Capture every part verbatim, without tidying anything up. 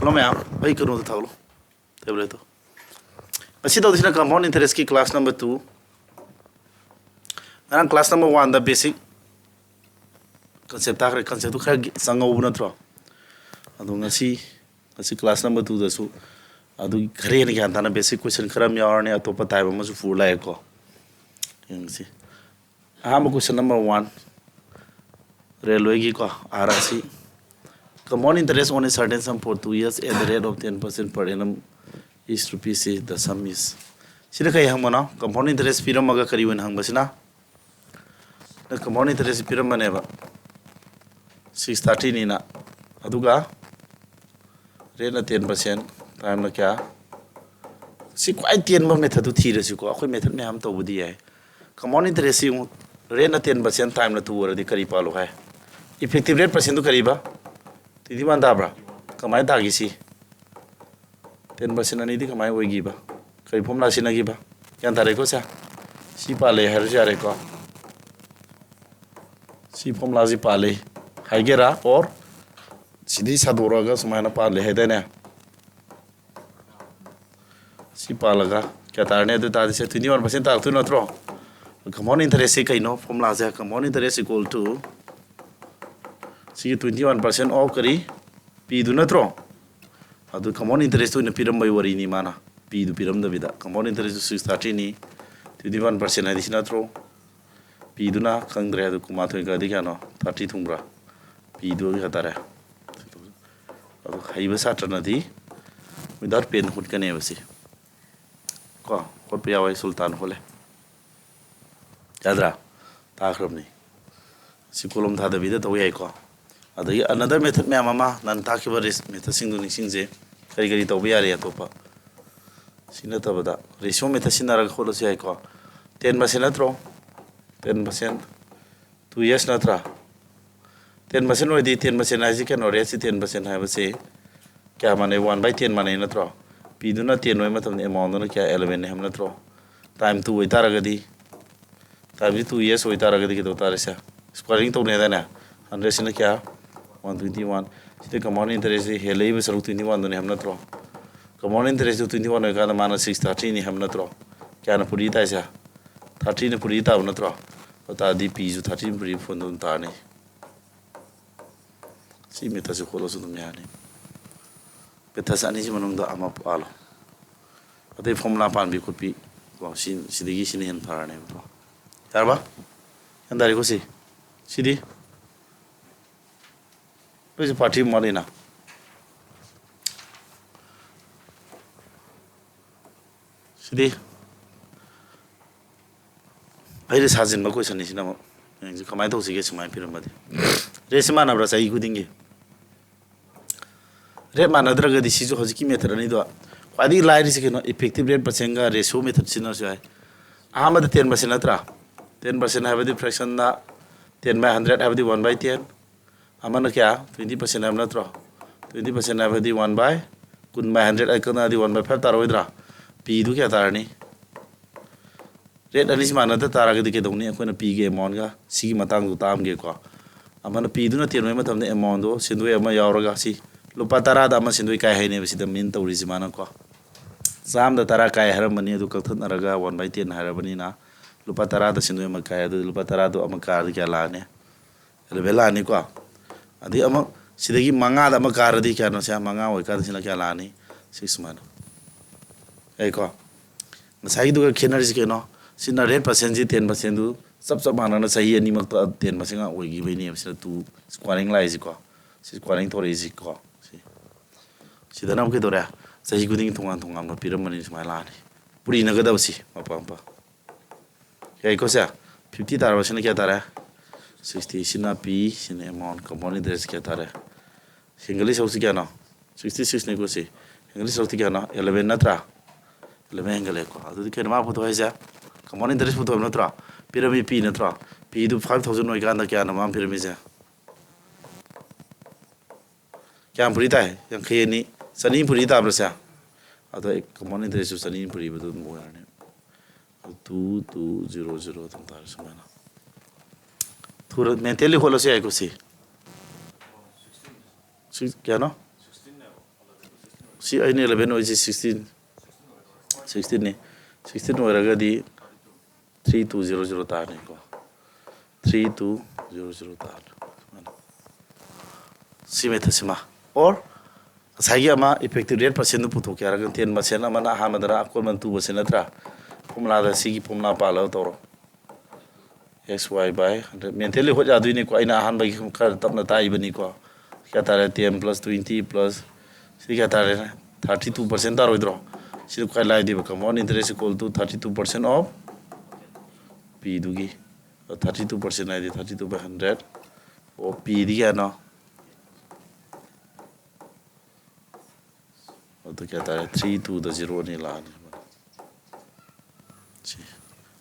Hello ꯃꯌꯥꯝ, ꯑꯩ ꯀꯩꯅꯣꯗꯣ ꯊꯥꯒꯠꯂꯣ, ꯇꯦꯕ꯭ꯂꯦꯠꯇꯣ꯫ ꯉꯁꯤ ꯇꯧꯗꯣꯏꯁꯤꯅ compound interest ꯀꯤ class number two꯫ ꯉꯔꯥꯡ class number one ꯗ basic concept ꯇꯥꯈ꯭ꯔꯦ꯫ Concept ꯇꯨ ꯈꯔ ꯆꯪꯍꯧꯕ ꯅꯠꯇ꯭ꯔꯣ? ꯑꯗꯣ ꯉꯁꯤ, ꯉꯁꯤ class number two ꯗꯁꯨ ꯑꯗꯨꯒꯤ ꯈꯔ ꯍꯦꯟꯅ ꯒ꯭ꯌꯥꯟ ꯇꯥꯅ basic question ꯈꯔ ꯑꯃ ꯌꯥꯎꯔꯅꯤ, ꯑꯇꯣꯞꯄ type ꯑꯃꯁꯨ ꯄꯨꯔ ꯂꯥꯛꯑꯦꯀꯣ꯫ ꯌꯦꯡꯁꯤ꯫ ꯑꯍꯥꯟꯕ question number one, railway ꯒꯤꯀꯣ, R R C꯫ Compound interest on a certain sum for two years at the rate of ten percent per annum is rupees, the sum is꯫ ꯁꯤꯗ ꯀꯩ ꯍꯪꯕꯅꯣ? Compound interest ꯄꯤꯔꯝꯃꯒ ꯀꯔꯤ ꯑꯣꯏꯅ ꯍꯪꯕꯁꯤꯅ? ꯅ compound interest ꯄꯤꯔꯝꯕꯅꯦꯕ, six thirty ꯅꯤꯅ, ꯑꯗꯨꯒ rate ꯅ ten percent, time ꯅ ꯀꯌꯥ? ꯁꯤ ꯈ꯭ꯋꯥꯏ ꯇꯦꯟꯕ method ꯇꯨ ꯊꯤꯔꯁꯤꯀꯣ꯫ ꯑꯩꯈꯣꯏ method ꯃꯌꯥꯝ ꯇꯧꯕꯗꯤ ꯌꯥꯏ꯫ Compound interest ꯁꯤ ꯌꯦꯡꯉꯨ, rate ꯅ ten percent, time ꯅ two ꯑꯣꯏꯔꯗꯤ ꯀꯔꯤ ꯄꯥꯜꯂꯨ ꯍꯥꯏ? Effective rate percent ꯇꯨ ꯀꯔꯤꯕ? Twenty one ꯇꯥꯕ꯭ꯔꯥ? ꯀꯃꯥꯏꯅ ꯇꯥꯒꯦ ꯁꯤ? Ten percent ꯑꯅꯤꯗꯤ ꯀꯃꯥꯏꯅ ꯑꯣꯏꯈꯤꯕ? ꯀꯔꯤ formula ꯁꯤꯖꯤꯟꯅꯈꯤꯕ? ꯒ꯭ꯌꯥꯟ ꯇꯥꯔꯦꯀꯣ ꯁꯦ? ꯁꯤ ꯄꯥꯜꯂꯦ ꯍꯥꯏꯔꯁꯨ ꯌꯥꯔꯦꯀꯣ꯫ ꯁꯤ formula ꯁꯤ ꯄꯥꯜꯂꯤ ꯍꯥꯏꯒꯦꯔꯥ, or ꯁꯤꯗꯤ ꯁꯥꯗꯣꯔꯛꯑꯒ ꯁꯨꯃꯥꯏꯅ ꯄꯥꯜꯂꯤ ꯍꯥꯏꯗꯥꯏꯅꯦ? ꯁꯤ ꯄꯥꯜꯂꯒ ꯀꯌꯥ ꯇꯥꯔꯅꯤ? ꯑꯗꯨ ꯇꯥꯔꯗꯤ ꯁꯦ twenty one percent ꯇꯥꯔꯛꯇꯣꯏ ꯅꯠꯇ꯭ꯔꯣ? Compound interest ꯁꯤ ꯀꯩꯅꯣ? Formula say compound interest equal to ꯁꯤꯒꯤ twenty one percent of ꯀꯔꯤ? P ꯗꯨ ꯅꯠꯇ꯭ꯔꯣ? ꯑꯗꯨ compound interest ꯑꯣꯏꯅ ꯄꯤꯔꯝꯕꯩ ꯋꯥꯔꯤꯅꯤ ꯃꯥꯅ꯫ P ꯗꯨ ꯄꯤꯔꯝꯗꯕꯤꯗ, compound interest two six thirty ꯅꯤ, twenty one percent ꯍꯥꯏꯗꯤ ꯁꯤ ꯅꯠꯇ꯭ꯔꯣ? P ꯗꯨꯅ ꯈꯪꯗ꯭ꯔꯦ, ꯑꯗꯨ ꯀꯨꯟꯃꯥꯊꯣꯏ ꯀꯗꯤ ꯀꯌꯥꯅꯣ? Thirty ꯊꯨꯡꯕ꯭ꯔꯥ? P ꯗꯨ ꯀꯌꯥ ꯇꯥꯔꯦ? ꯑꯗꯨ ꯍꯩꯕ ꯁꯥꯇ꯭ꯔꯅꯗꯤ without pen ꯍꯨꯠꯀꯅꯦꯕ ꯁꯤ꯫ ꯀꯣ, ꯍꯣꯠꯄ ꯌꯥꯎꯋꯦ, ꯁꯨꯜꯇꯥꯟ ꯍꯣꯠꯂꯦ꯫ ꯌꯥꯗ꯭ꯔꯥ? ꯇꯥꯈ꯭ꯔꯕꯅꯤ꯫ ꯁꯤ column ꯊꯥꯗꯕꯤꯗ ꯇꯧ ꯌꯥꯏꯀꯣ꯫ ꯑꯗꯒꯤ another method ꯃꯌꯥꯝ ꯑꯃ, ꯅꯍꯥꯟ ꯇꯥꯛꯈꯤꯕ ꯔꯦꯁ-, method ꯁꯤꯡꯗꯨ ꯅꯤꯡꯁꯤꯡꯁꯦ꯫ ꯀꯔꯤ ꯀꯔꯤ ꯇꯧꯕ ꯌꯥꯔꯤ ꯑꯇꯣꯞꯄ? ꯁꯤ ꯅꯠꯇꯕꯗ ratio method ꯁꯤꯖꯤꯟꯅꯔꯒ ꯍꯣꯠꯂꯁꯨ ꯌꯥꯏꯀꯣ꯫ Ten percent ꯅꯠꯇ꯭ꯔꯣ? Ten percent, two years ꯅꯠꯇ꯭ꯔꯥ? Ten percent ꯑꯣꯏꯗꯤ, ten percent ꯍꯥꯏꯁꯤ ꯀꯩꯅꯣ? Rate ꯁꯤ ten percent ꯍꯥꯏꯕꯁꯤ ꯀꯌꯥ ꯃꯥꯟꯅꯩ? One by ten ꯃꯥꯟꯅꯩ ꯅꯠꯇ꯭ꯔꯣ? P ꯗꯨꯅ ten ꯑꯣꯏꯕ ꯃꯇꯝꯗ amount ꯗꯨꯅ ꯀꯌꯥ? Eleven ꯅꯤ ꯍꯥꯏꯕ ꯅꯠꯇ꯭ꯔꯣ? Time two ꯑꯣꯏꯇꯥꯔꯒꯗꯤ, time ꯁꯤ two years ꯑꯣꯏꯇꯥꯔꯒꯗꯤ ꯀꯩꯗꯧ ꯇꯥꯔꯦ ꯁꯦ? Squaring ꯇꯧꯅꯩ ꯍꯥꯏꯗꯥꯏꯅꯦ? Hundred ꯁꯤꯅ ꯀꯌꯥ? One twenty one꯫ ꯁꯤꯗ compound interest ꯁꯤ ꯍꯦꯜꯂꯛꯏꯕ ꯁꯔꯨꯛ twenty one ꯗꯨꯅꯤ ꯍꯥꯏꯕ ꯅꯠꯇ꯭ꯔꯣ? Compound interest two twenty one ꯑꯣꯏꯔꯀꯥꯟꯗ ꯃꯥꯅ six thirty ꯅꯤ ꯍꯥꯏꯕ ꯅꯠꯇ꯭ꯔꯣ? ꯀꯌꯥꯅ ꯄꯨꯔꯤ ꯇꯥꯏꯁꯦ? Thirty ꯅ ꯄꯨꯔꯤ ꯇꯥꯕ ꯅꯠꯇ꯭ꯔꯣ? ꯑꯗꯨ ꯇꯥꯔꯗꯤ P ꯁꯨ thirty ꯅ ꯄꯨꯔꯤ ꯐꯣꯟꯗ ꯑꯗꯨꯝ ꯇꯥꯔꯅꯤ꯫ ꯁꯤ method ꯁꯤ ꯍꯣꯠꯂꯁꯨ ꯑꯗꯨꯝ ꯌꯥꯅꯤ꯫ Method ꯑꯅꯤꯁꯤ ꯃꯅꯨꯡꯗ ꯑꯃ ꯄꯥꯜꯂꯣ꯫ ꯑꯇꯩ formula ꯄꯥꯟꯕꯤ ꯈꯣꯠꯄꯤ ꯀꯣ, ꯁꯤ, ꯁꯤꯗꯒꯤ ꯁꯤꯅ ꯍꯦꯟꯅ ꯐꯔꯅꯦꯕꯀꯣ꯫ ꯌꯥꯔꯕ? ꯒ꯭ꯌꯥꯟ ꯇꯥꯔꯦꯀꯣ ꯁꯤ? ꯁꯤꯗꯤ? ꯂꯣꯏꯁꯤ part three ꯑꯃ ꯋꯥꯠꯂꯤꯅ꯫ ꯁꯤꯗꯤ? ꯑꯩꯅ ꯁꯥꯖꯤꯟꯕ question ꯅꯤ ꯁꯤꯅ ꯑꯃꯨꯛ꯫ ꯌꯦꯡꯁꯤ ꯀꯃꯥꯏꯅ ꯇꯧꯁꯤꯒꯦ ꯁꯨꯃꯥꯏꯅ ꯄꯤꯔꯝꯃꯗꯤ꯫ Rate ꯁꯤ ꯃꯥꯟꯅꯕ꯭ꯔꯥ ꯆꯍꯤ ꯈꯨꯗꯤꯡꯒꯤ? Rate ꯃꯥꯟꯅꯗ꯭ꯔꯒꯗꯤ ꯁꯤꯁꯨ ꯍꯧꯖꯤꯛꯀꯤ method ꯑꯅꯤꯗꯣ ꯈ꯭ꯋꯥꯏꯗꯒꯤ ꯂꯥꯏꯔꯤꯁꯤ ꯀꯩꯅꯣ? Effective rate percent ꯒ ratio method ꯁꯤꯖꯤꯟꯅꯔꯁꯨ ꯌꯥꯏ꯫ ꯑꯍꯥꯟꯕꯗ ten percent ꯅꯠꯇ꯭ꯔꯥ? Ten percent ꯍꯥꯏꯕꯗꯤ fraction the ten by hundred ꯍꯥꯏꯕꯗꯤ one by ten꯫ ꯑꯃꯅ ꯀꯌꯥ? Twenty percent ꯍꯥꯏꯕ ꯅꯠꯇ꯭ꯔꯣ? Twenty percent ꯍꯥꯏꯕꯗꯤ one by, ꯀꯨꯟ by hundred ꯀꯛꯅꯔꯗꯤ one by five ꯇꯥꯔꯣꯏꯗ꯭ꯔꯥ? P ꯗꯨ ꯀꯌꯥ ꯇꯥꯔꯅꯤ? Rate ꯑꯅꯤꯁꯤ ꯃꯥꯟꯅꯗ ꯇꯥꯔꯒꯗꯤ ꯀꯩꯗꯧꯅꯤ? ꯑꯩꯈꯣꯏꯅ P ꯒꯤ amount ꯒ ꯁꯤꯒꯤ ꯃꯇꯥꯡꯗꯣ ꯇꯥꯛꯑꯝꯒꯦꯀꯣ꯫ ꯑꯃꯅ P ꯗꯨꯅ ꯇꯦꯟꯕꯒꯤ ꯃꯇꯝꯗ amount ꯗꯣ ꯁꯦꯟꯗꯣꯏ ꯑꯃ ꯌꯥꯎꯔꯒ ꯁꯤ ꯂꯨꯄꯥ ꯇꯔꯥꯗ ꯑꯃ ꯁꯦꯟꯗꯣꯏ ꯀꯥꯏ ꯍꯥꯏꯅꯦꯕ ꯁꯤꯗ mean ꯇꯧꯔꯤꯁꯤ ꯃꯥꯅꯀꯣ꯫ ꯆꯥꯝꯗ ꯇꯔꯥ ꯀꯥꯏ ꯍꯥꯏꯔꯝꯕꯅꯤ, ꯑꯗꯨ ꯀꯛꯊꯠꯅꯔꯒ one by ten ꯍꯥꯏꯔꯕꯅꯤꯅ ꯂꯨꯄꯥ ꯇꯔꯥꯗ ꯁꯦꯟꯗꯣꯏ ꯑꯃ ꯀꯥꯏ, ꯑꯗꯨꯗꯤ ꯂꯨꯄꯥ ꯇꯔꯥꯗꯣ ꯑꯃ ꯀꯥꯔꯗꯤ ꯀꯌꯥ ꯂꯥꯛꯑꯅꯤ? Eleven ꯂꯥꯛꯑꯅꯤꯀꯣ꯫ ꯑꯗꯩ ꯑꯃꯨꯛ ꯁꯤꯗꯒꯤ ꯃꯉꯥꯗ ꯑꯃ ꯀꯥꯔꯗꯤ ꯀꯌꯥꯅꯣ? ꯁꯦ, ꯃꯉꯥ ꯑꯣꯏꯀꯥꯟꯗ ꯁꯤꯅ ꯀꯌꯥ ꯂꯥꯛꯑꯅꯤ? Six ꯁꯨꯃꯥꯏꯅ꯫ ꯌꯥꯏꯀꯣ? ꯉꯁꯥꯏꯒꯤꯗꯨꯒ ꯈꯦꯠꯅꯔꯤꯁꯤ ꯀꯩꯅꯣ? ꯁꯤꯅ rate percent ꯁꯤ ten percent ꯗꯨ ꯆꯞ ꯆꯞ ꯃꯥꯟꯅꯅ ꯆꯍꯤ ꯑꯅꯤꯃꯛꯇ ten percent ꯉꯥꯛ ꯑꯣꯏꯈꯤꯕꯩꯅꯦꯕ꯫ ꯁꯤꯅ two squaring ꯂꯥꯛꯏꯁꯤꯀꯣ꯫ ꯁꯤ squaring ꯊꯣꯔꯛꯏꯁꯤꯀꯣ꯫ ꯁꯤ꯫ ꯁꯤꯗꯅ ꯑꯃꯨꯛ ꯀꯩꯗꯧꯔꯦ? ꯆꯍꯤ ꯈꯨꯗꯤꯡꯒꯤ ꯇꯣꯉꯥꯟ ꯇꯣꯉꯥꯟꯕ ꯄꯤꯔꯝꯕꯅꯤ ꯁꯨꯃꯥꯏꯅ ꯂꯥꯛꯑꯅꯤ꯫ ꯄꯨꯔꯤꯅꯒꯗꯕꯁꯤ ꯃꯄꯥ ꯃꯄꯥ꯫ ꯌꯥꯏꯀꯣ ꯁꯦ? Fifty ꯇꯥꯔꯕ ꯁꯤꯅ ꯀꯌꯥ ꯇꯥꯔꯦ? Sixty꯫ ꯁꯤꯅ P, ꯁꯤꯅ amount, compound interest ꯀꯌꯥ ꯇꯥꯔꯦ? ꯍꯦꯟꯒꯠꯂꯤ ꯁꯔꯨꯛꯁꯤ ꯀꯌꯥꯅꯣ? Sixty six ꯅꯤꯀꯣ ꯁꯤ꯫ ꯍꯦꯟꯒꯠꯂꯤ ꯁꯔꯨꯛꯇꯤ ꯀꯌꯥꯅꯣ? Eleven ꯅꯠꯇ꯭ꯔꯥ? Eleven ꯍꯦꯟꯒꯠꯂꯦꯀꯣ꯫ ꯑꯗꯨꯗꯤ ꯀꯩꯅꯣ ꯃꯥ ꯄꯨꯊꯣꯛ ꯍꯥꯏꯁꯦ? Compound interest ꯄꯨꯊꯣꯛ ꯍꯥꯏꯕ ꯅꯠꯇ꯭ꯔꯣ? ꯄꯤꯔꯝꯃꯤ P ꯅꯠꯇ꯭ꯔꯣ? P ꯗꯨ five thousand ꯑꯣꯏꯀꯥꯟꯗ ꯀꯌꯥꯅꯣ ꯃꯥꯅ ꯄꯤꯔꯝꯃꯤꯁꯦ? ꯀꯌꯥꯝ ꯄꯨꯔꯤ ꯇꯥꯏ? ꯌꯥꯡꯈꯩ ꯑꯅꯤ꯫ ꯆꯅꯤ ꯄꯨꯔꯤ ꯇꯥꯕ꯭ꯔꯥ ꯁꯦ? ꯑꯗꯣ ꯑꯩ compound interest ꯁꯨ ꯆꯅꯤ ꯄꯨꯔꯤꯕꯗꯨ ꯑꯗꯨꯝ ꯑꯣꯏꯔꯅꯤ꯫ Two two zero zero ꯑꯗꯨꯝ ꯇꯥꯔꯦ ꯁꯨꯃꯥꯏꯅ꯫ ꯊꯨꯔ mentally ꯍꯣꯠꯂꯁꯨ ꯌꯥꯏꯀꯣ ꯁꯤ꯫ ꯀꯌꯥꯅꯣ? ꯁꯤ ꯑꯩꯅ eleven ꯑꯣꯏꯁꯤ, sixteen, sixteen ꯅꯤ꯫ Sixteen ꯑꯣꯏꯔꯒꯗꯤ three two zero zero ꯇꯥꯔꯅꯤꯀꯣ꯫ Three two zero zero ꯇꯥꯔꯅꯤ꯫ ꯁꯤ methodꯁꯤꯃ, or ꯉꯁꯥꯏꯒꯤ ꯑꯃ effective rate percentꯗꯨ ꯄꯨꯊꯣꯛꯀꯦ ꯍꯥꯏꯔꯒꯅ ten percent ꯑꯃꯅ ꯑꯍꯥꯟꯕꯗꯅ, ꯑꯀꯣꯟꯕꯅ two percent ꯅꯠꯇ꯭ꯔꯥ? Formulaꯗ ꯁꯤꯒꯤ formula ꯄꯥꯜꯂꯒ ꯇꯧꯔꯣ꯫ X Y by hundred꯫ Mentally ꯍꯣꯠ ꯌꯥꯗꯣꯏꯅꯤꯀꯣ, ꯑꯩꯅ ꯑꯍꯥꯟꯕꯒꯤ ꯈꯔ ꯇꯞꯅ ꯇꯥꯛꯏꯕꯅꯤꯀꯣ꯫ ꯀꯌꯥ ꯇꯥꯔꯦ? Ten plus twenty plus ꯁꯤ ꯀꯌꯥ ꯇꯥꯔꯦ? Thirty two percent ꯇꯥꯔꯣꯏꯗ꯭ꯔꯣ? ꯁꯤꯗ ꯈ꯭ꯋꯥꯏ ꯂꯥꯏꯗꯣꯏꯕ, compound interest equal to thirty two percent of Pꯗꯨꯒꯤ, thirty two percent ꯍꯥꯏꯗꯤ thirty two by hundred of Pꯗꯤ ꯀꯌꯥꯅꯣ? ꯑꯗꯨ ꯀꯌꯥ ꯇꯥꯔꯦ? Three twoꯗ zero ꯑꯅꯤ ꯂꯥꯛꯑꯅꯤ꯫ ꯁꯤ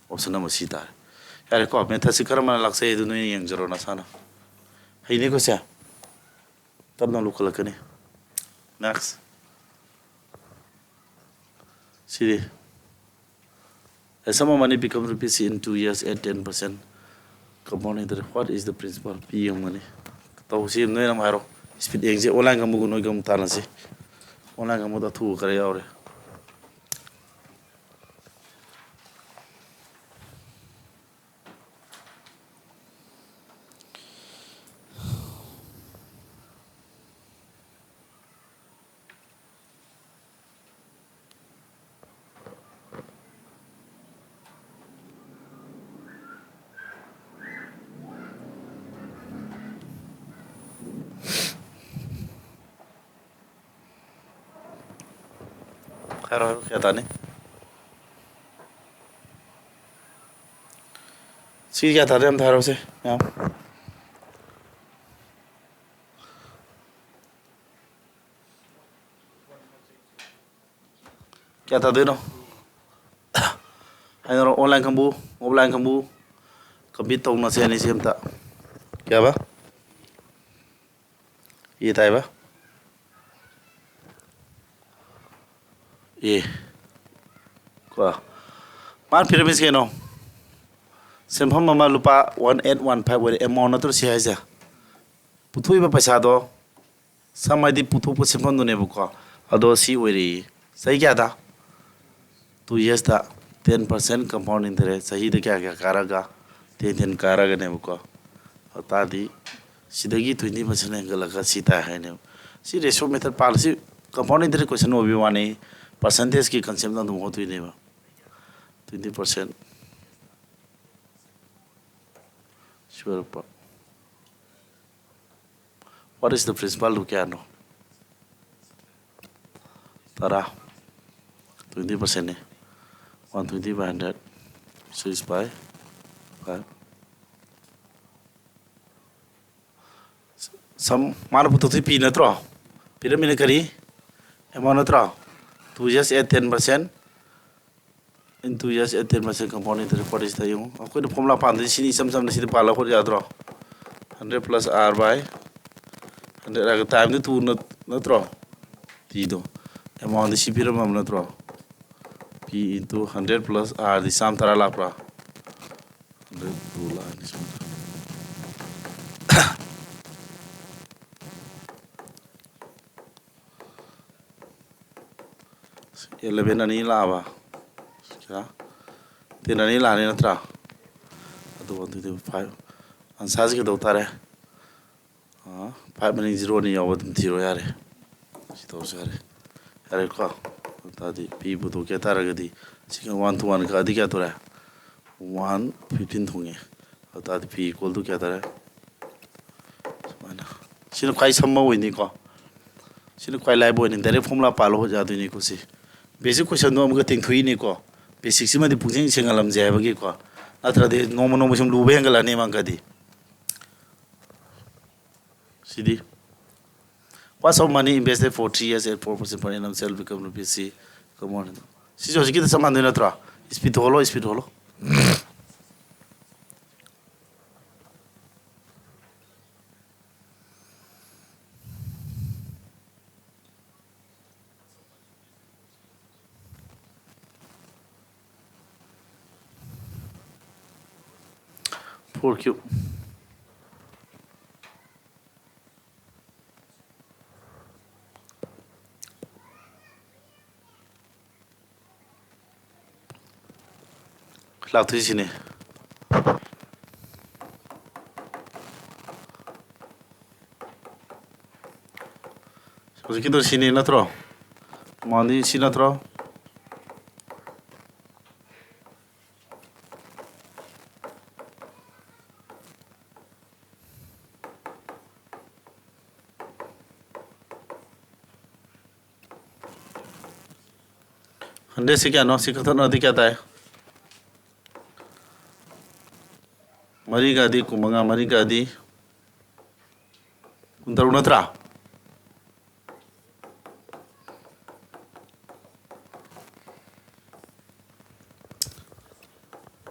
option ꯑꯃ ꯁꯤ ꯇꯥꯔꯦ꯫ ꯌꯥꯔꯦꯀꯣ, methodꯁꯤ ꯀꯔꯝꯕꯅ ꯂꯥꯛꯆꯩ ꯑꯗꯨ ꯅꯣꯏꯅ ꯌꯦꯡꯖꯔꯣ ꯅꯁꯥꯅ꯫ ꯍꯩꯅꯤꯀꯣ ꯁꯦ? ꯇꯞꯅ ꯂꯨꯈꯠꯂꯛꯀꯅꯤ꯫ Next꯫ CD, a sum of money become rupees in two years at ten percent compound interest. What is the principal? P ꯌꯦꯡꯒꯅꯤ꯫ ꯇꯧꯁꯤ, ꯅꯣꯏꯅ ꯑꯃ ꯍꯥꯏꯔꯣ꯫ Speed ꯌꯦꯡꯁꯤ, online ꯀꯥꯡꯕꯨꯒ ꯅꯣꯏꯒ ꯑꯃꯨꯛ ꯇꯥꯟꯅꯁꯤ꯫ Online ꯀꯥꯡꯕꯨꯗ ꯑꯊꯨꯕ ꯈꯔ ꯌꯥꯎꯔꯦ꯫ ꯍꯥꯏꯔꯣ, ꯍꯥꯏꯔꯣ, ꯀꯌꯥ ꯇꯥꯅꯤ? ꯁꯤ ꯀꯌꯥ ꯇꯥꯔꯦ ꯑꯝꯇ ꯍꯥꯏꯔꯛꯑꯣꯁꯦ, ꯃꯌꯥꯝ꯫ ꯀꯌꯥ ꯇꯥꯗꯣꯏꯅꯣ? ꯍꯥꯏꯅꯔꯣ, online ꯀꯥꯡꯕꯨ, offline ꯀꯥꯡꯕꯨ, compete ꯇꯧꯅꯁꯦ ꯑꯅꯤꯁꯦ ꯑꯝꯇ꯫ ꯀꯌꯥꯕ? ꯑꯦ ꯇꯥꯏꯕ? ꯑꯦ꯫ ꯀꯣ꯫ ꯃꯥꯅ ꯄꯤꯔꯝꯃꯤꯁꯤ ꯀꯩꯅꯣ? ꯁꯦꯟꯐꯝ ꯑꯃ ꯂꯨꯄꯥ one eight one five ꯑꯣꯏꯔꯦ, amount ꯅꯠꯇ꯭ꯔꯣ ꯁꯤ ꯍꯥꯏꯁꯦ? ꯄꯨꯊꯣꯛꯏꯕ ꯄꯩꯁꯥꯗꯣ ꯁꯝ ꯍꯥꯏꯗꯤ ꯄꯨꯊꯣꯛꯄ ꯁꯦꯟꯐꯝꯗꯨꯅꯦꯕꯀꯣ꯫ ꯑꯗꯣ ꯁꯤ ꯑꯣꯏꯔꯤ ꯆꯍꯤ ꯀꯌꯥꯗ? Two yearsꯇ ten percent compound interest꯫ ꯆꯍꯤꯗ ꯀꯌꯥ ꯀꯌꯥ ꯀꯥꯔꯒ? Ten ten ꯀꯥꯔꯒꯅꯦꯕꯀꯣ꯫ ꯑꯗꯨ ꯇꯥꯔꯗꯤ ꯁꯤꯗꯒꯤ twenty percent ꯍꯦꯟꯒꯠꯂꯒ ꯁꯤ ꯇꯥꯏ ꯍꯥꯏꯅꯦꯕ꯫ ꯁꯤ ratio method ꯄꯥꯜꯂ ꯁꯤ compound interest question ꯑꯣꯏꯕꯒꯤ ꯋꯥꯅꯤ꯫ Percentageꯀꯤ conceptꯅ ꯑꯗꯨꯝ ꯍꯣꯠꯇꯣꯏꯅꯦꯕ꯫ Twenty percent ꯁꯤ ꯑꯣꯏꯔꯛꯄ꯫ What is the principalꯗꯨ ꯀꯌꯥꯅꯣ? ꯇꯔꯥ꯫ Twenty percentꯅꯤ꯫ One twenty by hundred, six by five꯫ ꯁꯝ ꯃꯥꯅ ꯄꯨꯊꯣꯛꯇꯣꯏ ꯄꯤ ꯅꯠꯇ꯭ꯔꯣ? ꯄꯤꯔꯝꯃꯤꯅ ꯀꯔꯤ? Amount ꯅꯠꯇ꯭ꯔꯣ? Two years at ten percent into years at ten percent compound interest꯫ What is the, ꯌꯦꯡꯉꯨ, ꯑꯩꯈꯣꯏꯅ formula ꯄꯥꯟꯗꯣꯏꯁꯤ ꯁꯤꯅꯤ, ꯏꯆꯝ ꯆꯝꯅ ꯁꯤꯗ ꯄꯥꯜꯂꯒ ꯍꯣꯠ ꯌꯥꯗ꯭ꯔꯣ? Hundred plus R by hundred ꯍꯥꯏꯔꯒ timeꯗꯨ two ꯅꯠꯇ꯭ꯔꯣ? Tꯗꯣ꯫ Amountꯗꯤ ꯁꯤ ꯄꯤꯔꯝꯃꯕ ꯅꯠꯇ꯭ꯔꯣ? P into hundred plus Rꯗꯤ ꯆꯥꯝ ꯇꯔꯥ ꯂꯥꯛꯄ꯭ꯔꯥ? Hundred two ꯂꯥꯛꯑꯅꯤ ꯁꯣꯝꯗ꯫ Eleven ꯑꯅꯤ ꯂꯥꯛꯑꯕ? ꯀꯌꯥ? Ten ꯑꯅꯤ ꯂꯥꯛꯑꯅꯤ ꯅꯠꯇ꯭ꯔꯥ? ꯑꯗꯨ ꯑꯗꯨꯗꯤ five꯫ Answerꯁꯤ ꯀꯩꯗꯧ ꯇꯥꯔꯦ? ꯑꯥ, five ꯃꯅꯤꯡ zero ꯑꯅꯤ ꯌꯥꯎꯕ ꯑꯗꯨꯝ ꯊꯤꯔꯣ ꯌꯥꯔꯦ꯫ ꯁꯤ ꯇꯧꯔꯁꯨ ꯌꯥꯔꯦ꯫ ꯌꯥꯔꯦꯀꯣ? ꯑꯗꯨ ꯇꯥꯔꯗꯤ P ꯄꯨꯊꯣꯛꯀꯦ ꯍꯥꯏ ꯇꯥꯔꯒꯗꯤ ꯁꯤꯒ one to one ꯀꯛꯑꯗꯤ ꯀꯌꯥ ꯊꯣꯛꯂꯛꯑꯦ? One fifteen ꯊꯣꯡꯉꯦ꯫ ꯑꯗꯨ ꯇꯥꯔꯗꯤ P equal to ꯀꯌꯥ ꯇꯥꯔꯦ? ꯁꯨꯃꯥꯏꯅ꯫ ꯁꯤꯅ ꯈ꯭ꯋꯥꯏ ꯁꯝꯕ ꯑꯣꯏꯅꯤꯀꯣ꯫ ꯁꯤꯅ ꯈ꯭ꯋꯥꯏ ꯂꯥꯏꯕ ꯑꯣꯏꯅꯤ꯫ Direct formula ꯄꯥꯜꯂꯣ ꯌꯥꯗꯣꯏꯅꯤꯀꯣ ꯁꯤ꯫ Basic questionꯗꯣ ꯑꯃꯨꯛꯀ ꯇꯦꯡꯊꯣꯛꯏꯅꯤꯀꯣ꯫ Basicꯁꯤꯃꯗꯤ ꯄꯨꯛꯁꯦꯡ ꯁꯦꯡꯍꯜꯂꯝꯁꯦ ꯍꯥꯏꯕꯒꯤꯀꯣ꯫ ꯅꯠꯇ꯭ꯔꯗꯤ ꯅꯣꯡꯃ ꯅꯣꯡꯃ ꯁꯨꯝ ꯂꯨꯕ ꯍꯦꯟꯒꯠꯂꯛꯑꯅꯤ ꯃꯥꯡꯀꯗꯤ꯫ ꯁꯤꯗꯤ What sum of money invested for three years at four percent per annum shall become rupees C? Come on. ꯁꯤꯁꯨ ꯍꯧꯖꯤꯛꯀꯤꯗ ꯆꯞ ꯃꯥꯟꯅꯗꯣꯏ ꯅꯠꯇ꯭ꯔꯣ? Speed ꯍꯣꯜꯂꯣ, speed ꯍꯣꯜꯂꯣ꯫ Four cube. ꯂꯥꯛꯇꯣꯏꯁꯤꯅꯦ꯫ ꯍꯧꯖꯤꯛꯀꯤꯗꯣ ꯁꯤꯅꯤ ꯅꯠꯇ꯭ꯔꯣ? ꯃꯥꯟꯗꯤ ꯁꯤ ꯅꯠꯇ꯭ꯔꯣ? ꯍꯟꯗ꯭ꯔꯦꯠꯁꯤ ꯀꯌꯥꯅꯣ? ꯁꯤ ꯀꯛꯊꯠꯅꯔꯗꯤ ꯀꯌꯥ ꯇꯥꯏ? ꯃꯔꯤꯒꯗꯤ ꯀꯨꯟꯃꯉꯥ, ꯃꯔꯤꯒꯗꯤ ꯀꯨꯟꯇꯔꯨꯛ ꯅꯠꯇ꯭ꯔꯥ?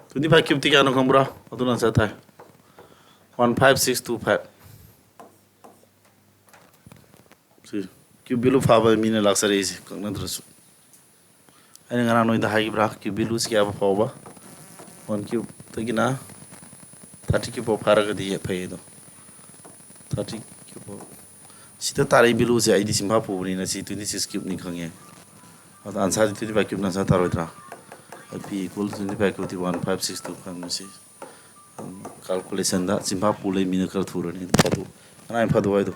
Twenty five cube ꯇꯤ ꯀꯌꯥꯅꯣ ꯈꯪꯕ꯭ꯔꯥ? ꯑꯗꯨꯅ answer ꯇꯥꯏ꯫ One five six two five꯫ ꯁꯤ cube value ꯐꯥꯕ ꯃꯤꯅ ꯂꯥꯛꯆꯔꯛꯏꯁꯦ, ꯀꯛꯅꯗ꯭ꯔꯁꯨ꯫ ꯑꯩꯅ ꯉꯔꯥꯡ ꯅꯣꯏꯗ ꯍꯥꯏꯈꯤꯕ꯭ꯔꯥ, cube value ꯁꯤ ꯀꯌꯥ ꯐꯥꯎꯕ? One cube ꯇꯒꯤꯅ thirty cube ꯐꯥꯎ ꯐꯥꯔꯒꯗꯤ ꯐꯩ ꯑꯗꯣ꯫ Thirty cube ꯐꯥꯎ꯫ ꯁꯤꯗ ꯇꯥꯔꯛꯏ value ꯁꯦ ꯑꯩꯗꯤ ꯆꯤꯟꯐꯥ ꯄꯨꯕꯅꯤꯅ ꯁꯤ twenty six cube ꯅꯤ ꯈꯪꯉꯦ꯫ ꯑꯗꯣ answer ꯗꯤ twenty five cube ꯅ answer ꯇꯥꯔꯣꯏꯗ꯭ꯔꯥ? P equal twenty five cube ꯗꯤ one five six two ꯈꯪꯕꯁꯤ꯫ Calculation ꯗ ꯆꯤꯟꯐꯥ ꯄꯨ ꯂꯩꯃꯤꯅ ꯈꯔ ꯊꯨꯔꯅꯤ꯫ ꯐꯥꯗꯣꯛ-, ꯉꯔꯥꯡ ꯐꯥꯗꯣꯛ ꯍꯥꯏꯗꯣ꯫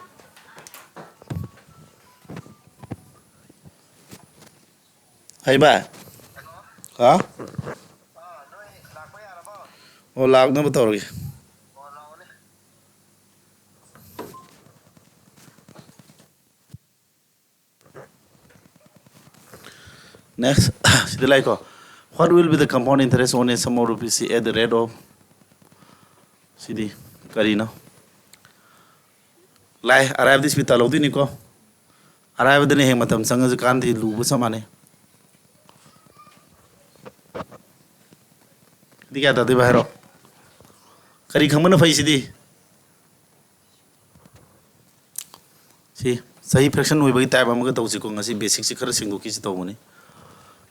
ꯍꯩ ꯚꯥꯏ꯫ ꯍꯥ? ꯑꯣ, ꯂꯥꯛꯅꯕ ꯇꯧꯔꯒꯦ꯫ Next, ꯁꯤꯗ ꯂꯥꯛꯏꯀꯣ꯫ What will be the compound interest on a sum of rupees at the rate of, ꯁꯤꯗꯤ ꯀꯔꯤꯅꯣ? ꯂꯥꯏ, ꯑꯔꯥꯏꯕꯗꯤ speed ꯇꯥ ꯂꯧꯗꯣꯏꯅꯤꯀꯣ꯫ ꯑꯔꯥꯏꯕꯗꯅ ꯍꯦꯛ ꯃꯇꯝ ꯆꯪꯉꯁꯨ ꯀꯥꯟꯗꯦ, ꯂꯨꯕ ꯆꯞ ꯃꯥꯟꯅꯩ꯫ ꯁꯤꯗꯤ ꯀꯌꯥ ꯇꯥꯗꯣꯏꯕ ꯍꯥꯏꯔꯣ? ꯀꯔꯤ ꯈꯪꯕꯅ ꯐꯩ ꯁꯤꯗꯤ? ꯁꯤ ꯆꯍꯤ fraction ꯑꯣꯏꯕꯒꯤ type ꯑꯃꯒ ꯇꯧꯁꯤꯀꯣ꯫ ꯉꯁꯤ basic ꯁꯤ ꯈꯔ ꯁꯦꯡꯗꯣꯛꯈꯤꯁꯤ ꯇꯧꯕꯅꯤ꯫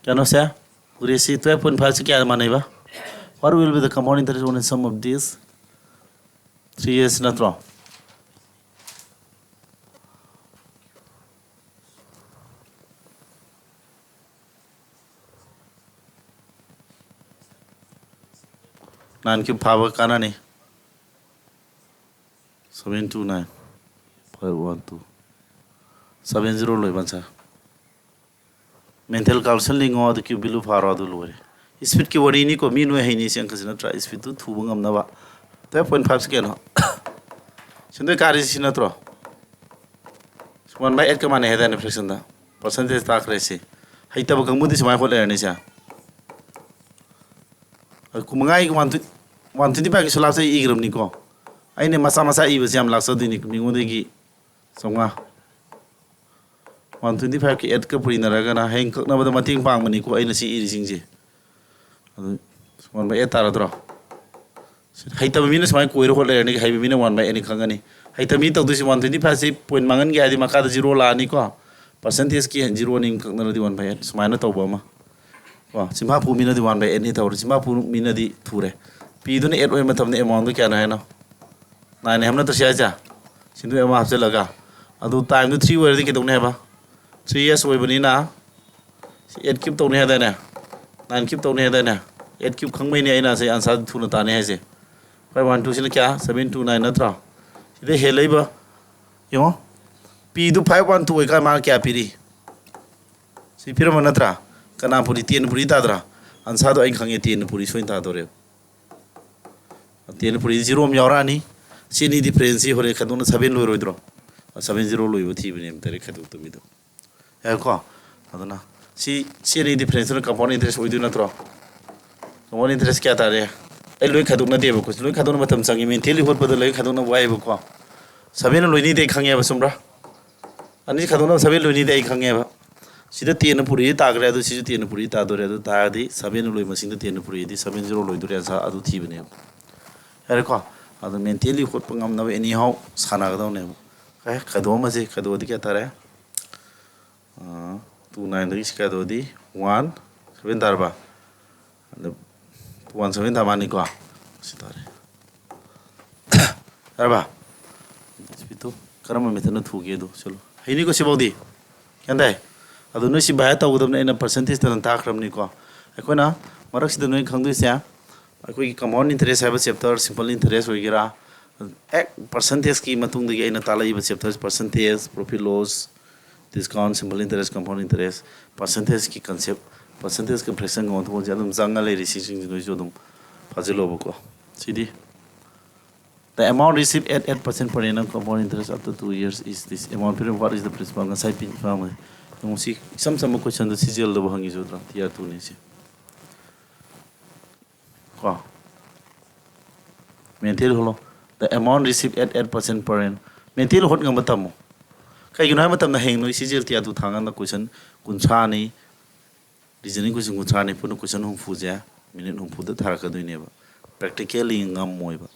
ꯀꯩꯅꯣꯁꯦ, ꯒ꯭ꯔꯦꯁꯤ twelve point five ꯁꯤ ꯀꯌꯥ ꯃꯥꯟꯅꯩꯕ? What will be the compound interest on a sum of this three years ꯅꯠꯇ꯭ꯔꯣ? Nine cube ꯐꯥꯕ ꯀꯥꯟꯅꯅꯤ꯫ Seven two nine, five one two, seven zero ꯂꯣꯏꯕ answer꯫ Mental calculation ꯂꯤꯡꯉꯣ, ꯑꯗꯨ cube value ꯐꯥꯔꯣ, ꯑꯗꯨ ꯂꯣꯏꯔꯦ꯫ Speedꯀꯤ ꯋꯥꯔꯤꯅꯤꯀꯣ, ꯃꯤ ꯅꯣꯏ ꯍꯩꯅꯤꯁꯦ ꯑꯪꯀꯁꯤ ꯅꯠꯇ꯭ꯔꯥ? Speedꯇꯨ ꯊꯨꯕ ꯉꯝꯅꯕ꯫ Twelve point five second ꯁꯤꯟꯗꯣꯏ ꯀꯥꯔꯤꯁꯤ ꯁꯤ ꯅꯠꯇ꯭ꯔꯣ? One by eight ꯀ ꯃꯥꯟꯅꯩ ꯍꯥꯏꯗꯥꯏꯅꯦ fractionꯗ? Percentage ꯇꯥꯛꯈ꯭ꯔꯦ ꯁꯤ꯫ ꯍꯩꯇꯕ ꯀꯥꯡꯕꯨꯗꯤ ꯁꯨꯃꯥꯏꯅ ꯍꯣꯠ ꯂꯩꯔꯅꯤꯁꯦ꯫ ꯀꯨꯟꯃꯉꯥꯒꯤ one twenty, one twenty fiveꯀꯤꯁꯨ ꯂꯥꯛꯆꯩ ꯏꯈ꯭ꯔꯕꯅꯤꯀꯣ꯫ ꯑꯩꯅ ꯃꯆꯥ ꯃꯆꯥ ꯏꯕꯁꯦ ꯌꯥꯝ ꯂꯥꯛꯆꯗꯣꯏꯅꯤ ꯃꯤꯉꯣꯟꯗꯒꯤ ꯆꯥꯝꯃꯉꯥ꯫ One twenty fiveꯀꯤ eightꯀ ꯄꯨꯔꯤꯅꯔꯒꯅ ꯍꯌꯦꯡ ꯀꯛꯅꯕꯗ ꯃꯇꯦꯡ ꯄꯥꯡꯕꯅꯤꯀꯣ ꯑꯩꯅ ꯁꯤ ꯏꯔꯤꯁꯤꯡꯁꯦ꯫ ꯑꯗꯨ one by eight ꯇꯥꯔꯗ꯭ꯔꯣ? ꯍꯩꯇꯕ ꯃꯤꯅ ꯁꯨꯃꯥꯏꯅ ꯀꯣꯏꯔ ꯍꯣꯠ ꯂꯩꯔꯅꯤ, ꯍꯩꯕ ꯃꯤꯅ one by eightꯅꯤ ꯈꯪꯒꯅꯤ꯫ ꯍꯩꯇꯕ ꯃꯤ ꯇꯧꯗꯣꯏꯁꯤ one twenty fiveꯁꯤ point ꯃꯥꯡꯍꯟꯒꯦ ꯍꯥꯏꯗꯤ ꯃꯈꯥꯗ zero ꯂꯥꯛꯑꯅꯤꯀꯣ꯫ Percentageꯀꯤ zero ꯑꯅꯤ ꯑꯃ ꯀꯛꯅꯔꯗꯤ one by eight ꯁꯨꯃꯥꯏꯅ ꯇꯧꯕ ꯑꯃ꯫ ꯀꯣ, ꯆꯤꯝꯐꯥ ꯄꯨ ꯃꯤꯅꯗꯤ one by eightꯅꯤ ꯇꯧꯔꯦ, ꯆꯤꯝꯐꯥ ꯄꯨ ꯃꯤꯅꯗꯤ ꯊꯨꯔꯦ꯫ Pꯗꯨꯅ eight ꯑꯣꯏꯕ ꯃꯇꯝꯗ amountꯗꯨ ꯀꯌꯥꯅꯣ ꯍꯥꯏꯅꯣ? Nineꯅꯤ ꯍꯥꯏꯕ ꯅꯠꯇ꯭ꯔꯣ ꯁꯤ ꯍꯥꯏꯁꯦ? ꯁꯤꯗ ꯑꯃ ꯍꯥꯞꯆꯤꯜꯂꯒ꯫ ꯑꯗꯨ timeꯗꯨ three ꯑꯣꯏꯔꯗꯤ ꯀꯩꯗꯧꯅꯤ ꯍꯥꯏꯕ? Three years ꯑꯣꯏꯕꯅꯤꯅ ꯁꯤ eight cube ꯇꯧꯅꯤ ꯍꯥꯏꯗꯥꯏꯅꯦ? Nine cube ꯇꯧꯅꯤ ꯍꯥꯏꯗꯥꯏꯅꯦ? Eight cube ꯈꯪꯕꯩꯅꯦ ꯑꯩꯅ ꯁꯤ answer ꯊꯨꯅ ꯇꯥꯅꯤ ꯍꯥꯏꯁꯦ꯫ Five one twoꯁꯤꯅ ꯀꯌꯥ? Seven two nine ꯅꯠꯇ꯭ꯔꯣ? ꯁꯤꯗ ꯍꯦꯜꯂꯛꯏꯕ ꯌꯦꯡꯉꯣ꯫ Pꯗꯨ five one two ꯑꯣꯏꯀꯥꯟ ꯃꯥꯅ ꯀꯌꯥ ꯄꯤꯔꯤ? ꯁꯤ ꯄꯤꯔꯝꯕ ꯅꯠꯇ꯭ꯔꯥ? ꯀꯅꯥ ꯄꯨꯔꯤ? Tenꯅ ꯄꯨꯔꯤ ꯇꯥꯗ꯭ꯔꯥ? Answerꯗꯣ ꯑꯩꯅ ꯈꯪꯉꯦ, Tenꯅ ꯄꯨꯔꯤ ꯁꯣꯏꯅ ꯇꯥꯗꯣꯔꯦꯕ꯫ Tenꯅ ꯄꯨꯔꯤ zero ꯑꯃ ꯌꯥꯎꯔꯛꯑꯅꯤ꯫ ꯁꯤ ꯑꯅꯤ difference ꯁꯤ ꯍꯣꯔꯦꯟ ꯈꯥꯏꯗꯣꯛꯅ seven ꯂꯣꯏꯔꯣꯏꯗ꯭ꯔꯣ? Seven zero ꯂꯣꯏꯕ ꯊꯤꯕꯅꯦꯕ direct ꯈꯥꯏꯗꯣꯛꯇꯕꯤꯗ꯫ ꯌꯥꯏꯀꯣ? ꯑꯗꯨꯅ ꯁꯤ, ꯁꯤ ꯑꯅꯤ differenceꯇꯨꯅ compound interest ꯑꯣꯏꯗꯣꯏ ꯅꯠꯇ꯭ꯔꯣ? Compound interest ꯀꯌꯥ ꯇꯥꯔꯦ? ꯑꯩ ꯂꯣꯏ ꯈꯥꯏꯗꯣꯛꯅꯗꯦꯕꯀꯣ꯫ ꯂꯣꯏ ꯈꯥꯏꯗꯣꯛꯅꯕ ꯃꯇꯝ ꯆꯪꯉꯤ꯫ Mentally ꯍꯣꯠꯄꯗ ꯂꯣꯏ ꯈꯥꯏꯗꯣꯛꯅꯕ ꯋꯥꯏꯌꯦꯕꯀꯣ꯫ Sevenꯅ ꯂꯣꯏꯅꯤꯗꯤ ꯑꯩ ꯈꯪꯉꯦꯕ, ꯆꯨꯝꯕ꯭ꯔꯥ? ꯑꯅꯤ ꯈꯥꯏꯗꯣꯛꯅꯕ seven ꯂꯣꯏꯅꯤꯗꯤ ꯑꯩ ꯈꯪꯉꯦꯕ꯫ ꯁꯤꯗ Tenꯅ ꯄꯨꯔꯛꯏ ꯇꯥꯈ꯭ꯔꯦ, ꯑꯗꯨ ꯁꯤꯁꯨ Tenꯅ ꯄꯨꯔꯛꯏ ꯇꯥꯗꯣꯔꯦ꯫ ꯑꯗꯨ ꯇꯥꯔꯗꯤ sevenꯅ ꯂꯣꯏ ꯃꯁꯤꯡꯗ Tenꯅ ꯄꯨꯔꯛꯏꯗꯤ seven zero ꯂꯣꯏꯗꯣꯔꯦ, answer ꯑꯗꯨ ꯊꯤꯕꯅꯦꯕ꯫ ꯌꯥꯔꯦꯀꯣ? ꯑꯗꯨ mentally ꯍꯣꯠꯄ ꯉꯝꯅꯕ anyhow ꯁꯥꯟꯅꯒꯗꯧꯅꯦꯕ꯫ ꯑꯦ, ꯈꯥꯏꯗꯣꯛꯑꯝꯃꯁꯤ꯫ ꯈꯥꯏꯗꯣꯛꯑꯗꯤ ꯀꯌꯥ ꯇꯥꯔꯦ? ꯑꯥ, two nineꯗꯒꯤ ꯁꯤ ꯈꯥꯏꯗꯣꯛꯑꯗꯤ one seven ꯇꯥꯔꯕ? ꯑꯗ two one seven ꯇꯥ ꯃꯥꯅꯤꯀꯣ? ꯁꯤ ꯇꯥꯔꯦ꯫ ꯌꯥꯔꯕ? Speedꯇꯨ ꯀꯔꯝꯕ methodꯅ ꯊꯨꯒꯦ ꯑꯗꯨ ꯆꯠꯂꯨ꯫ ꯍꯩꯅꯤꯀꯣ ꯁꯤꯐꯥꯎꯗꯤ? ꯒ꯭ꯌꯥꯟ ꯇꯥꯏ? ꯑꯗꯨ ꯅꯣꯏ ꯁꯤ by heart ꯇꯧꯒꯗꯕꯅꯤ, ꯑꯩꯅ percentageꯇ ꯅꯪ ꯇꯥꯛꯈ꯭ꯔꯕꯅꯤꯀꯣ꯫ ꯑꯩꯈꯣꯏꯅ ꯃꯔꯛꯁꯤꯗ ꯅꯣꯏ ꯈꯪꯗꯣꯏꯁꯦ, ꯑꯩꯈꯣꯏꯒꯤ compound interest ꯍꯥꯏꯕ chapter, simple interest ꯑꯣꯏꯒꯦꯔꯥ, ꯑꯦꯛ percentage ꯀꯤ ꯃꯇꯨꯡꯗꯒꯤ ꯑꯩꯅ ꯇꯥꯛꯂꯛꯏꯕ chapter, percentage, profit loss, discount, simple interest, compound interest, percentage ꯀꯤ concept, percentage ꯀꯤ fraction ꯒꯤ ꯑꯣꯟꯊꯣꯛ ꯑꯣꯟꯁꯤꯟ ꯑꯗꯨꯝ ꯆꯪꯉ ꯂꯩꯔꯤ꯫ ꯁꯤꯁꯤꯡꯁꯤ ꯅꯣꯏꯁꯨ ꯑꯗꯨꯝ ꯐꯥꯖꯤꯜꯂꯣꯕꯀꯣ꯫ ꯁꯤꯗꯤ, "The amount received at eight percent per annum compound interest after two years is this amount." Period, what is the principal? ꯉꯁꯥꯏ ꯄꯤ-, ꯄꯤꯔꯝꯃꯦ꯫ ꯌꯦꯡꯉꯨ, ꯁꯤ ꯏꯆꯝ ꯆꯝꯕ question ꯗꯣ ꯁꯤ ꯖꯦꯜꯗꯕꯨ ꯍꯪꯉꯤꯁꯨ ꯅꯠꯇ꯭ꯔꯥ? Tier two ꯅꯤ ꯁꯤ꯫ ꯀꯣ? Mental ꯍꯣꯠꯂꯣ꯫ "The amount received at eight percent per annum." Mental ꯍꯣꯠ ꯉꯝꯕ ꯇꯝꯃꯨ꯫ ꯀꯩꯒꯤꯅꯣ ꯍꯥꯏꯕ ꯃꯇꯝꯗ, ꯍꯌꯦꯡ ꯅꯣꯏ ꯁꯤ ꯖꯦꯜ Tier two ꯊꯥꯡꯀꯥꯟꯗ question ꯀꯨꯟꯊ꯭ꯔꯥꯅꯤ, reasoning question ꯀꯨꯟꯊ꯭ꯔꯥ ꯅꯤꯐꯨꯅ question ꯍꯨꯝꯐꯨꯁꯦ minute ꯍꯨꯝꯐꯨꯗ ꯊꯥꯔꯛꯀꯗꯣꯏꯅꯦꯕ꯫ Practically ꯉꯝꯃꯣꯏꯕ꯫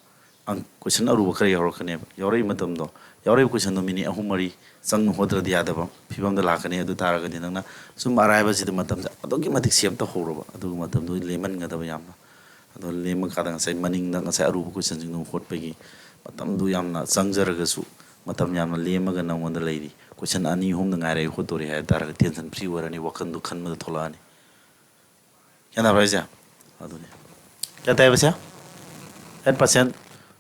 ꯑꯪ-, question ꯑꯔꯨꯕ ꯈꯔ ꯌꯥꯎꯔꯛꯀꯅꯦꯕ꯫ ꯌꯥꯎꯔꯛꯏ ꯃꯇꯝꯗꯣ, ꯌꯥꯎꯔꯛꯏꯕ question ꯗꯣ minute ꯑꯍꯨꯝ ꯃꯔꯤ ꯆꯪꯅ ꯍꯣꯠꯇ꯭ꯔꯗꯤ ꯌꯥꯗꯕ ꯐꯤꯕꯝꯗ ꯂꯥꯛꯀꯅꯤ꯫ ꯑꯗꯨ ꯇꯥꯔꯒꯗꯤ ꯅꯪꯅ ꯁꯨꯝ ꯑꯔꯥꯏꯕꯁꯤꯗ ꯃꯇꯝꯁꯦ ꯑꯗꯨꯛꯀꯤ ꯃꯇꯤꯛ save ꯇꯧꯍꯧꯔꯕ, ꯑꯗꯨꯒ ꯃꯇꯝꯗꯨ ꯂꯦꯝꯍꯟꯒꯗꯕ ꯌꯥꯝꯅ꯫ ꯑꯗꯣ ꯂꯦꯝꯃꯀꯥꯟꯗ ꯉꯁꯥꯏ ꯃꯅꯤꯡꯗ ꯉꯁꯥꯏ ꯑꯔꯨꯕ question ꯁꯤꯡꯗꯣ ꯍꯣꯠꯄꯒꯤ ꯃꯇꯝꯗꯨ ꯌꯥꯝꯅ ꯆꯪꯖꯔꯒꯁꯨ, ꯃꯇꯝ ꯌꯥꯝꯅ ꯂꯦꯝꯃꯒ ꯅꯪꯉꯣꯟꯗ ꯂꯩꯔꯤ꯫ Question ꯑꯅꯤ ꯑꯍꯨꯝꯗ ꯉꯥꯏꯔꯦ ꯑꯩ ꯍꯣꯠꯇꯣꯔꯦ ꯍꯥꯏ ꯇꯥꯔꯒꯗꯤ tension free ꯑꯣꯏꯔꯅꯤ, ꯋꯥꯈꯜꯗꯨ ꯈꯟꯕꯗ ꯊꯣꯛꯂꯛꯑꯅꯤ꯫ ꯒ꯭ꯌꯥꯟ ꯇꯥꯕ꯭ꯔꯥ ꯑꯩꯁꯦ? ꯑꯗꯨꯅꯤ꯫ ꯀꯌꯥ ꯇꯥꯏꯕ ꯁꯦ? Eight percent꯫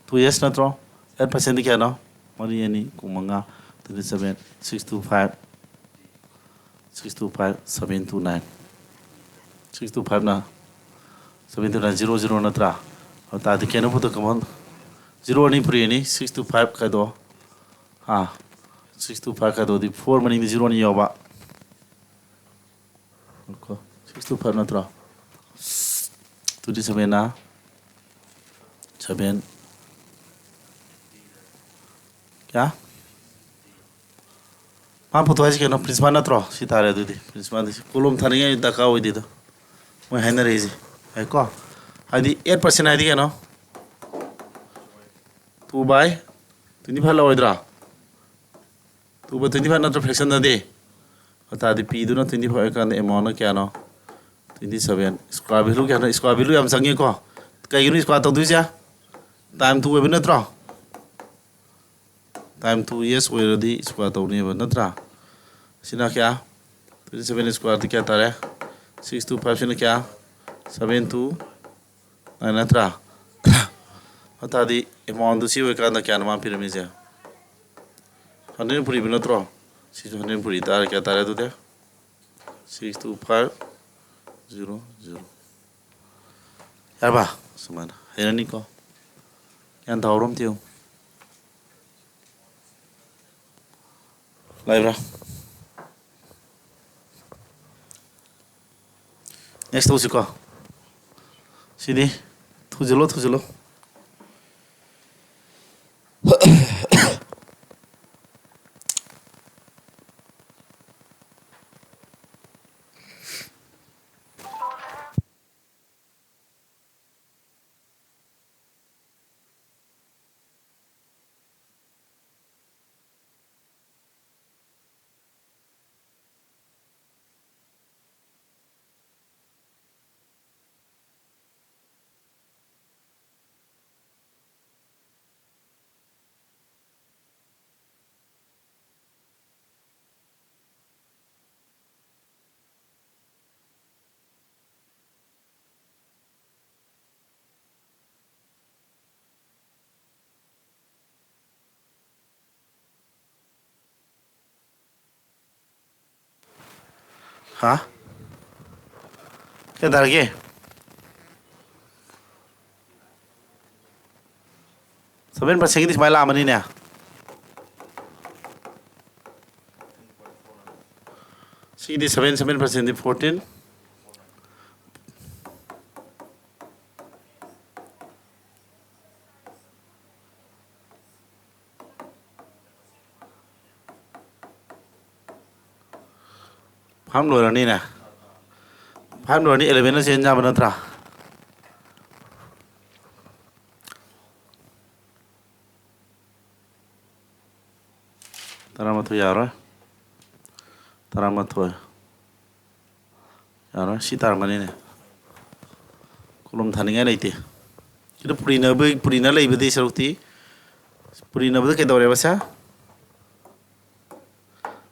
Two years ꯅꯠꯇ꯭ꯔꯣ? Eight percent ꯗꯤ ꯀꯌꯥꯅꯣ? ꯃꯔꯤ ꯑꯅꯤ ꯀꯨꯟꯃꯉꯥ, twenty seven, six two five, six two five, seven two nine꯫ Six two five ꯅ seven two nine, zero zero ꯅꯠꯇ꯭ꯔꯥ? ꯑꯗꯨ ꯇꯥꯔꯗꯤ ꯀꯩꯅꯣ ꯄꯨꯊꯣꯛ, ꯀꯃꯟ zero ꯑꯅꯤ ꯄꯨꯔꯛꯏꯅꯤ, six two five ꯈꯥꯏꯗꯣꯛꯑꯣ꯫ ꯑꯥ, six two five ꯈꯥꯏꯗꯣꯛꯑꯗꯤ four ꯃꯅꯤꯡꯗ zero ꯑꯅꯤ ꯌꯥꯎꯕ꯫ ꯀꯣ, six two five ꯅꯠꯇ꯭ꯔꯣ? Twenty seven ꯅ seven, ꯀꯌꯥ? ꯃꯥ ꯄꯨꯊꯣꯛ ꯍꯥꯏꯁꯤ ꯀꯩꯅꯣ? Principal ꯅꯠꯇ꯭ꯔꯣ? ꯁꯤ ꯇꯥꯔꯦ ꯑꯗꯨꯗꯤ꯫ Principal ꯗꯤ ꯁꯤ ꯀꯣꯂꯣꯝ ꯊꯥꯅꯤꯡꯉꯥꯏ ꯗꯔꯀꯥꯔ ꯑꯣꯏꯗꯦꯗꯣ꯫ ꯃꯣꯏ ꯍꯥꯏꯅꯔꯛꯏꯁꯦ꯫ ꯍꯥꯏꯀꯣ? ꯍꯥꯏꯗꯤ eight percent ꯍꯥꯏꯗꯤ ꯀꯩꯅꯣ? Two by twenty five ꯂꯧꯔꯣꯏꯗ꯭ꯔꯥ? Two by twenty five ꯅꯠꯇ꯭ꯔꯣ fraction ꯗꯗꯤ? ꯑꯗꯨ ꯇꯥꯔꯗꯤ P ꯗꯨꯅ twenty five ꯑꯣꯏꯔꯀꯥꯟꯗ amount ꯅ ꯀꯌꯥꯅꯣ? Twenty seven꯫ Square value ꯀꯌꯥꯅꯣ? Square value ꯌꯥꯝ ꯆꯪꯉꯤꯀꯣ? ꯀꯩꯒꯤꯅꯣ square ꯇꯧꯗꯣꯏꯁꯦ? Time two ꯑꯣꯏꯕ ꯅꯠꯇ꯭ꯔꯣ? Time two years ꯑꯣꯏꯔꯗꯤ square ꯇꯧꯅꯦꯕ, ꯅꯠꯇ꯭ꯔꯥ? ꯁꯤꯅ ꯀꯌꯥ? Twenty seven square ꯗꯤ ꯀꯌꯥ ꯇꯥꯔꯦ? Six two five ꯁꯤꯅ ꯀꯌꯥ? Seven two ꯅꯠꯇ꯭ꯔꯥ? ꯑꯗꯨ ꯇꯥꯔꯗꯤ ꯑꯦꯃꯥꯎꯟꯗꯨ ꯁꯤ ꯑꯣꯏꯀꯥꯟꯗ ꯀꯌꯥꯅꯣ ꯃꯥ ꯄꯤꯔꯝꯃꯤꯁꯦ? ꯍꯟꯗ꯭ꯔꯦꯠ ꯄꯨꯔꯤꯕ ꯅꯠꯇ꯭ꯔꯣ? ꯁꯤꯁꯨ ꯍꯟꯗ꯭ꯔꯦꯠ ꯄꯨꯔꯤ ꯇꯥꯔꯦ꯫ ꯀꯌꯥ ꯇꯥꯔꯦ ꯑꯗꯨꯗꯤ? Six two five zero zero꯫ ꯌꯥꯔꯕ? ꯁꯨꯃꯥꯏꯅ ꯍꯩꯔꯅꯤꯀꯣ꯫ ꯒ꯭ꯌꯥꯟ ꯇꯥꯍꯧꯔꯣ ꯑꯝꯇ ꯌꯦꯡꯉꯨ꯫ ꯂꯩꯕ꯭ꯔꯥ? Next ꯇꯧꯁꯤꯀꯣ꯫ ꯁꯤꯗꯤ ꯊꯨꯖꯤꯜꯂꯣ, ꯊꯨꯖꯤꯜꯂꯣ꯫ ꯍꯥ? ꯀꯩꯗꯧꯔꯒꯦ? Seven percentꯀꯤꯗꯤ ꯁꯨꯃꯥꯏꯅ ꯂꯥꯛꯑꯃꯅꯤꯅꯦ꯫ ꯁꯤꯒꯤꯗꯤ seven, seven percentꯗꯤ fourteen꯫ Five ꯂꯣꯏꯔꯅꯤꯅꯦ꯫ Five ꯂꯣꯏꯔꯅꯤ, elevenꯅ ꯆꯦꯟ ꯌꯥꯕ ꯅꯠꯇ꯭ꯔꯥ? ꯇꯔꯥꯃꯥꯊꯣꯏ ꯌꯥꯔꯣꯏ꯫ ꯇꯔꯥꯃꯥꯊꯣꯏ꯫ ꯌꯥꯔꯣꯏ, ꯁꯤ ꯇꯥꯔꯝꯃꯅꯤꯅꯦ꯫ Column ꯊꯥꯅꯤꯡꯉꯥꯏ ꯂꯩꯇꯦ꯫ ꯁꯤꯗ ꯄꯨꯔꯤꯅꯕ-, ꯄꯨꯔꯤꯅ ꯂꯩꯕꯗꯤ ꯁꯔꯨꯛꯇꯤ, ꯄꯨꯔꯤꯅꯕꯗ ꯀꯩꯗꯧꯔꯦꯕ ꯁꯦ?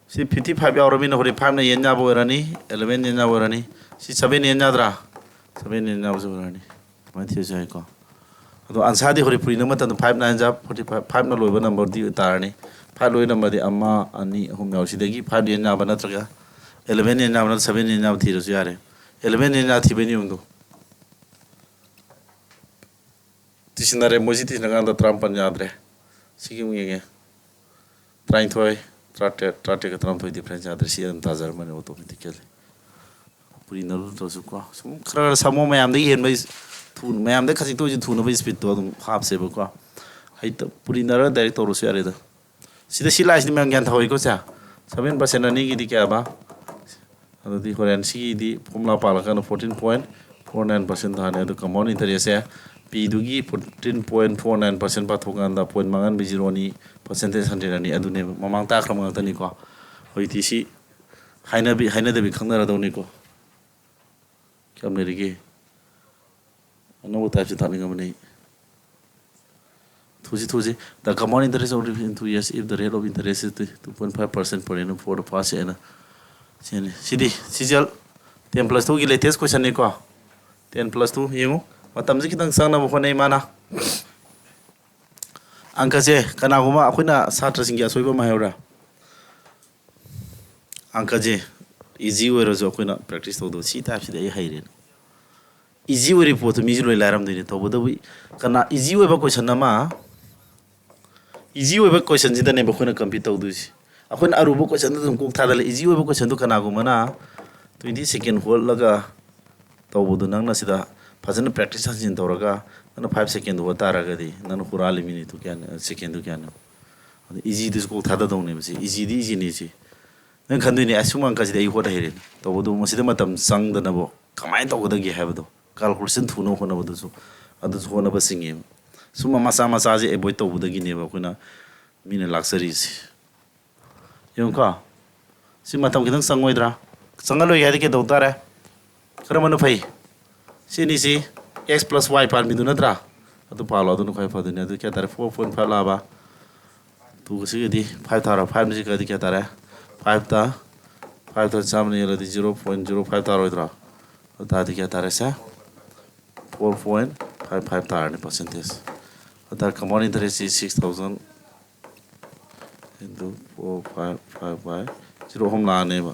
ꯁꯤ fifty five ꯌꯥꯎꯔꯕꯅꯤꯅ ꯍꯣꯔꯦꯟ fiveꯅ ꯌꯦꯟ ꯌꯥꯕ ꯑꯣꯏꯔꯅꯤ, eleven ꯌꯦꯟ ꯌꯥꯕ ꯑꯣꯏꯔꯅꯤ꯫ ꯁꯤ seven ꯌꯦꯟ ꯌꯥꯗ꯭ꯔꯥ? Seven ꯌꯦꯟ ꯌꯥꯕꯁꯨ ꯑꯣꯏꯔꯅꯤ꯫ ꯑꯗꯨꯃꯥꯏꯅ ꯊꯤꯔꯁꯨ ꯌꯥꯏꯀꯣ꯫ ꯑꯗꯣ ꯑꯟꯁꯥꯔꯗꯤ ꯍꯣꯔꯦꯟ ꯄꯨꯔꯤꯅ ꯃꯇꯝꯗ ꯐꯥꯏꯚ ꯅꯥꯏꯟ ꯖꯥ ꯐꯣꯔꯇꯤ ꯐꯥꯏꯚ, ꯐꯥꯏꯚꯅ ꯂꯣꯏꯕ ꯅꯝꯕꯔꯗꯤ ꯇꯥꯔꯅꯤ꯫ ꯐꯥꯏꯚ ꯂꯣꯏꯕ ꯅꯝꯕꯔꯗꯤ ꯑꯃ, ꯑꯅꯤ, ꯑꯍꯨꯝ ꯌꯥꯎꯔꯦ꯫ ꯁꯤꯗꯒꯤ ꯐꯥꯏꯚ ꯌꯦꯟ ꯌꯥꯕ ꯅꯠꯇ꯭ꯔꯒ ꯑꯦꯂꯚꯦꯟ ꯌꯦꯟ ꯌꯥꯕ ꯅꯠꯇ꯭ꯔꯒ ꯁꯚꯦꯟ ꯌꯦꯟ ꯌꯥꯕ ꯊꯤꯔꯁꯨ ꯌꯥꯔꯦ꯫ ꯑꯦꯂꯚꯦꯟ ꯌꯦꯟ ꯌꯥ ꯊꯤꯕꯩ ꯅꯤꯌꯣꯝꯗꯣ ꯇꯤꯁꯤꯟꯅꯔꯦ꯫ ꯃꯣꯏꯁꯤ ꯇꯤꯁꯤꯟꯅꯀꯥꯟꯗ ꯇꯔꯥꯃꯥꯄꯟ ꯌꯥꯗ꯭ꯔꯦ꯫ ꯁꯤꯒꯤ ꯑꯃꯨꯛ ꯌꯦꯡꯒꯦ꯫ ꯇꯔꯥꯅꯤꯊꯣꯏ, ꯇꯔꯥꯇꯔꯦꯠ, ꯇꯔꯥꯇꯔꯦꯠꯀ ꯇꯔꯥꯃꯥꯊꯣꯏ ꯗꯤꯐ꯭ꯔꯦꯟꯁ ꯌꯥꯗ꯭ꯔꯦ꯫ ꯁꯤ ꯑꯗꯨꯝ ꯇꯥꯖꯔꯝꯃꯅꯤ ꯑꯣꯇꯣꯃꯦꯇꯤꯀꯦꯜꯂꯤ꯫ ꯄꯨꯔꯤꯅꯔꯨ ꯅꯠꯇ꯭ꯔꯁꯨ ꯀꯣ, ꯁꯨꯝ ꯈꯔ ꯈꯔ ꯁꯝꯃꯣ꯫ ꯃꯌꯥꯝꯗꯒꯤ ꯍꯦꯟꯕ ꯊꯨ-, ꯃꯌꯥꯝꯗ ꯈꯖꯤꯛꯇ ꯑꯣꯏꯁꯨ ꯊꯨꯅꯕ ꯏꯁꯄꯤꯠꯇꯣ ꯑꯗꯨꯝ ꯍꯥꯞꯁꯦꯕꯀꯣ꯫ ꯍꯩꯇ-, ꯄꯨꯔꯤꯅꯔ ꯗꯥꯏꯔꯦꯛ ꯇꯧꯔꯁꯨ ꯌꯥꯔꯦꯗ꯫ ꯁꯤꯗ ꯁꯤ ꯂꯥꯏꯁꯤꯗꯤ ꯃꯌꯥꯝ ꯒ꯭ꯌꯥꯟ ꯇꯥꯍꯧꯏꯀꯣ ꯁꯦ꯫ Seven percent ꯑꯅꯤꯒꯤꯗꯤ ꯀꯌꯥꯕ? ꯑꯗꯨꯗꯤ ꯍꯣꯔꯦꯟ ꯁꯤꯒꯤꯗꯤ ꯐꯣꯔꯃꯨꯂꯥ ꯄꯥꯜꯂꯀꯥꯟꯗ fourteen point four nine percent ꯇꯥꯅꯤ꯫ ꯑꯗꯨ ꯀꯝꯄꯥꯎꯟ ꯏꯟꯇꯔꯦꯁꯁꯦ ꯄꯤꯗꯨꯒꯤ fourteen point four nine percent ꯄꯥꯊꯣꯛꯀꯥꯟꯗ ꯄꯣꯏꯟ ꯃꯉꯥ ꯖꯤꯔꯣ ꯑꯅꯤ, ꯄꯥꯔꯁꯦꯟꯇꯦꯖ ꯍꯟꯗ꯭ꯔꯦꯠ ꯑꯅꯤ, ꯑꯗꯨꯅꯦꯕ꯫ ꯃꯃꯥꯡ ꯇꯥꯈ꯭ꯔꯕ ꯉꯥꯛꯇꯅꯤꯀꯣ꯫ ꯍꯧꯖꯤꯛꯇꯤ ꯁꯤ ꯍꯥꯏꯅꯕꯤ, ꯍꯥꯏꯅꯗꯕꯤ ꯈꯪꯅꯔꯗꯧꯅꯤꯀꯣ꯫ ꯀꯌꯥꯝ ꯂꯩꯔꯤꯒꯦ? ꯑꯅꯧꯕ ꯇꯥꯏꯞꯁꯦ ꯇꯥꯛꯅꯤꯡꯉꯕꯅꯤ ꯑꯩ꯫ ꯊꯨꯁꯤ, ꯊꯨꯁꯤ꯫ The compound interest of in two years, if the rate of interest is two point five percent per annum for the first year. ꯁꯤꯅꯤ꯫ ꯁꯤꯗꯤ ꯁꯤꯖꯦꯜ ꯇꯦꯟ ꯄ꯭ꯂꯁ ꯇꯨꯒꯤ ꯂꯦꯇꯦꯁ ꯀꯣꯏꯁꯟꯅꯤꯀꯣ꯫ ꯇꯦꯟ ꯄ꯭ꯂꯁ ꯇꯨ ꯌꯦꯡꯉꯨ꯫ ꯃꯇꯝꯁꯦ ꯈꯤꯇꯪ ꯆꯪꯅꯕ ꯍꯣꯠꯅꯩ ꯃꯥꯅ꯫ ꯑꯪꯀꯁꯦ ꯀꯅꯥꯒꯨꯝꯕ ꯑꯩꯈꯣꯏꯅ ꯁꯥꯇ꯭ꯔꯁꯤꯡꯒꯤ ꯑꯁꯣꯏꯕ ꯑꯃ ꯍꯥꯏꯍꯧꯔꯥ? ꯑꯪꯀꯁꯦ ꯏꯖꯤ ꯑꯣꯏꯔꯁꯨ ꯑꯩꯈꯣꯏꯅ ꯄ꯭ꯔꯦꯛꯇꯤꯁ ꯇꯧꯗꯕ꯫ ꯁꯤ ꯇꯥꯏꯞꯁꯤꯗꯤ ꯑꯩ ꯍꯩꯔꯦꯅ꯫ ꯏꯖꯤ ꯑꯣꯏꯔꯤꯕ ꯄꯣꯠꯇꯨ ꯃꯤꯁꯨ ꯂꯣꯏ ꯂꯥꯏꯔꯝꯗꯣꯏꯅꯤ꯫ ꯇꯧꯕꯇꯕꯨ ꯀꯅꯥ ꯏꯖꯤ ꯑꯣꯏꯕ ꯀꯣꯏꯁꯟ ꯑꯃ, ꯏꯖꯤ ꯑꯣꯏꯕ ꯀꯣꯏꯁꯟꯁꯤꯗꯅꯦꯕ ꯑꯩꯈꯣꯏꯅ ꯀꯝꯄꯤꯠ ꯇꯧꯗꯣꯏꯁꯦ꯫ ꯑꯩꯈꯣꯏꯅ ꯑꯔꯨꯕ ꯀꯣꯏꯁꯟꯗꯨ ꯑꯗꯨꯝ ꯀꯣꯛ ꯊꯥꯗꯜꯂꯦ꯫ ꯏꯖꯤ ꯑꯣꯏꯕ ꯀꯣꯏꯁꯟꯗꯨ ꯀꯅꯥꯒꯨꯝꯕꯅ ꯇ꯭ꯋꯦꯟꯇꯤ ꯁꯦꯀꯦꯟ ꯍꯣꯠꯂꯒ ꯇꯧꯕꯗꯨ ꯅꯪꯅ ꯁꯤꯗ ꯐꯖꯅ ꯄ꯭ꯔꯦꯛꯇꯤꯁ ꯍꯟꯖꯤꯟ ꯇꯧꯔꯒ ꯅꯪꯅ ꯐꯥꯏꯚ ꯁꯦꯀꯦꯟꯗꯨ ꯍꯣꯠ ꯇꯥꯔꯒꯗꯤ ꯅꯪꯅ ꯍꯨꯔꯥꯜꯂꯤ ꯃꯤꯅꯤꯠꯇꯨ ꯀꯌꯥꯅꯣ, ꯁꯦꯀꯦꯟꯗꯨ ꯀꯌꯥꯅꯣ? ꯑꯗ ꯏꯖꯤꯗꯨꯁꯨ ꯀꯣꯛ ꯊꯥꯗꯗꯧꯅꯦꯕ ꯁꯤ꯫ ꯏꯖꯤꯗꯤ ꯏꯖꯤꯅꯤ ꯁꯤ꯫ ꯅꯪ ꯈꯟꯗꯣꯏꯅꯦ, "ꯑꯁ, ꯁꯨꯝ ꯑꯪꯀꯁꯤꯗꯤ ꯑꯩ ꯍꯣꯠ ꯍꯩꯔꯦꯅꯦ"꯫ ꯇꯧꯕꯗꯕꯨ ꯃꯁꯤꯗ ꯃꯇꯝ ꯆꯪꯗꯅꯕ ꯀꯃꯥꯏꯅ ꯇꯧꯒꯗꯒꯦ ꯍꯥꯏꯕꯗꯣ, ꯀꯥꯜꯀꯨꯂꯦꯁꯟ ꯊꯨꯅꯕ ꯍꯣꯠꯅꯕꯗꯨꯁꯨ, ꯑꯗꯨꯁꯨ ꯍꯣꯠꯅꯕ ꯆꯤꯡꯉꯦꯕ꯫ ꯁꯨꯝꯕ ꯃꯆꯥ ꯃꯆꯥꯁꯦ ꯑꯦꯚꯣꯏꯗ ꯇꯧꯕꯗꯒꯤꯅꯦꯕ ꯑꯩꯈꯣꯏꯅ ꯃꯤꯅ ꯂꯥꯛꯆꯔꯤꯁꯦ꯫ ꯌꯦꯡꯉꯨꯀꯣ꯫ ꯁꯤ ꯃꯇꯝ ꯈꯤꯇꯪ ꯆꯪꯉꯣꯏꯗ꯭ꯔꯥ? ꯆꯪꯍꯜꯂꯣꯏꯒꯦ ꯍꯥꯏꯗꯤ ꯀꯩꯗꯧ ꯇꯥꯔꯦ? ꯀꯔꯝꯕꯅ ꯐꯩ? ꯁꯤ ꯑꯅꯤꯁꯤ ꯑꯦꯛꯁ ꯄ꯭ꯂꯁ ꯋꯥꯏ ꯄꯥꯟꯕꯤꯗꯨ ꯅꯠꯇ꯭ꯔꯥ? ꯑꯗꯨ ꯄꯥꯜꯂꯣ, ꯑꯗꯨꯅ ꯈ꯭ꯋꯥꯏ ꯐꯗꯣꯏꯅꯤ꯫ ꯑꯗꯨ ꯀꯌꯥ ꯇꯥꯔꯦ? ꯐꯣꯔ ꯄꯣꯏꯟ ꯐꯥꯏꯚ ꯂꯥꯛꯑꯕ? ꯇꯨꯒ ꯁꯤꯒꯗꯤ ꯐꯥꯏꯚ ꯊꯥꯔꯣ꯫ ꯐꯥꯏꯚꯅ ꯁꯤ ꯀꯗꯤ ꯀꯌꯥ ꯇꯥꯔꯦ? ꯐꯥꯏꯚꯇ, ꯐꯥꯏꯚꯇ ꯆꯥꯝꯃꯅ ꯌꯦꯜꯂꯗꯤ ꯖꯤꯔꯣ ꯄꯣꯏꯟ ꯖꯤꯔꯣ ꯐꯥꯏꯚ ꯇꯥꯔꯣꯏꯗ꯭ꯔꯣ? ꯑꯗꯨ ꯇꯥꯔꯗꯤ ꯀꯌꯥ ꯇꯥꯔꯦ ꯁꯦ? four point five five ꯇꯥꯔꯅꯤ percentage. ꯑꯗ compound interest ꯁꯤ six thousand into four five five by zero ꯑꯍꯨꯝ ꯂꯥꯛꯑꯅꯦꯕ,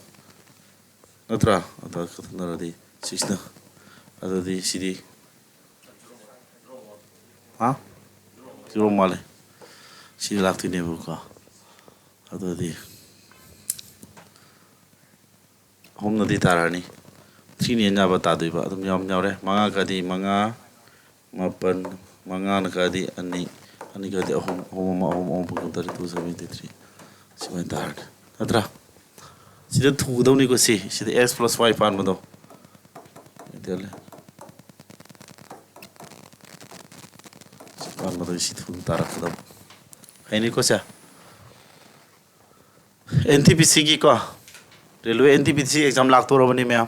ꯅꯠꯇ꯭ꯔꯥ? ꯑꯗ ꯀꯛꯊꯠꯅꯔꯗꯤ sixꯅ, ꯑꯗꯨꯗꯤ ꯁꯤꯗꯤ, ꯍꯥ? Zero ꯃꯥꯜꯂꯦ꯫ ꯁꯤꯗꯤ ꯂꯥꯛꯇꯣꯏꯅꯦꯕꯀꯣ꯫ ꯑꯗꯨꯗꯤ ꯑꯍꯨꯝꯅꯗꯤ ꯇꯥꯔꯛꯑꯅꯤ꯫ Threeꯅ ꯌꯥꯕ ꯇꯥꯗꯣꯏꯕ꯫ ꯑꯗꯨꯝ ꯌꯥꯎ-, ꯌꯥꯎꯔꯦ꯫ ꯃꯉꯥ ꯀꯥꯗꯤ ꯃꯉꯥ, ꯃꯥꯄꯟ, ꯃꯉꯥꯅ ꯀꯥꯗꯤ ꯑꯅꯤ, ꯑꯅꯤ ꯀꯥꯗꯤ ꯑꯍꯨꯝ, ꯑꯍꯨꯝ ꯑꯃ, ꯑꯍꯨꯝ ꯑꯍꯨꯝ ꯄꯨꯟ ꯇꯔꯦꯠ, two seventy three꯫ ꯁꯨꯃꯥꯏꯅ ꯇꯥꯔꯅꯤ꯫ ꯅꯠꯇ꯭ꯔꯥ? ꯁꯤꯗ ꯊꯨꯒꯗꯧꯅꯤꯀꯣ ꯁꯤ꯫ ꯁꯤꯗ x plus y ꯄꯥꯟꯕꯗꯣ꯫ ꯁꯤ ꯄꯥꯟꯕꯗꯣ ꯁꯤ ꯊꯨꯅ ꯇꯥꯔꯛꯀꯗꯕ꯫ ꯍꯩꯅꯤꯀꯣ ꯁꯦ? NTPCꯒꯤꯀꯣ, railway NTPC exam ꯂꯥꯛꯇꯣꯔꯕꯅꯤ ꯃꯌꯥꯝ꯫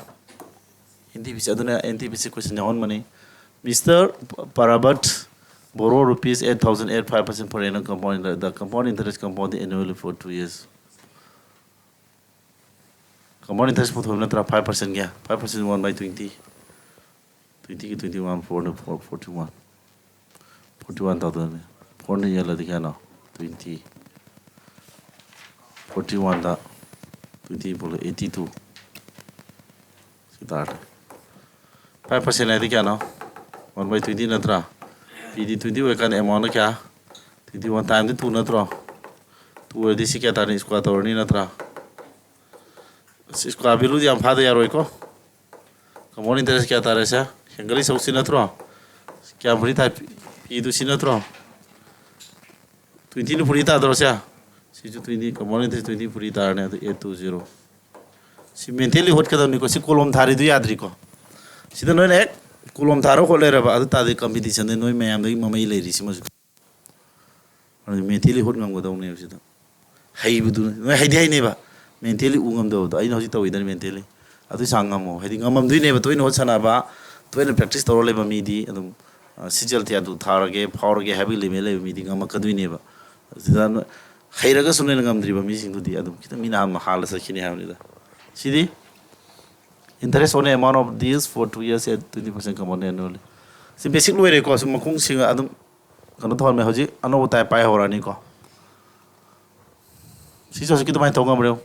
NTPC, ꯑꯗꯨꯅ NTPC question ꯌꯥꯎꯍꯟꯕꯅꯤ꯫ Mister Parabat borrow rupees eight thousand at five percent per annum compound interest. The compound interest compound annually for two years. Compound interest ꯄꯨꯊꯣꯛꯄ ꯅꯠꯇ꯭ꯔꯥ? Five percentꯒꯤ, five percent one by twenty꯫ Twentyꯒꯤ twenty one, four, four, forty one꯫ Forty one ꯇꯧꯗꯣꯏꯅꯤ꯫ Fourꯅ ꯌꯦꯜꯂꯗꯤ ꯀꯌꯥꯅꯣ? Twenty꯫ Forty oneꯗ twenty ꯄꯨꯜꯂ eighty two꯫ ꯁꯤ ꯇꯥꯔꯦ꯫ Five percent ꯍꯥꯏꯗꯤ ꯀꯌꯥꯅꯣ? One by twenty ꯅꯠꯇ꯭ꯔꯥ? Pꯗꯤ twenty ꯑꯣꯏꯔꯀꯥꯟꯗ amountꯅ ꯀꯌꯥ? Twenty one times two ꯅꯠꯇ꯭ꯔꯣ? Two ꯑꯣꯏꯔꯗꯤ ꯁꯤ ꯀꯌꯥ ꯇꯥꯔꯅꯤ? Square ꯇꯧꯔꯅꯤ ꯅꯠꯇ꯭ꯔꯥ? ꯑꯁ, square valueꯗꯤ ꯌꯥꯝ ꯐꯥꯗ ꯌꯥꯔꯣꯏꯀꯣ꯫ Compound interest ꯀꯌꯥ ꯇꯥꯔꯦ ꯁꯦ? ꯍꯦꯟꯒꯠꯂꯤ ꯁꯔꯨꯛꯁꯤ ꯅꯠꯇ꯭ꯔꯣ? ꯀꯌꯥꯝ ꯐꯨꯔꯤ ꯇꯥꯏ? Pꯗꯨ ꯁꯤ ꯅꯠꯇ꯭ꯔꯣ? Twentyꯅ ꯐꯨꯔꯤ ꯇꯥꯗ꯭ꯔꯣ ꯁꯦ? ꯁꯤꯁꯨ twenty, compound interest twenty ꯐꯨꯔꯤ ꯇꯥꯔꯅꯤ꯫ ꯑꯗꯨ eight two zero꯫ ꯁꯤ mentally ꯍꯣꯠꯀꯗꯕꯅꯤꯀꯣ꯫ ꯁꯤ column ꯊꯥꯔꯤꯗꯨ ꯌꯥꯗ꯭ꯔꯤꯀꯣ꯫ ꯁꯤꯗ ꯅꯣꯏꯅ ꯍꯦꯛ column ꯊꯥꯔ ꯍꯣꯠ ꯂꯩꯔꯕ, ꯑꯗꯨ ꯇꯥꯔꯗꯤ competitionꯗ ꯅꯣꯏ ꯃꯌꯥꯝꯗꯒꯤ ꯃꯃꯩ ꯂꯩꯔꯤꯁꯤꯃꯁꯨ꯫ ꯑꯗꯨ mentally ꯍꯣꯠ ꯉꯝꯒꯗꯧꯅꯦꯕ ꯁꯤꯗ꯫ ꯍꯩꯕꯗꯨ, ꯅꯣꯏ ꯍꯩꯗꯤ ꯍꯩꯅꯦꯕ, mentally ꯎ ꯉꯝꯗꯕꯗꯣ꯫ ꯑꯩꯅ ꯍꯧꯖꯤꯛ ꯇꯧꯋꯤꯗꯅ mentally꯫ ꯑꯗꯨꯏ ꯆꯥꯡ ꯉꯝꯃꯣ꯫ ꯍꯥꯏꯗꯤ ꯉꯝꯃꯝꯗꯣꯏꯅꯦꯕ, ꯇꯣꯏꯅ ꯍꯣꯠ ꯁꯥꯟꯅꯕ, ꯇꯣꯏꯅ practice ꯇꯧꯔ ꯂꯩꯕ ꯃꯤꯗꯤ ꯑꯗꯨꯝ, ꯑ, CGL ꯊꯥꯗꯨ ꯊꯥꯔꯒꯦ, ꯐꯥꯎꯔꯒꯦ ꯍꯥꯏꯕꯒꯤ level ꯂꯩꯕ ꯃꯤꯗꯤ ꯉꯝꯃꯛꯀꯗꯣꯏꯅꯦꯕ꯫ ꯁꯤꯗ ꯅꯣꯏ ꯍꯩꯔꯒꯁꯨ ꯅꯣꯏꯅ ꯉꯝꯗ꯭ꯔꯤꯕ ꯃꯤꯁꯤꯡꯗꯨꯗꯤ ꯑꯗꯨꯝ ꯈꯤꯇꯪ ꯃꯤꯅ ꯍꯥꯟꯅ ꯍꯥꯜꯂ ꯆꯠꯈꯤꯅꯤ ꯍꯥꯏꯕꯅꯤꯗ꯫ ꯁꯤꯗꯤ interest on amount of these for two years at twenty percent compound annually꯫ ꯁꯤ basic ꯂꯣꯏꯔꯦꯀꯣ꯫ ꯁꯨꯝ ꯃꯈꯣꯡꯁꯤꯡ ꯑꯗꯨꯝ ꯀꯩꯅꯣ ꯇꯧꯍꯜꯂꯦ꯫ ꯍꯧꯖꯤꯛ ꯑꯅꯧꯕ type ꯄꯥꯏ ꯍꯧꯔꯛꯑꯅꯤꯀꯣ꯫ ꯁꯤꯁꯨ ꯍꯧꯖꯤꯛꯀꯤ ꯑꯗꯨꯃꯥꯏꯅ ꯇꯧ ꯉꯝꯕ꯭ꯔꯣ?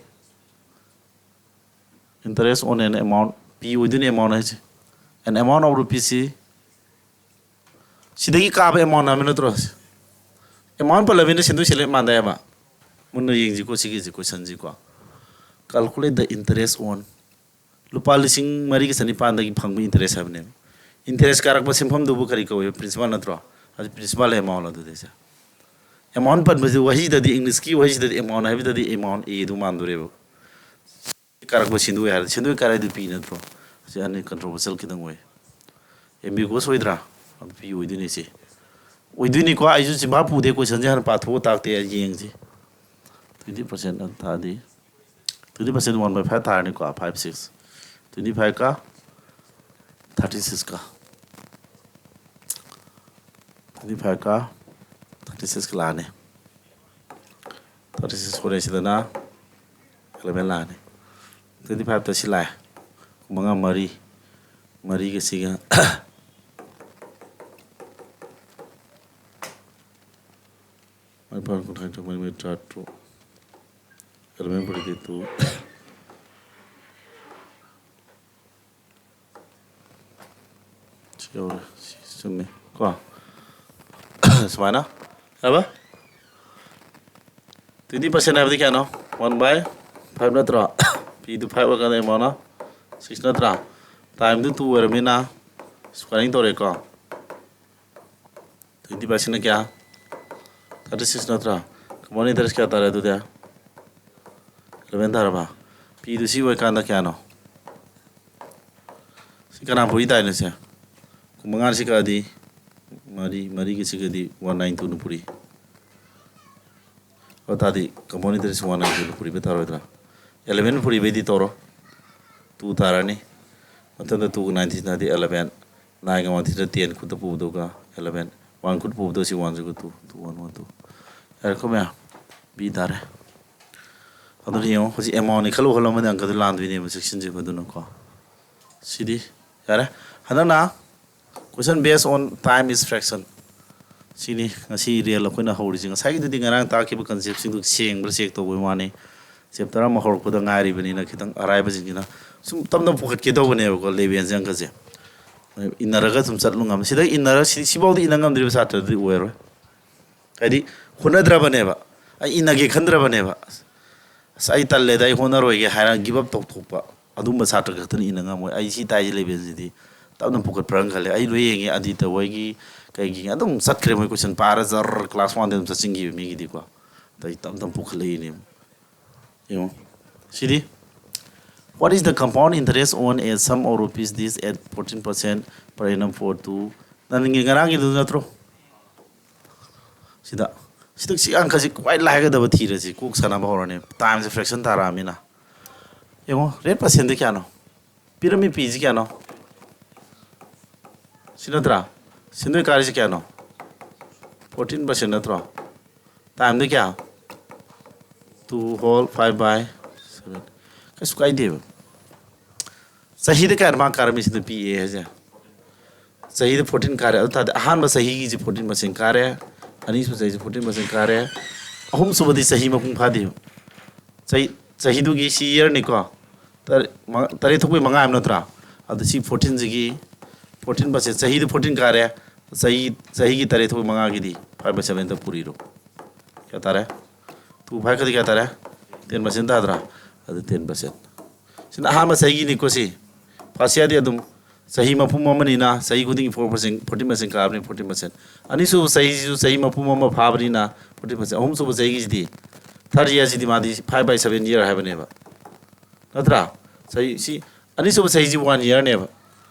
Interest on an amount, P ꯑꯣꯏꯗꯣꯏꯅꯤ amount ꯍꯥꯏꯁꯦ꯫ An amount of rupees ꯁꯤ ꯁꯤꯗꯒꯤ ꯀꯥꯕ amount ꯍꯥꯏꯕ ꯅꯠꯇ꯭ꯔꯣ? Amount ꯄꯜꯂꯕꯅꯤꯅ ꯁꯦꯟꯗꯣꯏ ꯁꯦꯂꯦꯞ ꯃꯥꯟꯗꯦ ꯍꯥꯏꯕ꯫ ꯃꯨꯟꯅ ꯌꯦꯡꯁꯤꯀꯣ ꯁꯤꯒꯤꯁꯤ, questionꯁꯤꯀꯣ꯫ Calculate the interest on, ꯂꯨꯄꯥ ꯂꯤꯁꯤꯡ ꯃꯔꯤꯒ ꯆꯅꯤꯄꯥꯟꯗꯒꯤ ꯐꯪꯕ interest ꯍꯥꯏꯕꯅꯦꯕ꯫ Interest ꯀꯥꯔꯛꯄ ꯁꯦꯟꯐꯝꯗꯨꯕꯨ ꯀꯔꯤ ꯀꯧꯏ? Principal ꯅꯠꯇ꯭ꯔꯣ? ꯑꯗꯨ principal amount ꯑꯗꯨꯗꯤ ꯁꯦ꯫ Amount ꯄꯟꯕꯁꯤ ꯋꯥꯍꯩꯁꯤꯗꯗꯤ, Englishꯀꯤ ꯋꯥꯍꯩꯁꯤꯗꯗꯤ amount ꯍꯥꯏꯕꯗꯗꯤ amount A ꯑꯗꯨ ꯃꯥꯟꯗꯣꯔꯦꯕ꯫ ꯀꯥꯔꯛꯄ ꯁꯦꯟꯗꯣꯏ ꯍꯥꯏꯔꯗꯤ, ꯁꯦꯟꯗꯣꯏ ꯀꯥꯔꯛꯏꯗꯨ P ꯅꯠꯇ꯭ꯔꯣ? ꯑꯁꯤ ꯑꯅꯤ controversial ꯈꯤꯇꯪ ꯑꯣꯏ꯫ Ambiguous ꯑꯣꯏꯗ꯭ꯔꯥ? ꯑꯗꯨ P ꯑꯣꯏꯗꯣꯏꯅꯤ ꯁꯤ꯫ ꯑꯣꯏꯗꯣꯏꯅꯤꯀꯣ, ꯑꯩꯁꯨ ꯆꯤꯟꯐꯥ ꯄꯨꯗꯦ, questionꯁꯦ ꯍꯥꯟꯅ ꯄꯥꯊꯣꯛꯑ ꯇꯥꯛꯇꯦ ꯑꯩ ꯌꯦꯡꯁꯤ꯫ Twenty percent ꯊꯥꯔꯗꯤ, twenty percent one by five ꯊꯥꯔꯅꯤꯀꯣ, five six꯫ Twenty five ꯀ thirty six ꯀ꯫ Twenty five ꯀ thirty six ꯀ ꯂꯥꯛꯑꯅꯤ꯫ Thirty six ꯍꯣꯔꯦꯟ ꯁꯤꯗꯅ eleven ꯂꯥꯛꯑꯅꯤ꯫ Twenty fiveꯇ ꯁꯤ ꯂꯥꯛꯑꯦ꯫ ꯃꯉꯥ ꯃꯔꯤ, ꯃꯔꯤꯒ ꯁꯤꯒ꯫ ꯃꯥꯄꯟ, ꯀꯨꯟꯊ꯭ꯔꯥ, ꯅꯤꯊꯣꯏ, ꯃꯔꯤ, ꯃꯔꯤ, ꯇꯔꯥ ꯇꯔꯨꯛ꯫ Eleven ꯐꯨꯔꯤꯗꯤ two꯫ ꯁꯤ ꯌꯧꯔꯦ꯫ ꯁꯤ ꯆꯨꯝꯃꯦ ꯀꯣ꯫ ꯁꯨꯃꯥꯏꯅ ꯍꯥꯏꯕ? Twenty percent ꯍꯥꯏꯕꯗꯤ ꯀꯌꯥꯅꯣ? One by five ꯅꯠꯇ꯭ꯔꯣ? Pꯗꯨ five ꯑꯣꯏꯔꯀꯥꯟꯗ amountꯅ six ꯅꯠꯇ꯭ꯔꯥ? Timeꯗꯨ two ꯑꯣꯏꯔꯕꯅꯤꯅ squaring ꯇꯧꯔꯦꯀꯣ꯫ Twenty fiveꯁꯤꯅ ꯀꯌꯥ? Thirty six ꯅꯠꯇ꯭ꯔꯥ? Common interest ꯀꯌꯥ ꯇꯥꯔꯦ ꯑꯗꯨꯗꯤ? Eleven ꯇꯥꯔꯕ? Pꯗꯨ ꯁꯤ ꯑꯣꯏꯀꯥꯟꯗ ꯀꯌꯥꯅꯣ? ꯁꯤ ꯀꯅꯥ ꯄꯨꯔꯤ ꯇꯥꯏꯅꯣ ꯁꯦ? ꯀꯨꯟꯃꯉꯥꯁꯤ ꯀꯛꯑꯗꯤ ꯃꯔꯤ, ꯃꯔꯤꯒ ꯁꯤꯒꯗꯤ one nine twoꯅ ꯄꯨꯔꯤ꯫ ꯑꯗꯨ ꯇꯥꯔꯗꯤ common interest one nine twoꯅ ꯄꯨꯔꯤꯕ ꯇꯥꯔꯣꯏꯗ꯭ꯔꯥ? Eleven ꯄꯨꯔꯤꯕꯩꯗꯤ ꯇꯧꯔꯣ꯫ Two ꯇꯥꯔꯅꯤ꯫ ꯃꯊꯪꯗ twoꯒ nine ꯊꯤꯟꯅꯗꯤ eleven, nineꯒ one ꯊꯤꯟꯅ ten, ꯈꯨꯠꯇ ꯄꯨꯕꯗꯨꯒ eleven, one ꯈꯨꯠ ꯄꯨꯕꯗꯣ ꯁꯤ one zero two, two one one two꯫ ꯌꯥꯔꯦꯀꯣ ꯃꯌꯥꯝ? B ꯇꯥꯔꯦ꯫ ꯑꯗꯨꯅ ꯌꯦꯡꯉꯣ, ꯍꯧꯖꯤꯛ amountꯅꯤ ꯈꯜꯂꯨ ꯈꯜꯂꯝꯃꯗꯤ ꯑꯪꯀꯗꯨ ꯂꯥꯟꯗꯣꯏꯅꯦꯕ, ꯆꯦꯛꯁꯤꯟꯁꯦꯕ꯫ ꯑꯗꯨꯅꯀꯣ ꯁꯤꯗꯤ ꯌꯥꯔꯦ꯫ ꯍꯟꯗꯛꯅ Question based on time is fraction. ꯁꯤꯅꯤ ꯉꯁꯤ ꯔꯤꯌꯦꯜ ꯑꯩꯈꯣꯏꯅ ꯍꯧꯔꯤꯁꯦ꯫ ꯉꯁꯥꯏꯒꯤꯗꯨꯗꯤ ꯉꯔꯥꯡ ꯇꯥꯛꯈꯤꯕ ꯀꯟꯁꯦꯞꯁꯤꯡꯗꯨ ꯁꯦꯡꯕ꯭ꯔꯥ ꯆꯦꯛ ꯇꯧꯕꯩ ꯋꯥꯅꯤ꯫ ꯆꯦꯞꯇꯔ ꯑꯃ ꯍꯧꯔꯛꯄꯗ ꯉꯥꯏꯔꯤꯕꯅꯤꯅ ꯈꯤꯇꯪ ꯑꯔꯥꯏꯕꯁꯤꯡꯁꯤꯅ ꯁꯨꯝ ꯇꯞꯅ ꯄꯨꯈꯠꯀꯦ ꯇꯧꯕꯅꯦꯕꯀꯣ, ꯂꯦꯚꯦꯜꯁꯦ ꯑꯪꯀꯁꯦ꯫ ꯏꯟꯅꯔꯒ ꯁꯨꯝ ꯆꯠꯂꯨ ꯉꯝꯃꯦ꯫ ꯁꯤꯗ ꯏꯟꯅꯔ ꯁꯤ-, ꯁꯤꯐꯥꯎꯗꯤ ꯏꯟꯅ ꯉꯝꯗ꯭ꯔꯤꯕ ꯁꯥꯇ꯭ꯔꯗꯨꯗꯤ ꯑꯣꯏꯔꯣꯏ꯫ ꯍꯥꯏꯗꯤ ꯍꯣꯠꯅꯗ꯭ꯔꯕꯅꯦꯕ, ꯑꯩ ꯏꯟꯅꯒꯦ ꯈꯟꯗ꯭ꯔꯕꯅꯦꯕ꯫ "ꯑꯁ, ꯑꯩ ꯇꯜꯂꯦꯗ, ꯑꯩ ꯍꯣꯠꯅꯔꯣꯏꯒꯦ" ꯍꯥꯏꯔ ꯒꯤꯞ ꯑꯞ ꯇꯧꯊꯣꯛꯄ, ꯑꯗꯨꯝꯕ ꯁꯥꯇ꯭ꯔ ꯈꯛꯇꯅ ꯏꯟꯅ ꯉꯝꯃꯣꯏ꯫ ꯑꯩ ꯁꯤ ꯇꯥꯏꯁꯤ ꯂꯦꯚꯦꯜꯁꯤꯗꯤ ꯇꯞꯅ ꯄꯨꯈꯠꯄ꯭ꯔꯥꯅ ꯈꯜꯂꯦ꯫ ꯑꯩ ꯂꯣꯏ ꯌꯦꯡꯉꯦ, ꯑꯗꯤꯇ ꯍꯣꯏꯒꯤ ꯀꯩꯒꯤ ꯑꯗꯨꯝ ꯆꯠꯈ꯭ꯔꯦ ꯃꯣꯏ ꯀꯣꯏꯁꯟ ꯄꯥꯔ ꯖꯔ ꯀ꯭ꯂꯥꯁ ꯋꯥꯟꯗ ꯑꯗꯨꯝ ꯆꯠꯁꯤꯟꯈꯤꯕ ꯃꯤꯒꯤꯗꯤꯀꯣ꯫ ꯑꯗ ꯑꯩ ꯇꯞ ꯇꯞ ꯄꯨꯈꯠꯂꯛꯏꯅꯦ꯫ ꯌꯦꯡꯉꯣ ꯁꯤꯗꯤ, "What is the compound interest on a sum of rupees this at fourteen percent per annum for two?" ꯅꯪꯒꯤ ꯉꯔꯥꯡꯒꯤꯗꯨ ꯅꯠꯇ꯭ꯔꯣ? ꯁꯤꯗ, ꯁꯤꯗ ꯁꯤ ꯑꯪꯀꯁꯤ ꯈ꯭ꯋꯥꯏ ꯂꯥꯏꯒꯗꯕ ꯊꯤꯔꯁꯤ꯫ ꯀꯣꯛ ꯁꯥꯟꯅꯕ ꯍꯧꯔꯅꯤ꯫ ꯇꯥꯏꯝꯁꯦ ꯐ꯭ꯔꯦꯛꯁꯟ ꯇꯥꯔꯛꯑꯃꯤꯅ꯫ ꯌꯦꯡꯉꯣ, ꯔꯦꯠ ꯄꯥꯔꯁꯦꯟꯗꯤ ꯀꯌꯥꯅꯣ? ꯄꯤꯔꯝꯃꯤ ꯄꯤꯁꯤ ꯀꯌꯥꯅꯣ? ꯁꯤ ꯅꯠꯇ꯭ꯔꯥ? ꯁꯦꯟꯗꯣꯏ ꯀꯥꯔꯤꯁꯤ ꯀꯌꯥꯅꯣ? Fourteen percent ꯅꯠꯇ꯭ꯔꯣ? ꯇꯥꯏꯝꯗꯤ ꯀꯌꯥ? Two whole five by seven꯫ ꯀꯩꯁꯨ ꯀꯥꯏꯗꯦꯕ꯫ ꯆꯍꯤꯗ ꯀꯌꯥꯅꯣ ꯃꯥ ꯀꯥꯔꯝꯃꯤꯁꯤꯅ ꯄꯤ ꯑꯦ ꯍꯥꯏꯁꯦ? ꯆꯍꯤꯗ fourteen ꯀꯥꯔꯦ꯫ ꯑꯗꯨ ꯇꯥꯔꯗꯤ ꯑꯍꯥꯟꯕ ꯆꯍꯤꯒꯤꯁꯤ fourteen percent ꯀꯥꯔꯦ, ꯑꯅꯤꯁꯨꯕ ꯆꯍꯤꯁꯤ fourteen percent ꯀꯥꯔꯦ, ꯑꯍꯨꯝꯁꯨꯕꯗꯤ ꯆꯍꯤ ꯃꯄꯨꯡ ꯐꯥꯗꯦꯕ꯫ ꯆꯍꯤ, ꯆꯍꯤꯗꯨꯒꯤ ꯁꯤ ꯌꯔꯅꯤꯀꯣ, ꯇꯔꯦꯠ, ꯃꯉꯥ, ꯇꯔꯦꯠ ꯊꯣꯛꯄꯩ ꯃꯉꯥ ꯍꯥꯏꯕ ꯅꯠꯇ꯭ꯔꯥ? ꯑꯗꯨ ꯁꯤ fourteen ꯁꯤꯒꯤ, fourteen percent, ꯆꯍꯤꯗꯨ fourteen ꯀꯥꯔꯦ, ꯆꯍꯤ, ꯆꯍꯤꯒꯤ ꯇꯔꯦꯠ ꯊꯣꯛꯄꯩ ꯃꯉꯥꯒꯤꯗꯤ five by seven ꯗ ꯄꯨꯔꯤꯔꯣ꯫ ꯀꯌꯥ ꯇꯥꯔꯦ? Two five ꯀꯗꯤ ꯀꯌꯥ ꯇꯥꯔꯦ? Ten percent ꯇꯥꯗ꯭ꯔꯥ? ꯑꯗꯨ ten percent꯫ ꯁꯤꯅ ꯑꯍꯥꯟꯕ ꯆꯍꯤꯒꯤꯅꯤꯀꯣ ꯁꯤ꯫ First year ꯗꯤ ꯑꯗꯨꯝ ꯆꯍꯤ ꯃꯄꯨꯝ ꯑꯃꯅꯤꯅ ꯆꯍꯤ ꯈꯨꯗꯤꯡꯒꯤ four percent, fourteen percent ꯀꯥꯕꯅꯤ, fourteen percent꯫ ꯑꯅꯤꯁꯨꯕ ꯆꯍꯤꯁꯤꯁꯨ ꯆꯍꯤ ꯃꯄꯨꯝ ꯑꯃ ꯐꯥꯕꯅꯤꯅ fourteen percent꯫ ꯑꯍꯨꯝꯁꯨꯕ ꯆꯍꯤꯒꯤꯁꯤꯗꯤ, third year ꯁꯤꯗꯤ ꯃꯥꯗꯤ five by seven year ꯍꯥꯏꯕꯅꯦꯕ꯫ ꯅꯠꯇ꯭ꯔꯥ? ꯆꯍꯤ ꯁꯤ, ꯑꯅꯤꯁꯨꯕ ꯆꯍꯤꯁꯤ one year ꯅꯦꯕ꯫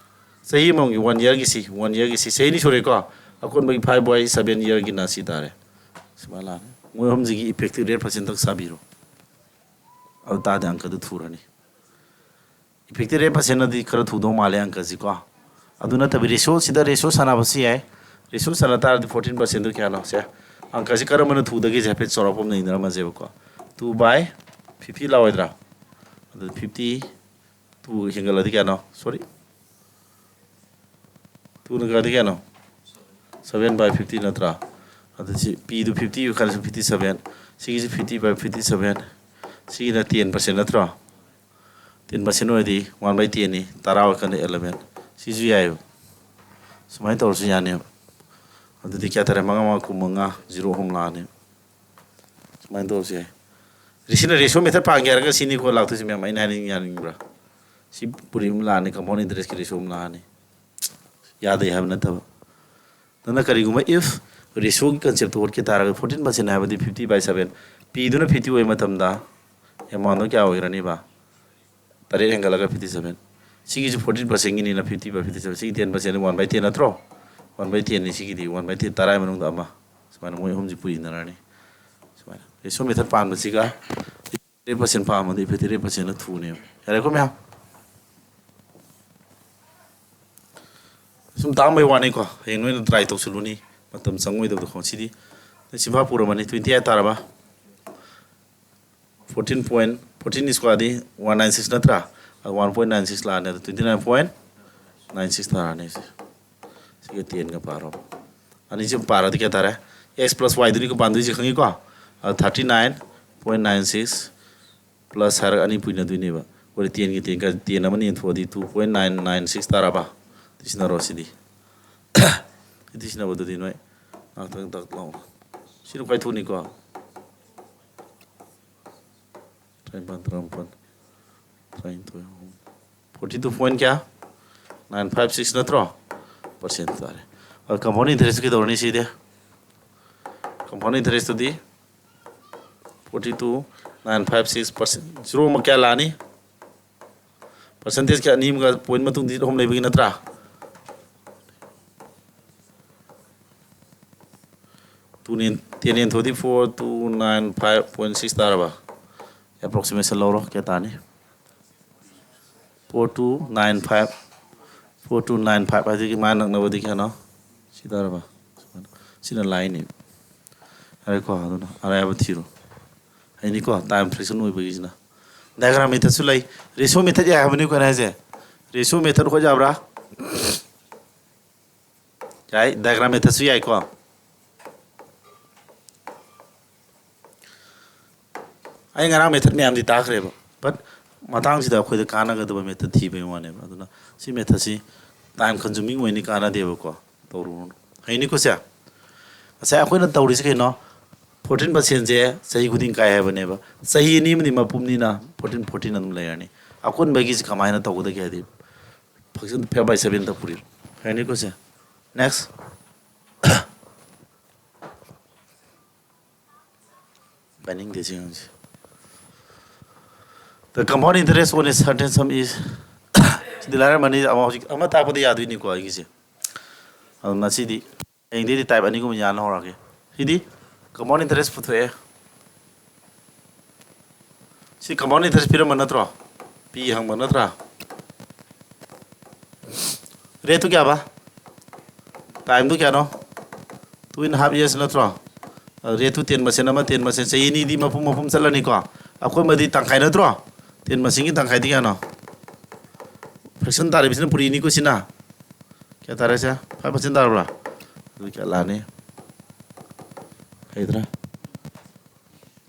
ꯆꯍꯤ ꯑꯃꯃꯝꯒꯤ one year ꯒꯤꯁꯤ, one year ꯒꯤꯁꯤ, ꯆꯍꯤ ꯑꯅꯤ ꯁꯨꯔꯦꯀꯣ꯫ ꯑꯀꯣꯟꯕꯒꯤ five by seven year ꯒꯤꯅ ꯁꯤ ꯇꯥꯔꯦ꯫ ꯁꯨꯃꯥꯏꯅ ꯂꯥꯛꯑꯅꯤ꯫ ꯃꯣꯏ ꯑꯍꯨꯝꯁꯤꯒꯤ effective rate percent ꯇꯛ ꯁꯥꯕꯤꯔꯣ꯫ ꯑꯗꯨ ꯇꯥꯔꯗꯤ ꯑꯪꯀꯗꯨ ꯊꯨꯔꯅꯤ꯫ Effective rate percent ꯅꯗꯤ ꯈꯔ ꯊꯨꯗꯧ ꯃꯥꯜꯂꯦ ꯑꯪꯀꯁꯤꯀꯣ꯫ ꯑꯗꯨ ꯅꯠꯇꯕꯤ ꯔꯦꯁꯤꯑꯣ, ꯁꯤꯗ ꯔꯦꯁꯤꯑꯣ ꯁꯥꯟꯅꯕꯁꯨ ꯌꯥꯏ꯫ ꯔꯦꯁꯤꯑꯣ ꯁꯥꯟꯅ ꯇꯥꯔꯗꯤ fourteen percent ꯗꯨ ꯀꯌꯥꯅꯣ? ꯁꯦ, ꯑꯪꯀꯁꯤ ꯀꯔꯝꯕꯅ ꯊꯨꯗꯒꯦꯁꯦ ꯍꯥꯏꯐꯦꯠ ꯆꯥꯎꯔꯥꯛꯄ ꯑꯃ ꯌꯦꯡꯅꯔꯝꯃꯁꯦꯕꯀꯣ꯫ Two by fifty ꯂꯥꯛꯑꯣꯏꯗ꯭ꯔꯥ? ꯑꯗꯨ fifty, two ꯍꯦꯟꯒꯠꯂꯗꯤ ꯀꯌꯥꯅꯣ? Sorry, ꯇꯨꯅ ꯀꯗꯤ ꯀꯌꯥꯅꯣ? Seven by fifty ꯅꯠꯇ꯭ꯔꯥ? ꯑꯗꯨ ꯁꯤ ꯄꯤꯗꯨ fifty ꯈꯜꯂꯁꯤ, fifty seven, ꯁꯤꯒꯤꯁꯤ fifty by fifty seven, ꯁꯤꯒꯤꯅ ten percent ꯅꯠꯇ꯭ꯔꯣ? Ten percent ꯑꯣꯏꯔꯗꯤ one by ten ꯅꯤ, ꯇꯔꯥ ꯑꯣꯏꯔꯀꯥꯟꯗ eleven, ꯁꯤꯁꯨ ꯌꯥꯏꯑꯕ꯫ ꯁꯨꯃꯥꯏꯅ ꯇꯧꯔꯁꯨ ꯌꯥꯅꯦꯕ꯫ ꯑꯗꯨꯗꯤ ꯀꯌꯥ ꯇꯥꯔꯦ? ꯃꯉꯥ ꯃꯉꯥ ꯀꯨꯟꯃꯉꯥ, zero ꯑꯍꯨꯝ ꯂꯥꯛꯑꯅꯤ꯫ ꯁꯨꯃꯥꯏꯅ ꯇꯧꯔꯁꯨ ꯌꯥꯏ꯫ ꯁꯤꯅ ratio method ꯄꯥꯝꯒꯦ ꯍꯥꯏꯔꯒ ꯁꯤꯅꯤꯀꯣ ꯂꯥꯛꯇꯣꯏꯁꯤ ꯃꯌꯥꯝ꯫ ꯑꯩꯅ ꯍꯥꯏꯅꯤꯡ ꯌꯥꯅꯤꯡꯕ꯭ꯔꯥ? ꯁꯤ ꯄꯨꯔꯤ ꯑꯃ ꯂꯥꯛꯑꯅꯤ, compound interest ꯀꯤ ratio ꯑꯃ ꯂꯥꯛꯑꯅꯤ꯫ ꯌꯥꯗꯦ ꯍꯥꯏꯕ ꯅꯠꯇꯕ꯫ ꯅꯪꯅ ꯀꯔꯤꯒꯨꯝꯕ if ratio ꯒꯤ concept ꯇꯨ ꯍꯣꯠꯈꯤ ꯇꯥꯔꯒꯗꯤ, fourteen percent ꯍꯥꯏꯕꯗꯤ fifty by seven, ꯄꯤꯗꯨꯅ fifty ꯑꯣꯏꯕ ꯃꯇꯝꯗ amount ꯗꯣ ꯀꯌꯥ ꯑꯣꯏꯒ꯭ꯔꯅꯤꯕ? ꯇꯔꯦꯠ ꯍꯦꯟꯒꯠꯂꯒ fifty seven꯫ ꯁꯤꯒꯤꯁꯨ fourteen percent ꯒꯤꯅꯤꯅ, fifty by fifty seven꯫ ꯁꯤꯒꯤ ten percent D one by ten ꯅꯠꯇ꯭ꯔꯣ? One by ten ꯅꯤ ꯁꯤꯒꯤꯗꯤ, one by ten, ꯇꯔꯥꯒꯤ ꯃꯅꯨꯡꯗ ꯑꯃ꯫ ꯁꯨꯃꯥꯏꯅ ꯃꯣꯏ ꯑꯍꯨꯝꯁꯤ ꯄꯨꯔꯤꯅꯔꯅꯤ꯫ ꯁꯨꯃꯥꯏꯅ ratio method ꯄꯥꯟꯕꯁꯤꯒ effective rate percent ꯄꯥꯝꯃꯗꯤ effective rate percent ꯅ ꯊꯨꯅꯦꯕ꯫ ꯌꯥꯔꯦꯀꯣ ꯃꯌꯥꯝ? ꯁꯨꯝ ꯇꯥꯛꯑꯝꯕꯩ ꯋꯥꯅꯤꯀꯣ, ꯍꯌꯦꯡ ꯅꯣꯏꯅ try ꯇꯧꯁꯤꯜꯂꯨꯅꯤ, ꯃꯇꯝ ꯆꯪꯉꯣꯏꯗꯕꯗꯣ꯫ ꯁꯤꯗꯤ ꯅꯣꯏ ꯆꯤꯐꯥ ꯄꯨꯔꯝꯃꯅꯤ, twenty eight ꯇꯥꯔꯕ? Fourteen point, fourteen square ꯗꯤ one nine six ꯅꯠꯇ꯭ꯔꯥ? ꯑꯗꯨ one point nine six ꯂꯥꯛꯑꯅꯤ, ꯑꯗꯨ twenty nine point nine six ꯇꯥꯔꯅꯤ ꯁꯤ꯫ ꯁꯤꯒ ten ꯒ ꯄꯥꯔꯣ꯫ ꯑꯅꯤꯁꯤ ꯄꯥꯔꯗꯤ ꯀꯌꯥ ꯇꯥꯔꯦ? X plus y ꯗꯨꯅꯤꯀꯣ ꯄꯥꯟꯗꯣꯏꯁꯦ, ꯈꯪꯉꯤꯀꯣ? ꯑꯗꯨ thirty nine point nine six plus ꯍꯥꯏꯔꯒ ꯑꯅꯤ ꯄꯨꯏꯅꯗꯣꯏꯅꯦꯕ꯫ ꯑꯩꯈꯣꯏ ten ꯒꯤ ten ꯒ ten ꯑꯃꯅ ꯌꯦꯟꯊꯣꯛꯑꯗꯤ two point nine nine six ꯇꯥꯔꯕ? ꯁꯤꯖꯤꯟꯅꯔꯣ ꯁꯤꯗꯤ꯫ ꯁꯤꯗꯤ ꯁꯤꯖꯤꯟꯅꯕꯗꯨꯗꯤ ꯅꯣꯏ ꯉꯥꯛꯇꯪ ꯇꯛ ꯂꯥꯎꯅ꯫ ꯁꯤꯅ ꯈ꯭ꯋꯥꯏ ꯊꯨꯅꯤꯀꯣ? ꯇꯔꯥꯅꯤꯄꯥꯟ, ꯇꯔꯥꯃꯥꯄꯟ, ꯇꯔꯥꯅꯤꯊꯣꯏ, ꯑꯍꯨꯝ꯫ Forty two point ꯀꯌꯥ? Nine five six ꯅꯠꯇ꯭ꯔꯣ? Percent ꯇꯥꯔꯦ꯫ ꯑꯗꯣ compound interest ꯀꯩꯗꯧꯔꯅꯤ ꯁꯤꯗꯤ? Compound interest ꯇꯨꯗꯤ forty two nine five six percent꯫ Zero ꯑꯃ ꯀꯌꯥ ꯂꯥꯛꯑꯅꯤ? Percentage ꯀꯌꯥ? ꯑꯅꯤ ꯑꯃꯒ point ꯃꯇꯨꯡꯗ ꯑꯍꯨꯝ ꯂꯩꯕꯒꯤ ꯅꯠꯇ꯭ꯔꯥ? Two ꯅꯦ, ten ꯌꯦꯟꯊꯣꯛꯑꯗꯤ four two nine five point six ꯇꯥꯔꯕ? Approximation ꯂꯧꯔꯣ, ꯀꯌꯥ ꯇꯥꯅꯤ? Four two nine five, four two nine five ꯍꯥꯏꯗꯤ ꯃꯥ ꯅꯛꯅꯕꯗꯤ ꯀꯌꯥꯅꯣ? ꯁꯤ ꯇꯥꯔꯕ? ꯁꯤꯅ line ꯅꯤ꯫ ꯌꯥꯔꯦꯀꯣ? ꯑꯗꯨꯅ ꯑꯔꯥꯏꯕ ꯊꯤꯔꯣ꯫ ꯍꯩꯅꯤꯀꯣ? Time fraction ꯑꯣꯏꯕꯒꯤꯁꯤꯅ꯫ Diagram method ꯁꯨ ꯂꯩ꯫ Ratio method ꯌꯥꯏ ꯍꯥꯏꯕꯅꯤꯀꯣ ꯑꯩꯅ ꯍꯥꯏꯁꯦ꯫ Ratio method ꯍꯣꯠ ꯌꯥꯕ꯭ꯔꯥ? ꯌꯥꯏ, diagram methodꯁꯨ ꯌꯥꯏꯀꯣ꯫ ꯑꯩ ꯉꯔꯥꯡ method ꯃꯌꯥꯝꯗꯤ ꯇꯥꯈ꯭ꯔꯦꯕ, but ꯃꯇꯥꯡꯁꯤꯗ ꯑꯩꯈꯣꯏꯗ ꯀꯥꯟꯅꯒꯗꯕ method ꯊꯤꯕꯒꯤ ꯋꯥꯅꯦꯕ꯫ ꯑꯗꯨꯅ ꯁꯤ methodꯁꯤ time consuming ꯑꯣꯏꯅꯤ, ꯀꯥꯟꯅꯗꯦꯕꯀꯣ, ꯇꯧꯔꯨꯔꯅꯨ꯫ ꯍꯩꯅꯤꯀꯣ ꯁꯦ? ꯉꯁꯥꯏ ꯑꯩꯈꯣꯏꯅ ꯇꯧꯔꯤꯁꯦ ꯀꯩꯅꯣ? Fourteen percentꯁꯦ ꯆꯍꯤ ꯈꯨꯗꯤꯡ ꯀꯥꯏ ꯍꯥꯏꯕꯅꯦꯕ꯫ ꯆꯍꯤ ꯑꯅꯤ ꯑꯃꯗꯤ ꯃꯄꯨꯝꯅꯤꯅ fourteen, fourteen ꯑꯗꯨꯝ ꯂꯩꯔꯅꯤ꯫ ꯑꯀꯣꯟꯕꯒꯤꯁꯤ ꯀꯃꯥꯏꯅ ꯇꯧꯒꯗꯒꯦ ꯍꯥꯏꯗꯤ, function five by seven ꯇꯧ ꯄꯨꯔꯤ꯫ ꯍꯩꯅꯤꯀꯣ ꯁꯦ? Next꯫ ꯄꯥꯏꯅꯤꯡꯗꯦ ꯁꯤ ꯑꯉꯥꯡꯁꯦ꯫ The compound interest on a certain sum is ꯁꯤꯗꯤ ꯂꯥꯏꯔꯝꯃꯅꯤ꯫ ꯑꯃ ꯍꯧꯖꯤꯛ ꯑꯃ ꯇꯥꯛꯄꯗ ꯌꯥꯗꯣꯏꯅꯤꯀꯣ ꯑꯩꯒꯤꯁꯦ꯫ ꯑꯗꯨ ꯉꯁꯤꯗꯤ, ꯍꯌꯦꯡꯗꯩꯗꯤ type ꯑꯅꯤꯒꯨꯝꯕ ꯌꯥꯟꯅ ꯍꯧꯔꯛꯑꯒꯦ꯫ ꯁꯤꯗꯤ compound interest ꯄꯨꯊꯣꯛꯑꯦ꯫ ꯁꯤ compound interest ꯄꯤꯔꯝꯕ ꯅꯠꯇ꯭ꯔꯣ? ꯄꯤ ꯍꯪꯕ ꯅꯠꯇ꯭ꯔꯥ? Rateꯇꯨ ꯀꯌꯥꯕ? Timeꯗꯨ ꯀꯌꯥꯅꯣ? Two and a half years ꯅꯠꯇ꯭ꯔꯣ? Rateꯇꯨ ten percent ꯑꯃ, ten percent, ꯆꯍꯤ ꯑꯅꯤꯗꯤ ꯃꯄꯨꯝ ꯃꯄꯨꯝ ꯆꯠꯂꯅꯤꯀꯣ꯫ ꯑꯀꯣꯟꯕꯗꯤ ꯇꯪꯈꯥꯏ ꯅꯠꯇ꯭ꯔꯣ? Ten percentꯀꯤ ꯇꯪꯈꯥꯏꯗꯤ ꯀꯌꯥꯅꯣ? Fraction ꯇꯥꯔꯤꯕꯁꯤꯅ ꯄꯨꯔꯤꯅꯤꯀꯣ ꯁꯤꯅ꯫ ꯀꯌꯥ ꯇꯥꯔꯦ ꯁꯦ? Five percent ꯇꯥꯔꯕ꯭ꯔꯥ? ꯑꯗꯨ ꯀꯌꯥ ꯂꯥꯛꯑꯅꯤ? ꯍꯩꯗ꯭ꯔꯥ?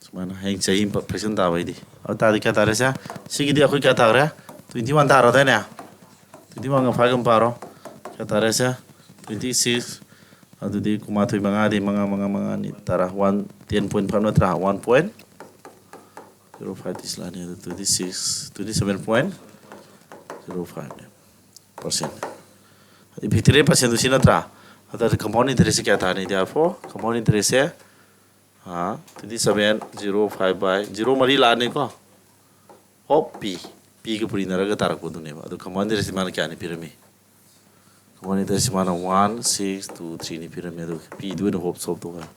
ꯁꯨꯃꯥꯏꯅ ꯍꯌꯦꯡ ꯆꯍꯤ ꯑꯃ fraction ꯇꯥꯕꯩꯗꯤ꯫ ꯑꯗꯨ ꯇꯥꯔꯗꯤ ꯀꯌꯥ ꯇꯥꯔꯦ ꯁꯦ? ꯁꯤꯒꯤꯗꯤ ꯑꯩꯈꯣꯏ ꯀꯌꯥ ꯇꯥꯈ꯭ꯔꯦ? Twenty one ꯇꯥꯔꯗꯥꯏꯅꯦ? Twenty oneꯒ fiveꯒ ꯄꯥꯔꯣ꯫ ꯀꯌꯥ ꯇꯥꯔꯦ ꯁꯦ? Twenty six꯫ ꯑꯗꯨꯗꯤ ꯀꯨꯟꯃꯥꯊꯣꯏ ꯃꯉꯥꯗꯤ ꯃꯉꯥ, ꯃꯉꯥ, ꯃꯉꯥ, ꯑꯅꯤ, ꯇꯔꯥ꯫ One, ten point five ꯅꯠꯇ꯭ꯔꯥ? One point zero five ꯇꯤꯁꯂꯥꯅꯤ꯫ ꯑꯗꯨ twenty six, twenty seven point zero five percent꯫ Effective rate percentꯗꯨ ꯁꯤ ꯅꯠꯇ꯭ꯔꯥ? ꯑꯗꯨꯗꯤ compound interestꯁꯦ ꯀꯌꯥ ꯇꯥꯔꯅꯤ? Therefore compound interestꯁꯦ, ah, twenty seven, zero five by zero ꯃꯔꯤ ꯂꯥꯛꯑꯅꯤꯀꯣ꯫ Of P, Pꯒ ꯄꯨꯔꯤꯅꯔꯒ ꯇꯥꯔꯛꯄꯗꯨꯅꯦꯕ꯫ ꯑꯗꯨ compound interest ꯃꯥꯅ ꯀꯌꯥꯅꯤ ꯄꯤꯔꯝꯃꯤ? Compound interest ꯃꯥꯅ one, six, two, threeꯅꯤ ꯄꯤꯔꯝꯃꯤ꯫ ꯑꯗꯨ Pꯗꯨ ꯑꯣꯏꯅ of solve ꯇꯧꯕ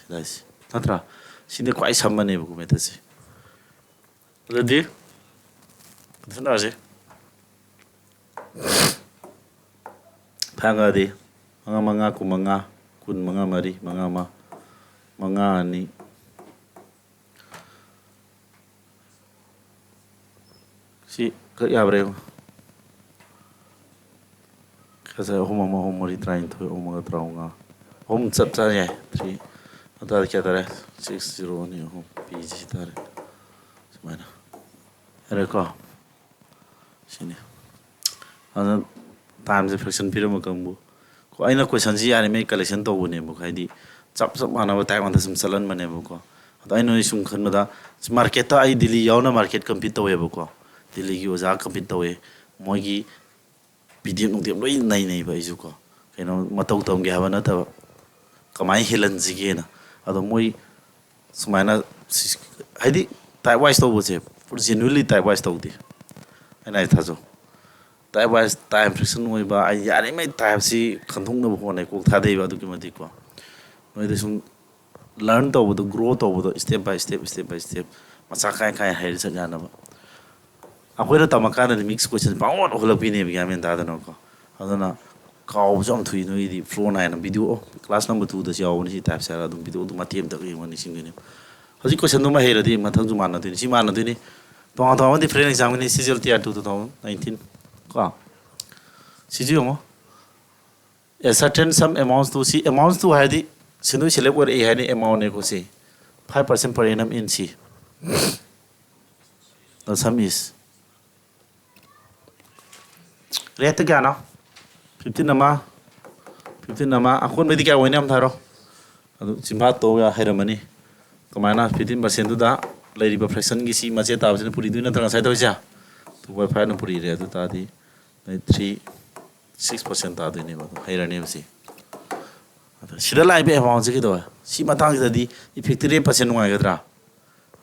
ꯍꯥꯏꯁꯦ ꯅꯠꯇ꯭ꯔꯥ? ꯁꯤꯅ ꯈ꯭ꯋꯥꯏ ꯁꯝꯕꯅꯦꯕꯀꯣ methodꯁꯦ꯫ ꯑꯗꯨꯗꯤ ꯁꯝꯅꯔꯁꯤ꯫ ꯊꯥꯡꯒꯗꯤ ꯃꯉꯥ ꯃꯉꯥ ꯀꯨꯟꯃꯉꯥ, ꯀꯨꯟ ꯃꯉꯥ ꯃꯔꯤ, ꯃꯉꯥ ꯑꯃ, ꯃꯉꯥ ꯑꯅꯤ꯫ ꯁꯤ ꯀꯛ ꯌꯥꯕ꯭ꯔꯥ ꯌꯦꯡꯉꯣ꯫ ꯉꯁꯥꯏ ꯑꯍꯨꯝ ꯑꯃ ꯑꯍꯨꯝ ꯃꯔꯤ ꯇꯔꯥꯅꯤꯊꯣꯏ, ꯑꯍꯨꯝ ꯑꯃꯒ ꯇꯔꯥꯃꯉꯥ, ꯑꯍꯨꯝ ꯆꯞ ꯆꯥꯅ ꯌꯥꯏ꯫ ꯊ꯭ꯔꯤ ꯑꯗꯨ ꯇꯥꯔꯗꯤ ꯀꯌꯥ ꯇꯥꯔꯦ? ꯁꯤꯛꯁ ꯖꯤꯔꯣ ꯑꯅꯤ ꯑꯍꯨꯝ ꯄꯤꯁꯤ ꯇꯥꯔꯦ꯫ ꯁꯨꯃꯥꯏꯅ ꯌꯥꯔꯦꯀꯣ? ꯁꯤꯅꯤ꯫ ꯑꯗꯨꯅ ꯇꯥꯏꯝꯁꯦ ꯐ꯭ꯔꯦꯛꯁꯟ ꯄꯤꯔꯝꯕ ꯀꯥꯡꯕꯨ꯫ ꯀꯣ, ꯑꯩꯅ ꯀꯣꯏꯁꯟꯁꯤ ꯌꯥꯔꯤꯉꯩ ꯀꯂꯦꯛꯁꯟ ꯇꯧꯕꯅꯦꯕꯀꯣ, ꯍꯥꯏꯗꯤ ꯆꯞ ꯆꯞ ꯃꯥꯟꯅꯕ ꯇꯥꯏꯞ ꯉꯥꯛꯇ ꯁꯨꯝ ꯆꯠꯍꯟꯕꯅꯦꯕꯀꯣ꯫ ꯑꯗꯣ ꯑꯩꯅ ꯁꯨꯝ ꯈꯟꯕꯗ ꯃꯥꯔꯀꯦꯠꯇ ꯑꯩ ꯗꯤꯜꯂꯤ ꯌꯥꯎꯅ ꯃꯥꯔꯀꯦꯠ ꯀꯝꯄꯤꯠ ꯇꯧꯋꯦꯕꯀꯣ꯫ ꯗꯤꯜꯂꯤꯒꯤ ꯑꯣꯖꯥ ꯀꯝꯄꯤꯠ ꯇꯧꯋꯦ꯫ ꯃꯣꯏꯒꯤ ꯄꯤ ꯗꯤ ꯑꯦꯐ ꯅꯨꯡꯗꯦꯞ ꯂꯣꯏ ꯅꯩꯅꯩꯕ ꯑꯩꯁꯨ ꯀꯣ꯫ ꯀꯩꯅꯣ ꯃꯇꯧ ꯇꯝꯒꯦ ꯍꯥꯏꯕ ꯅꯠꯇꯕ, ꯀꯃꯥꯏꯅ ꯍꯦꯜꯍꯟꯁꯤꯒꯦꯅ꯫ ꯑꯗꯣ ꯃꯣꯏ ꯁꯨꯃꯥꯏꯅ ꯁꯤ-, ꯍꯥꯏꯗꯤ ꯇꯥꯏꯞ ꯋꯥꯏꯁ ꯇꯧꯕꯁꯦ ꯄꯨꯔꯥ ꯖꯦꯅ꯭ꯋꯤꯟꯂꯤ ꯇꯥꯏꯞ ꯋꯥꯏꯁ ꯇꯧꯗꯦ꯫ ꯑꯩꯅ ꯍꯥꯏ ꯊꯥꯖꯧ꯫ ꯇꯥꯏꯞ ꯋꯥꯏꯁ ꯇꯥꯏꯝ ꯐ꯭ꯔꯦꯛꯁꯟ ꯑꯣꯏꯕ, ꯑꯩ ꯌꯥꯔꯤꯉꯩ ꯇꯥꯏꯞꯁꯤ ꯈꯟꯗꯣꯛꯅꯕ ꯍꯣꯠꯅꯩ, ꯀꯣꯛ ꯊꯥꯗꯩꯕ ꯑꯗꯨꯛꯀꯤ ꯃꯇꯤꯛ ꯀꯣ꯫ ꯅꯣꯏꯗ ꯁꯨꯝ ꯂꯔꯟ ꯇꯧꯕꯗꯣ, ꯒ꯭ꯔꯣ ꯇꯧꯕꯗꯣ, step by step, step by step, ꯃꯆꯥ ꯈꯥꯏ ꯈꯥꯏ ꯍꯩꯔ ꯆꯠ ꯌꯥꯅꯕ꯫ ꯑꯩꯈꯣꯏꯅ ꯇꯝꯃꯀꯥꯟꯗꯗꯤ ꯃꯤꯛꯁ ꯀꯣꯏꯁꯟ ꯄꯪꯍꯣꯠ ꯍꯣꯠꯂꯛꯄꯤꯅꯦꯕ, ꯒ꯭ꯌꯥꯟ ꯃꯦꯟ ꯇꯥꯗꯅꯀꯣ꯫ ꯑꯗꯨꯅ ꯀꯥꯎꯕꯁꯨ ꯌꯥꯝ ꯊꯨꯏ꯫ ꯅꯣꯏꯒꯤꯗꯤ ꯐ꯭ꯂꯣ ꯅꯥꯏꯅ ꯚꯤꯗꯤꯑꯣ, ꯑꯣ, ꯀ꯭ꯂꯥꯁ ꯅꯝꯕꯔ ꯇꯨꯗꯁꯨ ꯌꯥꯎꯕꯅꯤ ꯁꯤ ꯇꯥꯏꯞꯁꯦ ꯍꯥꯏꯔꯒ ꯑꯗꯨꯝ ꯚꯤꯗꯤꯑꯣ ꯑꯗꯨꯝ ꯃꯇꯦꯛ ꯑꯃꯇꯪ ꯌꯦꯡꯉꯣ, ꯅꯤꯡꯁꯤꯡꯗꯣꯏꯅꯦ꯫ ꯍꯧꯖꯤꯛ ꯀꯣꯏꯁꯟꯗꯨꯃ ꯍꯩꯔꯗꯤ ꯃꯊꯪꯁꯨ ꯃꯥꯟꯅꯗꯣꯏꯅꯤ, ꯁꯤ ꯃꯥꯟꯅꯗꯣꯏꯅꯤ꯫ ꯇꯣꯉꯥꯟ ꯇꯣꯉꯥꯟꯕ ꯗꯤꯐ꯭ꯔꯦꯟ ꯑꯦꯛꯖꯥꯝꯒꯤꯅꯤ, C G L T R two two thousand nineteen ꯀꯣ꯫ ꯁꯤꯁꯨ ꯌꯦꯡꯉꯣ꯫ A certain sum amounts to, ꯁꯤ amounts to ꯍꯥꯏꯔꯗꯤ ꯁꯦꯟꯗꯣꯏ ꯁꯦꯂꯦꯛ ꯑꯣꯏꯔꯛꯏ ꯍꯥꯏꯅ ꯑꯦꯃꯥꯎꯟꯅꯦꯀꯣ ꯁꯤ꯫ Five percent per annum in ꯁꯤ꯫ The sum is, ꯔꯦꯠꯇ ꯀꯌꯥꯅꯣ? ꯐꯤꯐꯇꯤꯟ ꯑꯃ, ꯐꯤꯐꯇꯤꯟ ꯑꯃ, ꯑꯀꯣꯟꯕꯩꯗꯤ ꯀꯌꯥ ꯑꯣꯏꯅꯤ ꯑꯝꯇ ꯍꯥꯏꯔꯣ꯫ ꯑꯗꯨ ꯆꯤꯝꯐꯥ ꯇꯧ ꯌꯥ ꯍꯩꯔꯝꯃꯅꯤ꯫ ꯀꯃꯥꯏꯅ ꯐꯤꯐꯇꯤꯟ ꯄꯥꯔꯁꯦꯟꯗꯨꯗ ꯂꯩꯔꯤꯕ ꯐ꯭ꯔꯦꯛꯁꯟꯒꯤ ꯁꯤ ꯃꯆꯦꯠ ꯇꯥꯕꯁꯤꯅ ꯄꯨꯔꯤꯗꯣꯏ ꯅꯠꯇ꯭ꯔꯥ ꯉꯁꯥꯏ ꯇꯧꯔꯤꯁꯦ? Two by five ꯅ ꯄꯨꯔꯤꯔꯦ꯫ ꯑꯗꯨ ꯇꯥꯔꯗꯤ ꯅꯣꯏ ꯊ꯭ꯔꯤ, ꯁꯤꯛꯁ ꯄꯥꯔꯁꯦꯟ ꯇꯥꯗꯣꯏꯅꯦꯕ꯫ ꯑꯗꯨ ꯍꯩꯔꯅꯦꯕ ꯁꯤ꯫ ꯑꯗ ꯁꯤꯗ ꯂꯥꯛꯏꯕ ꯑꯦꯃꯥꯎꯟꯁꯦ ꯀꯩꯗꯧꯋꯦ? ꯁꯤ ꯃꯇꯥꯡꯁꯤꯗꯗꯤ ꯏꯐꯦꯛꯇꯤꯞ ꯔꯦꯠ ꯄꯥꯔꯁꯦꯟ ꯅꯨꯡꯉꯥꯏꯒꯗ꯭ꯔꯥ?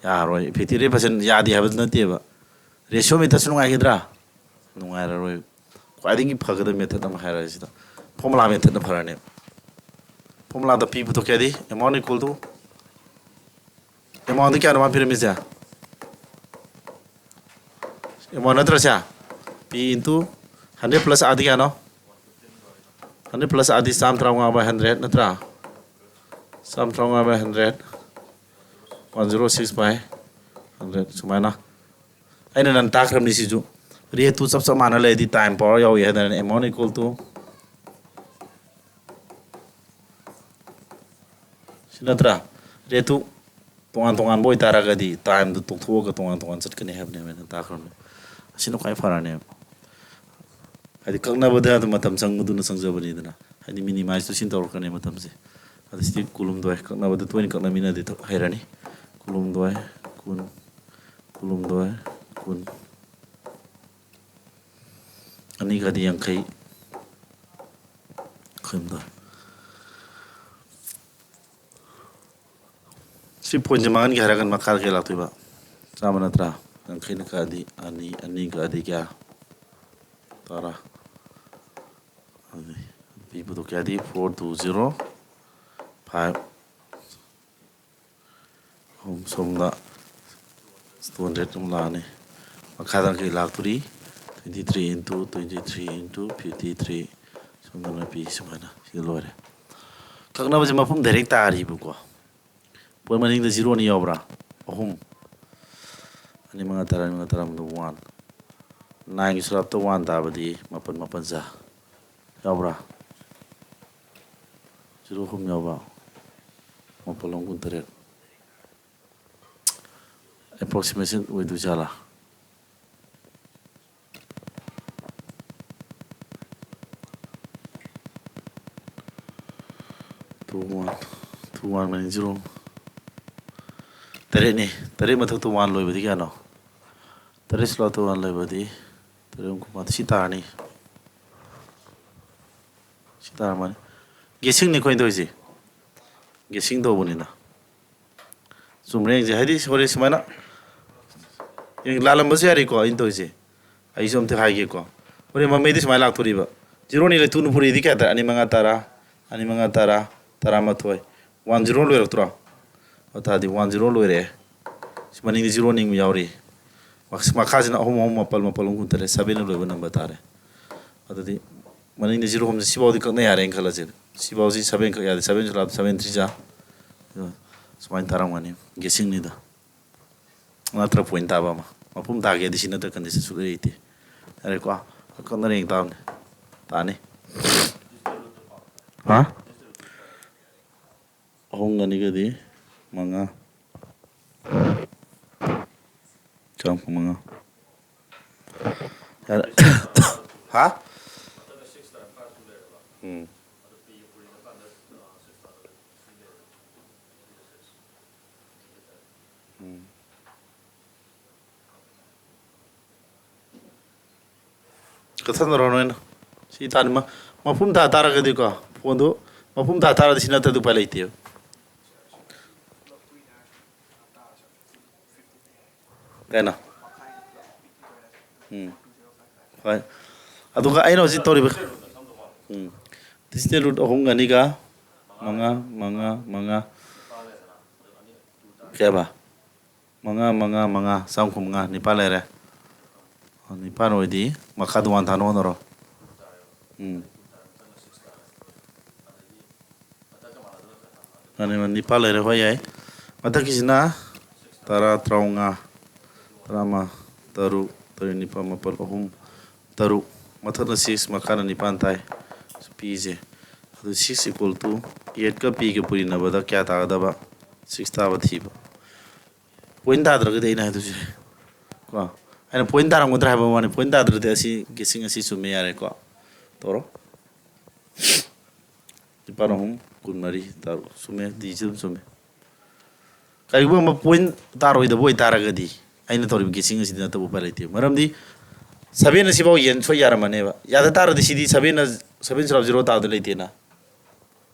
ꯌꯥꯔꯣꯏ꯫ ꯏꯐꯦꯛꯇꯤꯞ ꯔꯦꯠ ꯄꯥꯔꯁꯦꯟ ꯌꯥꯗꯦ ꯍꯥꯏꯕꯗꯨ ꯅꯠꯇꯦꯕ꯫ ꯔꯦꯁꯤꯌꯣ ꯃꯦꯊꯠꯁꯨ ꯅꯨꯡꯉꯥꯏꯒꯗ꯭ꯔꯥ? ꯅꯨꯡꯉꯥꯏꯔꯔꯣꯏ꯫ ꯈ꯭ꯋꯥꯏꯗꯒꯤ ꯐꯒꯗꯕ ꯃꯦꯊꯠ ꯑꯃ ꯍꯥꯏꯔꯒꯦ ꯁꯤꯗ꯫ ꯐꯣꯔꯃꯨꯂꯥ ꯃꯦꯊꯠꯅ ꯐꯔꯅꯦꯕ꯫ ꯐꯣꯔꯃꯨꯂꯥꯗ ꯄꯤ ꯄꯨꯊꯣꯛꯀꯦ ꯍꯥꯏꯗꯤ ꯑꯦꯃꯥꯎꯟ ꯏꯀ꯭ꯋꯦꯜ ꯇꯨ, ꯑꯦꯃꯥꯎꯟꯗꯤ ꯀꯌꯥꯅꯣ ꯃꯥ ꯄꯤꯔꯝꯃꯤꯁꯦ? ꯑꯦꯃꯥꯎꯟ ꯅꯠꯇ꯭ꯔꯁꯦ? P into hundred plus R ꯗꯤ ꯀꯌꯥꯅꯣ? Hundred plus R ꯗꯤ ꯆꯥꯝ ꯇꯔꯥꯃꯉꯥ by hundred ꯅꯠꯇ꯭ꯔꯥ? ꯆꯥꯝ ꯇꯔꯥꯃꯉꯥ by hundred, one zero six by hundred ꯁꯨꯃꯥꯏꯅ꯫ ꯑꯩꯅ ꯅꯪ ꯇꯥꯛꯈ꯭ꯔꯕꯅꯤ ꯁꯤꯁꯨ꯫ ꯔꯦꯠꯇꯨ ꯆꯞ ꯆꯞ ꯃꯥꯟꯅ ꯂꯩꯔꯗꯤ ꯇꯥꯏꯝ ꯄꯥꯋꯔ ꯌꯥꯎꯏ ꯍꯥꯏꯗꯅ ꯑꯦꯃꯥꯎꯟ ꯏꯀ꯭ꯋꯦꯜ ꯇꯨ ꯅꯠꯇ꯭ꯔꯥ? ꯔꯦꯠꯇꯨ ꯇꯣꯉꯥꯟ ꯇꯣꯉꯥꯟꯕ ꯑꯣꯏꯇꯥꯔꯒꯗꯤ ꯇꯥꯏꯝꯗꯨ ꯇꯣꯛꯊꯣꯛꯑꯒ ꯇꯣꯉꯥꯟ ꯇꯣꯉꯥꯟ ꯆꯠꯀꯅꯤ ꯍꯥꯏꯕꯅꯦꯕ ꯑꯩꯅ ꯇꯥꯛꯈ꯭ꯔꯕꯅꯦ꯫ ꯑꯁꯤꯅ ꯈ꯭ꯋꯥꯏ ꯐꯔꯅꯦꯕ꯫ ꯍꯥꯏꯗꯤ ꯀꯛꯅꯕꯗ ꯑꯗꯨꯝ ꯃꯇꯝ ꯆꯪꯕꯗꯨꯅ ꯆꯪꯖꯕꯅꯤꯗꯅ꯫ ꯍꯥꯏꯗꯤ ꯃꯤꯅꯤꯃꯥꯏꯁꯇꯨ ꯁꯤꯟ ꯇꯧꯔꯛꯀꯅꯤ ꯃꯇꯝꯁꯦ꯫ ꯑꯗ ꯁꯤꯗꯤ ꯀꯨꯜꯍꯨꯝꯗꯣꯏ, ꯀꯛꯅꯕꯗ ꯇꯣꯏꯅ ꯀꯛꯅꯃꯤꯅꯗꯤ ꯊ-, ꯍꯩꯔꯅꯤ꯫ ꯀꯨꯜꯍꯨꯝꯗꯣꯏ, ꯀꯨꯟ, ꯀꯨꯜꯍꯨꯝꯗꯣꯏ, ꯀꯨꯟ꯫ ꯑꯅꯤꯒꯗꯤ ꯌꯥꯡꯈꯩ꯫ ꯀꯨꯜꯍꯨꯝꯗꯣꯏ꯫ ꯁꯤ ꯄꯣꯏꯟꯁꯦ ꯃꯥꯡꯍꯟꯒꯦ ꯍꯥꯏꯔꯒꯅ ꯃꯈꯥꯗ ꯀꯌꯥ ꯂꯥꯛꯇꯣꯏꯕ? ꯆꯥꯝꯃ ꯅꯠꯇ꯭ꯔꯥ? ꯌꯥꯡꯈꯩꯅ ꯀꯛꯑꯗꯤ ꯑꯅꯤ, ꯑꯅꯤ ꯀꯛꯑꯗꯤ ꯀꯌꯥ? ꯇꯔꯥ꯫ ꯑꯗꯨꯗꯤ ꯄꯤꯕꯗꯣ ꯀꯌꯥꯗꯤ? Four two zero five꯫ ꯑꯍꯨꯝ ꯁꯣꯝꯗ two hundred ꯑꯃ ꯂꯥꯛꯑꯅꯤ꯫ ꯃꯈꯥꯗ ꯀꯩ ꯂꯥꯛꯇꯣꯔꯤ? Twenty three into twenty three into fifty three꯫ ꯁꯣꯝꯗꯅ ꯄꯤ ꯁꯨꯃꯥꯏꯅ꯫ ꯁꯤꯗ ꯂꯣꯏꯔꯦ꯫ ꯀꯛꯅꯕꯁꯦ ꯃꯐꯝ ꯗꯥꯏꯔꯦꯛ ꯇꯥꯔꯤꯕꯀꯣ꯫ ꯄꯣꯏꯟ ꯃꯅꯤꯡꯗ ꯖꯤꯔꯣ ꯑꯅꯤ ꯌꯥꯎꯕ꯭ꯔꯥ? ꯑꯍꯨꯝ꯫ ꯑꯅꯤ ꯃꯉꯥ ꯇꯔꯥ, ꯑꯅꯤ ꯃꯉꯥ ꯇꯔꯥ ꯃꯉꯥ, ꯋꯥꯟ꯫ ꯅꯥꯏꯟꯒꯤ ꯁꯣꯔꯥꯞꯇ ꯋꯥꯟ ꯇꯥꯕꯗꯤ ꯃꯥꯄꯟ ꯃꯥꯄꯟ ꯖꯥ꯫ ꯌꯥꯎꯕ꯭ꯔꯥ? ꯖꯤꯔꯣ ꯑꯍꯨꯝ ꯌꯥꯎꯕ꯫ ꯃꯥꯄꯜ ꯑꯍꯨꯝ ꯀꯨꯟꯇꯔꯦꯠ꯫ ꯑꯦꯄ꯭ꯔꯣꯛꯁꯤꯃꯦꯁꯟ ꯑꯣꯏꯗꯣꯏ ꯖꯥꯠꯂꯥ? Two one, two one ꯃꯅꯤꯡ ꯖꯤꯔꯣ꯫ ꯇꯔꯦꯠꯅꯤ꯫ ꯇꯔꯦꯠ ꯃꯊꯛꯇ ꯋꯥꯟ ꯂꯣꯏꯕꯗꯤ ꯀꯌꯥꯅꯣ? ꯇꯔꯦꯠ ꯁꯣꯔꯥꯞꯇ ꯋꯥꯟ ꯂꯣꯏꯕꯗꯤ ꯇꯔꯦꯠ ꯑꯍꯨꯝ ꯀꯨꯟꯃꯥꯊꯣꯏ꯫ ꯁꯤ ꯇꯥꯔꯅꯤ꯫ ꯁꯤ ꯇꯥꯔꯝꯃꯅꯤ꯫ ꯒꯦꯁꯤꯡꯅꯤ ꯑꯩꯈꯣꯏꯅ ꯇꯧꯔꯤꯁꯦ꯫ ꯒꯦꯁꯤꯡ ꯇꯧꯕꯅꯤꯅ꯫ ꯆꯨꯝꯕ꯭ꯔꯥ ꯌꯦꯡꯁꯦ꯫ ꯍꯥꯏꯗꯤ ꯍꯣꯔꯦꯟ ꯁꯨꯃꯥꯏꯅ ꯌꯦꯡ, ꯂꯥꯜꯂꯝꯕꯁꯨ ꯌꯥꯔꯤꯀꯣ ꯑꯩꯅ ꯇꯧꯔꯤꯁꯦ꯫ ꯑꯩꯁꯨ ꯑꯝꯇ ꯍꯥꯏꯒꯦꯀꯣ꯫ ꯍꯣꯔꯦꯟ ꯃꯃꯩꯗꯤ ꯁꯨꯃꯥꯏꯅ ꯂꯥꯛꯇꯣꯔꯤꯕ꯫ ꯖꯤꯔꯣꯅꯤ ꯂꯩ, ꯇꯨꯅ ꯄꯨꯔꯛꯏꯗꯤ ꯀꯌꯥ ꯇꯥꯔꯦ? ꯑꯅꯤ ꯃꯉꯥ ꯇꯔꯥ, ꯑꯅꯤ ꯃꯉꯥ ꯇꯔꯥ, ꯇꯔꯥꯃꯥꯊꯣꯏ꯫ ꯋꯥꯟ ꯖꯤꯔꯣ ꯂꯣꯏꯔꯛꯇ꯭ꯔꯣ? ꯑꯗꯨ ꯇꯥꯔꯗꯤ ꯋꯥꯟ ꯖꯤꯔꯣ ꯂꯣꯏꯔꯦ꯫ ꯁꯤ ꯃꯅꯤꯡꯗꯤ ꯖꯤꯔꯣ ꯅꯤꯡꯕ ꯌꯥꯎꯔꯤ꯫ ꯃꯈ-, ꯃꯈꯥꯁꯤꯅ ꯑꯍꯨꯝ ꯑꯍꯨꯝ ꯃꯥꯄꯜ, ꯃꯥꯄꯜ ꯑꯍꯨꯝ ꯀꯨꯟꯇꯔꯦꯠ, ꯁꯕꯦꯟꯅ ꯂꯣꯏꯕ ꯅꯝꯕꯔ ꯇꯥꯔꯦ꯫ ꯑꯗꯨꯗꯤ ꯃꯅꯤꯡꯗ ꯖꯤꯔꯣ ꯑꯍꯨꯝꯁꯦ ꯁꯤꯐꯥꯎꯗꯤ ꯀꯛꯅ ꯌꯥꯔꯦꯅ ꯈꯜꯂꯁꯦ꯫ ꯁꯤꯐꯥꯎꯁꯤ ꯁꯕꯦꯟ ꯀꯛ ꯌꯥꯗꯦ, ꯁꯕꯦꯟ ꯁꯨꯂꯥꯞ, ꯁꯕꯦꯟ ꯊ꯭ꯔꯤ ꯖꯥ꯫ ꯁꯨꯃꯥꯏꯅ ꯇꯥꯔꯝꯒꯅꯤ꯫ ꯒꯦꯁꯤꯡꯅꯤꯗ꯫ ꯅꯠꯇ꯭ꯔ ꯄꯣꯏꯟ ꯇꯥꯕ ꯑꯃ꯫ ꯃꯄꯨꯝ ꯇꯥꯒꯦꯗꯤ ꯁꯤ ꯅꯠꯇ꯭ꯔ ꯀꯟꯗꯤꯁꯟ ꯁꯨꯛꯂꯩ ꯂꯩꯇꯦ꯫ ꯌꯥꯔꯦꯀꯣ? ꯀꯛꯅꯔ ꯌꯦꯡ ꯇꯥꯕꯅꯤ꯫ ꯇꯥꯅꯤ꯫ ꯍꯥ? ꯑꯍꯨꯝꯒ ꯑꯅꯤꯒꯗꯤ ꯃꯉꯥ꯫ ꯆꯥꯝꯃ ꯃꯉꯥ꯫ ꯌꯥꯔꯦ꯫ ꯍꯥ? ꯎꯝ꯫ ꯎꯝ꯫ ꯀꯛꯊꯠꯅꯔꯣ ꯅꯣꯏꯅ꯫ ꯁꯤ ꯇꯥꯅꯤ ꯃ-, ꯃꯄꯨꯝ ꯇꯥ ꯇꯥꯔꯒꯗꯤꯀꯣ, ꯐꯣꯟꯗꯨ ꯃꯄꯨꯝ ꯇꯥ ꯇꯥꯔꯗꯤ ꯁꯤ ꯅꯠꯇ꯭ꯔꯗꯤ ꯎꯄꯥꯏ ꯂꯩꯇꯦꯕ꯫ ꯀꯩꯅꯣ? ꯎꯝ꯫ ꯍꯣꯏ꯫ ꯑꯗꯨꯒ ꯑꯩꯅ ꯍꯧꯖꯤꯛ ꯇꯧꯔꯤꯕ, ꯎꯝ꯫ Digital root ꯑꯍꯨꯝꯒ ꯑꯅꯤꯒ ꯃꯉꯥ, ꯃꯉꯥ, ꯃꯉꯥ꯫ ꯀꯌꯥꯕ? ꯃꯉꯥ, ꯃꯉꯥ, ꯃꯉꯥ, ꯆꯥꯝꯃ ꯀꯨꯟꯃꯉꯥ, ꯅꯤꯄꯥꯟ ꯂꯩꯔꯦ꯫ ꯑꯣ, ꯅꯤꯄꯥꯟ ꯑꯣꯏꯗꯤ ꯃꯈꯥꯗ ꯋꯥꯟ ꯊꯥꯅ ꯍꯣꯠꯅꯔꯣ꯫ ꯎꯝ꯫ ꯃꯥꯅꯤ, ꯃꯥꯅꯤ, ꯅꯤꯄꯥꯟ ꯂꯩꯔꯦ, ꯍꯣꯏ, ꯌꯥꯏ꯫ ꯃꯊꯛꯀꯤꯁꯤꯅ ꯇꯔꯥ, ꯇꯔꯥꯃꯉꯥ, ꯇꯔꯥꯃꯉꯥ, ꯇꯔꯨꯛ, ꯇꯔꯦꯠ, ꯅꯤꯄꯥꯜ, ꯃꯥꯄꯜ, ꯑꯍꯨꯝ, ꯇꯔꯨꯛ꯫ ꯃꯊꯛꯅ six, ꯃꯈꯥꯅ ꯅꯤꯄꯥꯟ ꯇꯥꯏ꯫ ꯄꯤꯁꯦ꯫ ꯑꯗꯨ six equal to eightꯀ ꯄꯤꯒ ꯄꯨꯔꯤꯅꯕꯗ ꯀꯌꯥ ꯇꯥꯒꯗꯕ? Six ꯇꯥꯕ ꯊꯤꯕ꯫ Point ꯇꯥꯗ꯭ꯔꯒꯗꯤ ꯑꯩꯅ ꯍꯥꯏꯗꯣꯏꯁꯦ꯫ ꯀꯣ? ꯑꯩꯅ point ꯇꯥꯔꯝꯒꯗ꯭ꯔꯥ ꯍꯥꯏꯕ ꯋꯥꯅꯤ꯫ Point ꯇꯥꯗ꯭ꯔꯗꯤ ꯑꯁꯤ guessing ꯑꯁꯤ ꯆꯨꯝꯃꯦ, ꯌꯥꯔꯦꯀꯣ? ꯇꯧꯔꯣ꯫ ꯅꯤꯄꯥꯜ ꯑꯍꯨꯝ ꯀꯨꯟꯃꯔꯤ, ꯇꯔꯨꯛ꯫ ꯆꯨꯝꯃꯦ, D ꯁꯤ ꯑꯗꯨꯝ ꯆꯨꯝꯃꯦ꯫ ꯀꯔꯤꯒꯨꯝꯕ ꯑꯃ point ꯇꯥꯔꯣꯏꯗꯕ ꯑꯣꯏꯇꯥꯔꯒꯗꯤ ꯑꯩꯅ ꯇꯧꯔꯤꯕ guessing ꯑꯁꯤꯗꯤ ꯅꯠꯇꯕ ꯎꯄꯥꯏ ꯂꯩꯇꯦ꯫ ꯃꯔꯝꯗꯤ seven ꯑꯁꯤꯐꯥꯎ ꯌꯦꯟ ꯁꯣꯏ ꯌꯥꯔꯝꯃꯅꯦꯕ꯫ ꯌꯥꯗ ꯇꯥꯔꯗꯤ ꯁꯤꯗꯤ seven, seven ꯁꯨꯔꯥ zero ꯇꯥꯕꯗ ꯂꯩꯇꯦꯅ꯫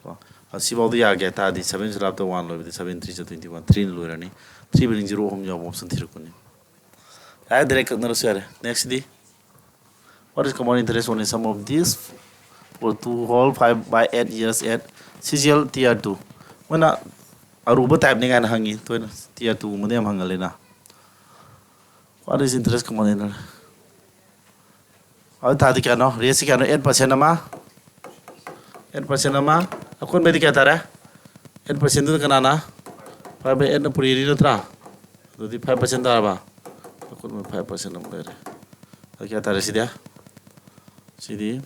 ꯀꯣ? ꯑꯁꯤꯐꯥꯎꯗ ꯌꯥꯒꯦ ꯍꯥꯏ ꯇꯥꯔꯗꯤ seven ꯁꯨꯔꯥꯞꯇ one ꯂꯣꯏꯕꯗ seven three ꯖ twenty one, three ꯅ ꯂꯣꯏꯔꯅꯤ꯫ Three ꯕꯅꯤꯡ zero ꯑꯍꯨꯝ ꯌꯥꯎꯕ option ꯊꯤꯔꯛꯄꯅꯤ꯫ ꯌꯥꯔꯦ, direct ꯀꯛꯅꯔꯁꯨ ꯌꯥꯔꯦ꯫ Next D, what is common interest on a sum of this for two whole five by eight years at C G L Tier two? ꯃꯣꯏꯅ ꯑꯔꯨꯕ type ꯅꯤ ꯀꯥꯏꯅ ꯍꯪꯉꯤ꯫ ꯇꯣꯏꯅ Tier two ꯒꯨꯝꯕꯗ ꯌꯥꯝ ꯍꯪꯒꯜꯂꯤꯅ꯫ What is interest common interest? ꯑꯗꯨ ꯊꯥꯗꯤ ꯀꯌꯥꯅꯣ? Rate ꯁꯤ ꯀꯌꯥꯅꯣ? Eight percent ꯑꯃ, eight percent ꯑꯃ, ꯑꯀꯣꯟꯕꯩꯗꯤ ꯀꯌꯥ ꯇꯥꯔꯦ? Eight percent ꯗꯨꯅ ꯀꯅꯥꯅ? Five by eight ꯅ ꯄꯨꯔꯤꯔꯤ ꯅꯠꯇ꯭ꯔꯥ? ꯑꯗꯨꯗꯤ five percent ꯇꯥꯔꯕ? ꯑꯀꯣꯟꯕ five percent ꯑꯃ ꯂꯩꯔꯦ꯫ ꯑꯗꯨ ꯀꯌꯥ ꯇꯥꯔꯦ ꯁꯤꯗꯤ? ꯁꯤꯗꯤ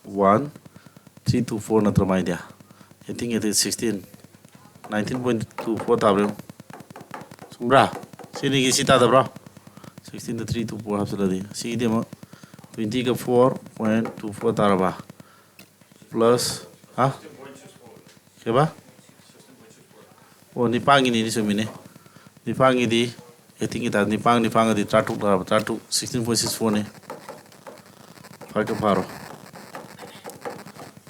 one three two four ꯅꯠꯇ꯭ꯔꯣ ꯃꯥꯏꯗꯤ? eighteen eighty sixteen, nineteen point two four ꯇꯥꯕ꯭ꯔꯥ ꯌꯦꯡꯉꯨ꯫ ꯆꯨꯝꯕ꯭ꯔꯥ? ꯁꯤꯅꯤꯒꯤ ꯁꯤ ꯇꯥꯗꯕ꯭ꯔꯣ? Sixteen ꯗ three two four ꯍꯥꯞꯆꯤꯜꯂꯗꯤ ꯁꯤꯒꯤꯗꯤ ꯑꯃꯨꯛ twenty ꯒ four point two four ꯇꯥꯔꯕ? Plus, ꯍꯥ? ꯀꯩꯕ? ꯑꯣ, ꯅꯤꯄꯥꯟꯒꯤꯅꯤꯅꯦ, ꯆꯨꯝꯃꯤꯅꯦ꯫ ꯅꯤꯄꯥꯟꯒꯤꯗꯤ eighteen ꯒꯤ ꯇꯥꯔꯦ꯫ ꯅꯤꯄꯥꯟ, ꯅꯤꯄꯥꯟꯒꯗꯤ ꯇꯔꯥꯇꯔꯨꯛ ꯇꯥꯔꯕ? ꯇꯔꯥꯇꯔꯨꯛ, sixteen point six four ꯅꯤ꯫ ꯐꯥꯏꯚꯀ ꯄꯥꯔꯣ꯫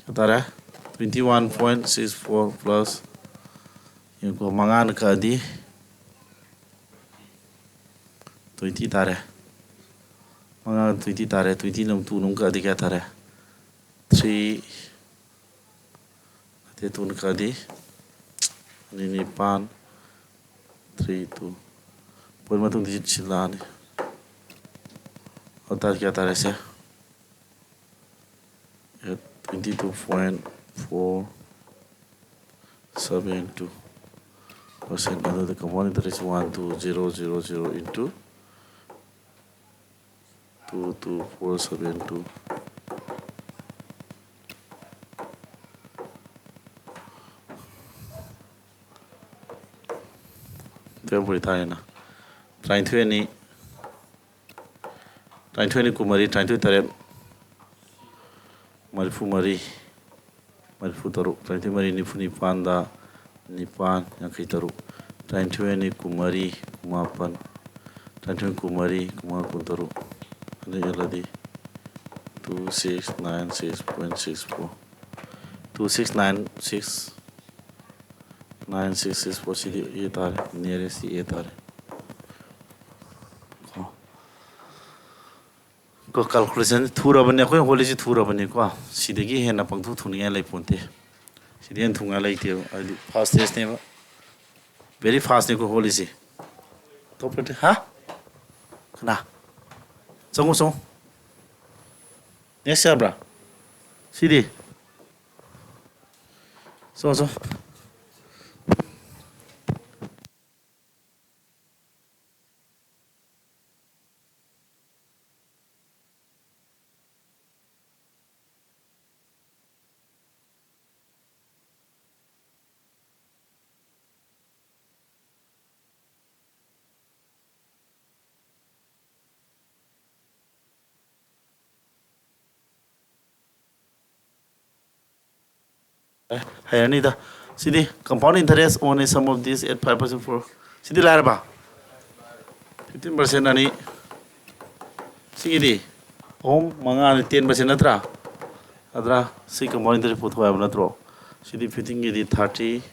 ꯀꯌꯥ ꯇꯥꯔꯦ? Twenty one point six four plus, ꯌꯦꯡꯉꯨꯀꯣ, ꯃꯉꯥꯅ ꯀꯛꯑꯗꯤ twenty ꯇꯥꯔꯦ꯫ ꯃꯉꯥ twenty ꯇꯥꯔꯦ꯫ Twenty ꯅ ꯑꯃꯨꯛ two ꯅ ꯑꯃꯨꯛ ꯀꯛꯑꯗꯤ ꯀꯌꯥ ꯇꯥꯔꯦ? Three, ꯅꯠꯇꯦ, two ꯅ ꯀꯛꯑꯗꯤ ꯑꯅꯤ ꯅꯤꯄꯥꯟ, three two꯫ Point ꯃꯇꯨꯡ digit ꯁꯤ ꯂꯥꯛꯑꯅꯤ꯫ ꯑꯗꯨ ꯇꯥꯔꯗꯤ ꯀꯌꯥ ꯇꯥꯔꯦ ꯁꯦ? At twenty two point four seven two percent, ꯑꯗꯨꯗ component ꯗ ꯂꯩꯔꯤꯁꯤ one two zero zero zero into two two four seven two꯫ Twelve ꯄꯨꯗꯤ ꯊꯥꯔꯦꯅ꯫ ꯇꯔꯥꯅꯤꯊꯣꯏ ꯑꯅꯤ, ꯇꯔꯥꯅꯤꯊꯣꯏ ꯑꯅꯤ ꯀꯨꯟꯃꯔꯤ, ꯇꯔꯥꯅꯤꯊꯣꯏ ꯇꯔꯦꯠ ꯃꯔꯤꯐꯨ ꯃꯔꯤ, ꯃꯔꯤꯐꯨ ꯇꯔꯨꯛ, ꯇꯔꯥꯅꯤꯊꯣꯏ ꯃꯔꯤ ꯅꯤꯐꯨ ꯅꯤꯄꯥꯟꯗ ꯅꯤꯄꯥꯟ ꯌꯥꯡꯈꯩ ꯇꯔꯨꯛ, ꯇꯔꯥꯅꯤꯊꯣꯏ ꯑꯅꯤ ꯀꯨꯟꯃꯔꯤ ꯀꯨꯟꯃꯥꯄꯟ, ꯇꯔꯥꯅꯤꯊꯣꯏ ꯀꯨꯟꯃꯔꯤ ꯀꯨꯟꯃꯉꯥ ꯀꯨꯟꯇꯔꯨꯛ꯫ ꯑꯗꯨ ꯌꯦꯜꯂꯗꯤ two six nine six point six four, two six nine six nine six six four, CD A ꯇꯥꯔꯦ, nearest ꯁꯤ A ꯇꯥꯔꯦ꯫ ꯀꯣ꯫ ꯀꯣ, calculation ꯊꯨꯔꯕꯅꯤ, ꯑꯩꯈꯣꯏꯅ ꯍꯣꯠꯂꯤꯁꯤ ꯊꯨꯔꯕꯅꯤꯀꯣ꯫ ꯁꯤꯗꯒꯤ ꯍꯦꯟꯅ ꯄꯪꯊꯨ ꯊꯨꯅꯤꯡꯉꯥꯏ ꯂꯩꯄꯣꯟꯇꯦ꯫ ꯁꯤꯗꯤ ꯍꯦꯟꯅ ꯊꯨꯅꯤꯡꯉꯥꯏ ꯂꯩꯇꯦꯕ, ꯍꯥꯏꯗꯤ fastest ꯅꯦꯕ꯫ Very fast ꯅꯤꯀꯣ ꯍꯣꯠꯂꯤꯁꯤ꯫ ꯑꯇꯣꯞꯄꯗꯤ, ꯍꯥ? ꯀꯅꯥ? ꯆꯪꯉꯣ, ꯆꯪꯉꯣ꯫ Next ꯌꯥꯕ꯭ꯔꯥ? ꯁꯤꯗꯤ? ꯆꯪꯉꯣ, ꯆꯪꯉꯣ꯫ ꯍꯩꯔꯅꯤꯗ꯫ ꯁꯤꯗꯤ compound interest on a sum of this at five percent four꯫ ꯁꯤꯗꯤ ꯂꯥꯏꯔꯕ? Fifteen percent ꯑꯅꯤ꯫ ꯁꯤꯒꯤꯗꯤ ꯑꯍꯨꯝ, ꯃꯉꯥꯅꯤ, ten percent ꯅꯠꯇ꯭ꯔꯥ? ꯑꯗꯨꯅ ꯁꯤ compound interest ꯄꯨꯊꯣꯛꯑꯦ ꯍꯥꯏꯕ ꯅꯠꯇ꯭ꯔꯣ? ꯁꯤꯗꯤ fifteen ꯒꯤꯗꯤ thirty,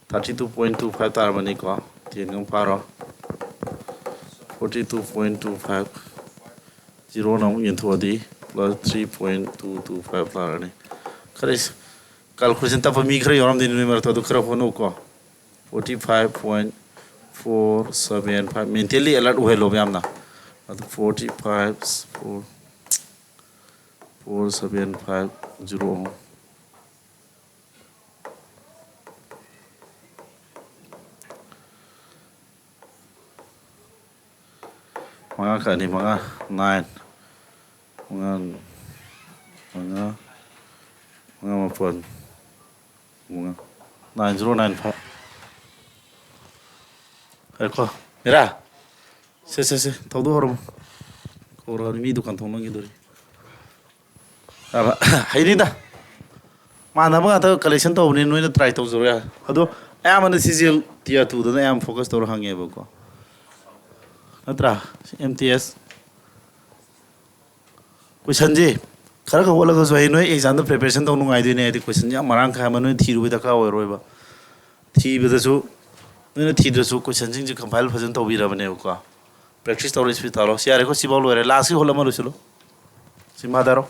thirty two point two five ꯇꯥꯔꯝꯃꯅꯤꯀꯣ꯫ Ten ꯒ ꯑꯃꯨꯛ ꯄꯥꯔꯣ꯫ Forty two point two five꯫ Zero ꯅ ꯑꯃꯨꯛ ꯌꯦꯟꯊꯣꯛꯑꯗꯤ plus three point two two five ꯇꯥꯔꯅꯤ꯫ ꯈꯔ calculation ꯇꯞꯄ ꯃꯤ ꯈꯔ ꯌꯥꯎꯔꯝꯗꯣꯏꯅꯤ ꯅꯣꯏ ꯃꯔꯛꯇ, ꯑꯗꯨ ꯈꯔ ꯍꯣꯠꯅꯧꯀꯣ꯫ Forty five point four seven five꯫ Mentally alert ꯑꯣꯏꯍꯜꯂꯣꯕ ꯌꯥꯝꯅ꯫ ꯑꯗꯨ forty five, four, four seven five zero꯫ ꯃꯉꯥ ꯀꯛꯑꯅꯤ, ꯃꯉꯥ, nine, ꯃꯉꯥ, ꯃꯉꯥ, ꯃꯉꯥ ꯃꯥꯄꯟ, ꯃꯉꯥ, nine zero nine five꯫ ꯉꯥꯏꯈꯣ, ꯃꯤꯔꯥ, ꯁꯦ, ꯁꯦ, ꯁꯦ, ꯊꯧꯗꯣꯛ ꯍꯧꯔꯝꯃꯣ꯫ ꯀꯧꯔꯛꯑꯅꯤ, ꯃꯤ ꯗꯨꯀꯥꯟ ꯊꯣꯡ ꯂꯣꯟꯈꯤꯗꯣꯔꯤ꯫ ꯑꯕ, ꯍꯩꯅꯤꯗ꯫ ꯃꯥꯟꯅꯕ ꯉꯥꯛꯇ collection ꯇꯧꯕꯅꯤ, ꯅꯣꯏꯅ try ꯇꯧꯖꯔꯣ ꯌꯥꯔꯦ꯫ ꯑꯗꯣ ꯑꯌꯥꯝꯕꯅ ꯁꯤꯁꯦ tier two ꯗꯅ ꯑꯌꯥꯝꯕ focus ꯇꯧꯔ ꯍꯪꯉꯦꯕꯀꯣ꯫ ꯅꯠꯇ꯭ꯔꯥ? M T S꯫ Question ꯁꯦ ꯈꯔ ꯈꯛ ꯍꯣꯠꯂꯒꯁꯨ ꯍꯌꯦꯡ ꯅꯣꯏ exam ꯗ preparation ꯇꯧ ꯅꯨꯡꯉꯥꯏꯗꯣꯏꯅꯦ, ꯍꯥꯏꯗꯤ question ꯁꯦ ꯌꯥꯝ ꯃꯔꯥꯡ ꯀꯥꯏ ꯑꯃ ꯅꯣꯏ ꯊꯤꯔꯨꯕꯩ ꯗꯔꯀꯥꯔ ꯑꯣꯏꯔꯣꯏꯕ꯫ ꯊꯤꯕꯗꯁꯨ, ꯅꯣꯏꯅ ꯊꯤꯗ꯭ꯔꯁꯨ question ꯁꯤꯡꯁꯦ compile ꯐꯖꯅ ꯇꯧꯕꯤꯔꯕꯅꯦꯕꯀꯣ꯫ Practice ꯇꯧꯔ speed ꯇꯥꯔꯣ꯫ ꯁꯤ ꯌꯥꯔꯦꯀꯣ, ꯁꯤꯐꯥꯎ ꯂꯣꯏꯔꯦ꯫ Last ꯀꯤ ꯍꯣꯠꯂꯝꯃ ꯂꯣꯏꯁꯤꯜꯂꯨ꯫ ꯁꯤ ꯃꯥ ꯇꯥꯔꯣ꯫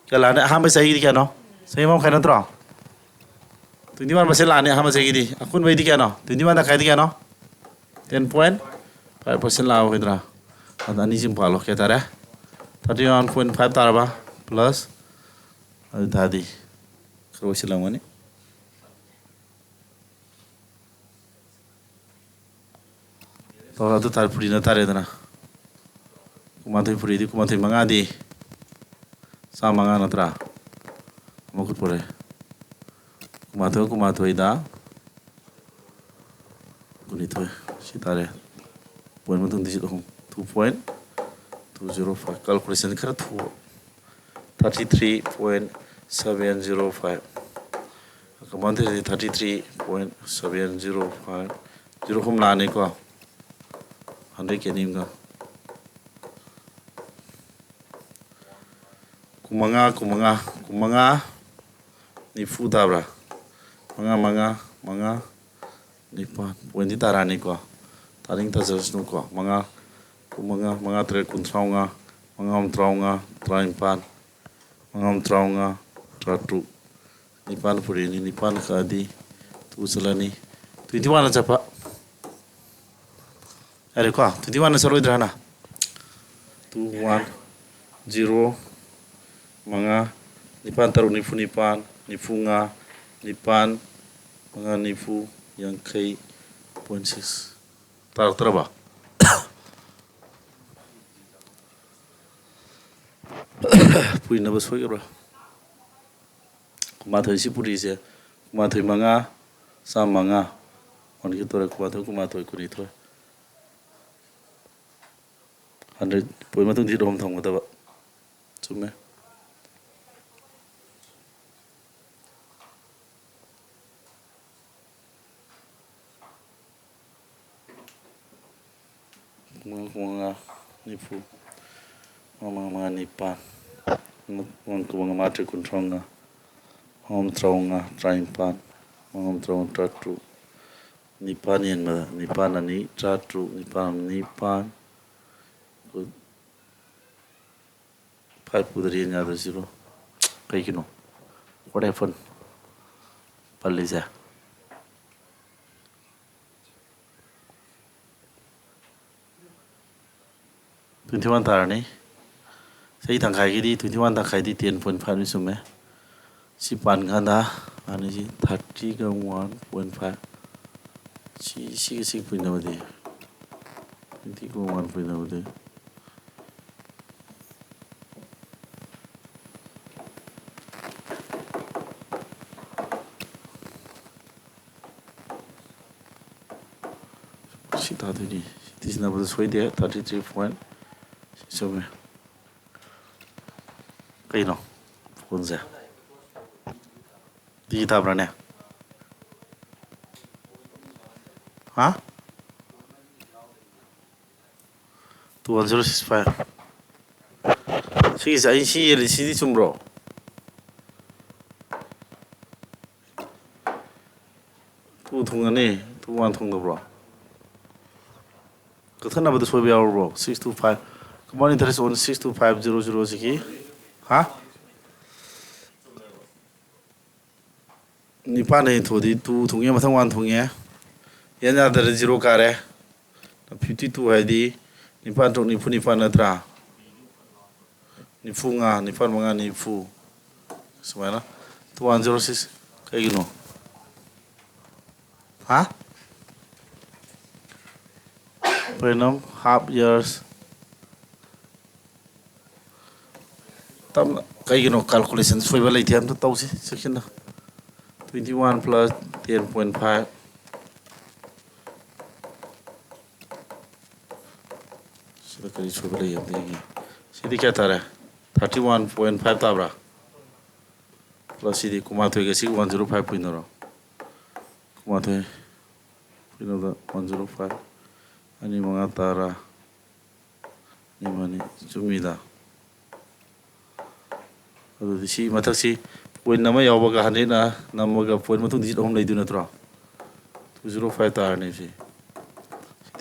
ꯀꯌꯥ ꯂꯥꯛꯑꯅꯤ? ꯑꯍꯥꯟꯕ ꯆꯍꯤꯒꯤꯗꯤ ꯀꯌꯥꯅꯣ? ꯆꯍꯤ ꯑꯃ ꯃꯈꯥꯏ ꯅꯠꯇ꯭ꯔꯣ? Twenty one percent ꯂꯥꯛꯑꯅꯤ ꯑꯍꯥꯟꯕ ꯆꯍꯤꯒꯤꯗꯤ꯫ ꯑꯀꯣꯟꯕꯩꯗꯤ ꯀꯌꯥꯅꯣ? Twenty one ꯇꯪꯈꯥꯏꯗꯤ ꯀꯌꯥꯅꯣ? Ten point five percent ꯂꯥꯛꯑꯣꯏꯗ꯭ꯔꯥ? ꯑꯗ ꯑꯅꯤꯁꯤ ꯑꯃꯨꯛ ꯄꯥꯜꯂꯣ꯫ ꯀꯌꯥ ꯇꯥꯔꯦ? Thirty one point five ꯇꯥꯔꯕ? Plus ꯑꯗꯨ ꯇꯥꯔꯗꯤ ꯈꯔ ꯑꯣꯏꯁꯤꯜꯂꯝꯒꯅꯤ꯫ ꯇꯧꯔꯣ, ꯑꯗꯨ ꯇꯥꯔꯦ, ꯐꯨꯔꯤꯅ ꯇꯥꯔꯦꯗꯅ꯫ ꯀꯨꯟꯃꯥꯊꯣꯏ ꯐꯨꯔꯤꯗꯤ ꯀꯨꯟꯃꯥꯊꯣꯏ ꯃꯉꯥꯗꯤ ꯆꯥꯝꯃꯉꯥ ꯅꯠꯇ꯭ꯔꯥ? ꯑꯃ ꯈꯨꯠ ꯄꯣꯔꯦ꯫ ꯀꯨꯟꯃꯥꯊꯣꯏ, ꯀꯨꯟꯃꯥꯊꯣꯏꯗ ꯀꯨꯟꯅꯤꯊꯣꯏ, ꯁꯤ ꯇꯥꯔꯦ꯫ Point ꯃꯇꯨꯡ digit ꯑꯍꯨꯝ, two point two zero five꯫ Calculation ꯈꯔ ꯊꯨꯕ꯫ thirty three point seven zero five꯫ Compound interest thirty three point seven zero five꯫ Zero ꯑꯍꯨꯝ ꯂꯥꯛꯑꯅꯤꯀꯣ꯫ Hundred ꯀꯤ ꯑꯅꯤ ꯑꯃꯒ꯫ ꯀꯨꯟꯃꯉꯥ, ꯀꯨꯟꯃꯉꯥ, ꯀꯨꯟꯃꯉꯥ, ꯅꯤꯐꯨ ꯇꯥꯕ꯭ꯔꯥ? ꯃꯉꯥ, ꯃꯉꯥ, ꯃꯉꯥ, ꯅꯤꯄꯥꯟ꯫ Point ꯇꯤ ꯇꯥꯔꯛꯑꯅꯤꯀꯣ꯫ ꯇꯥꯅꯤꯡ ꯇꯥꯖꯔꯁꯅꯨꯀꯣ꯫ ꯃꯉꯥ, ꯀꯨꯟꯃꯉꯥ, ꯃꯉꯥ ꯇꯔꯦꯠ ꯀꯨꯟꯊ꯭ꯔꯥꯃꯉꯥ, ꯃꯉꯥ ꯑꯍꯨꯝ ꯇꯔꯥꯃꯉꯥ, ꯇꯔꯥꯅꯤꯄꯥꯟ, ꯃꯉꯥ ꯑꯍꯨꯝ ꯇꯔꯥꯃꯉꯥ, ꯇꯔꯥꯇꯔꯨꯛ, ꯅꯤꯄꯥꯟ ꯄꯨꯔꯤꯅꯤ, ꯅꯤꯄꯥꯟ ꯀꯛꯑꯗꯤ two ꯆꯠꯂꯅꯤ, twenty one ꯆꯠꯄ꯫ ꯌꯥꯔꯦꯀꯣ, twenty one ꯆꯠꯂꯣꯏꯗ꯭ꯔꯥꯅ? Two one zero, ꯃꯉꯥ, ꯅꯤꯄꯥꯟ ꯇꯔꯨꯛ ꯅꯤꯐꯨ ꯅꯤꯄꯥꯟ, ꯅꯤꯐꯨ ꯃꯉꯥ, ꯅꯤꯄꯥꯟ ꯃꯉꯥ ꯅꯤꯐꯨ, ꯌꯥꯡꯈꯩ point six꯫ ꯇꯥꯔꯛꯇ꯭ꯔꯕ? ꯄꯨꯏꯅꯕ ꯁꯣꯏꯈ꯭ꯔꯕ꯭ꯔꯥ? ꯀꯨꯟꯃꯥꯊꯣꯏ ꯁꯤ ꯄꯨꯔꯤꯁꯦ, ꯀꯨꯟꯃꯥꯊꯣꯏ ꯃꯉꯥ, ꯆꯥꯝꯃꯉꯥ꯫ ꯑꯣꯟꯈꯤ ꯇꯧꯔꯦ, ꯀꯨꯟꯃꯥꯊꯣꯏ, ꯀꯨꯟꯃꯥꯊꯣꯏ, ꯀꯨꯟꯅꯤꯊꯣꯏ꯫ Hundred point ꯃꯇꯨꯡꯗ hit ꯑꯍꯨꯝ ꯊꯝꯒꯗꯕ꯫ ꯆꯨꯝꯃꯦ꯫ ꯃꯉꯥ, ꯃꯉꯥ, ꯅꯤꯐꯨ, ꯃꯉꯥ, ꯃꯉꯥ, ꯅꯤꯄꯥꯟ, ꯃꯉꯥ, ꯃꯉꯥ, ꯃꯉꯥ, ꯇꯔꯦꯠ, ꯀꯨꯟꯊ꯭ꯔꯥꯃꯉꯥ, ꯃꯉꯥ, ꯇꯔꯥꯃꯉꯥ, ꯇꯔꯥꯅꯤꯄꯥꯟ, ꯃꯉꯥ, ꯇꯔꯥꯃꯉꯥ, ꯇꯔꯥꯇꯔꯨꯛ, ꯅꯤꯄꯥꯟ ꯌꯦꯟꯕꯗ ꯅꯤꯄꯥꯟ ꯑꯅꯤ ꯇꯔꯥꯇꯔꯨꯛ, ꯅꯤꯄꯥꯟ ꯅꯤꯄꯥꯟ, ꯐꯥꯏꯚ ꯄꯨꯗ꯭ꯔꯤ ꯌꯦꯟ ꯌꯥꯗ꯭ꯔꯤꯁꯤꯕꯣ ꯀꯩꯒꯤꯅꯣ? What happened? ꯄꯜꯂꯤꯁꯦ꯫ Twenty one ꯇꯥꯔꯅꯤ꯫ ꯆꯍꯤ ꯇꯪꯈꯥꯏꯒꯤꯗꯤ, twenty one ꯇꯪꯈꯥꯏꯗꯤ ten point five ꯅꯤ ꯆꯨꯝꯃꯦ꯫ ꯁꯤ ꯄꯥꯟꯀꯥꯟꯗ ꯑꯅꯤꯁꯤ thirty ꯒ one point five꯫ ꯁꯤ, ꯁꯤꯒ ꯁꯤꯒ ꯄꯨꯟꯅꯕꯗꯤ, twenty ꯒ one ꯄꯨꯟꯅꯕꯗꯤ꯫ ꯁꯤ ꯇꯥꯗꯣꯏꯅꯤ꯫ ꯁꯤ ꯁꯤꯖꯤꯟꯅꯕꯗ ꯁꯣꯏꯗꯦ, thirty three point꯫ ꯁꯤ ꯆꯨꯝꯃꯦ꯫ ꯀꯩꯅꯣ? ꯐꯣꯟꯁꯦ ꯗꯤꯖꯤ ꯊꯥꯕ꯭ꯔꯥꯅꯦ? ꯍꯥ? Two one zero six five. ꯁꯤꯒꯤꯁꯦ ꯑꯩ ꯁꯤ ꯌꯦꯜꯂꯤꯁꯤꯗꯤ ꯆꯨꯝꯕ꯭ꯔꯣ? Two ꯊꯨꯡꯒꯅꯤ, two one ꯊꯨꯡꯗꯕ꯭ꯔꯣ? ꯀꯛꯊꯠꯅꯕꯗ ꯁꯣꯏꯕ ꯌꯥꯎꯔꯕ꯭ꯔꯣ? Six two five, compound interest on six two five zero zero ꯁꯤꯒꯤ, ꯍꯥ? ꯅꯤꯄꯥꯟꯗ ꯌꯦꯟꯊꯣꯛꯑꯗꯤ two ꯊꯨꯡꯉꯦ, ꯃꯊꯪ one ꯊꯨꯡꯉꯦ꯫ ꯌꯦꯟ ꯌꯥꯗ꯭ꯔꯗꯤ zero ꯀꯥꯔꯦ꯫ Fifty two ꯍꯥꯏꯗꯤ ꯅꯤꯄꯥꯟ ꯇꯔꯨꯛ ꯅꯤꯐꯨ ꯅꯤꯄꯥꯟ ꯅꯠꯇ꯭ꯔꯥ? ꯅꯤꯐꯨ ꯃꯉꯥ, ꯅꯤꯄꯥꯟ ꯃꯉꯥ ꯅꯤꯐꯨ꯫ ꯁꯨꯃꯥꯏꯅ two one zero six꯫ ꯀꯩꯒꯤꯅꯣ? ꯍꯥ? Per annum, half years꯫ ꯇꯞꯅ, ꯀꯩꯒꯤꯅꯣ calculation ꯁꯣꯏꯕ ꯂꯩꯇꯦ? ꯑꯝꯇ ꯇꯧꯁꯤ ꯆꯦꯛꯁꯤꯟꯅ꯫ Twenty one plus ten point five꯫ ꯁꯤꯗ ꯀꯔꯤ ꯁꯣꯏꯕ ꯂꯩ ꯑꯝꯇ ꯌꯦꯡꯒꯦ꯫ ꯁꯤꯗꯤ ꯀꯌꯥ ꯇꯥꯔꯦ? Thirty one point five ꯇꯥꯕ꯭ꯔꯥ? Plus ꯁꯤꯗꯤ ꯀꯨꯟꯃꯥꯊꯣꯏꯒ ꯁꯤꯒ one zero five ꯄꯨꯟꯅꯔꯣ? ꯀꯨꯟꯃꯥꯊꯣꯏ ꯄꯨꯟꯅꯕꯗ one zero five꯫ ꯑꯅꯤ ꯃꯉꯥ ꯇꯔꯥ꯫ ꯑꯅꯤ ꯃꯅꯤ ꯆꯨꯝꯃꯤꯗ꯫ ꯑꯗꯨꯗꯤ ꯁꯤ ꯃꯊꯛꯁꯤ point ꯑꯃ ꯌꯥꯎꯕꯒ hundredꯅ ꯅꯝꯃꯒ point ꯃꯇꯨꯡ digit ꯑꯍꯨꯝ ꯂꯩꯗꯣꯏ ꯅꯠꯇ꯭ꯔꯣ? Two zero five ꯇꯥꯔꯅꯤ ꯁꯤ꯫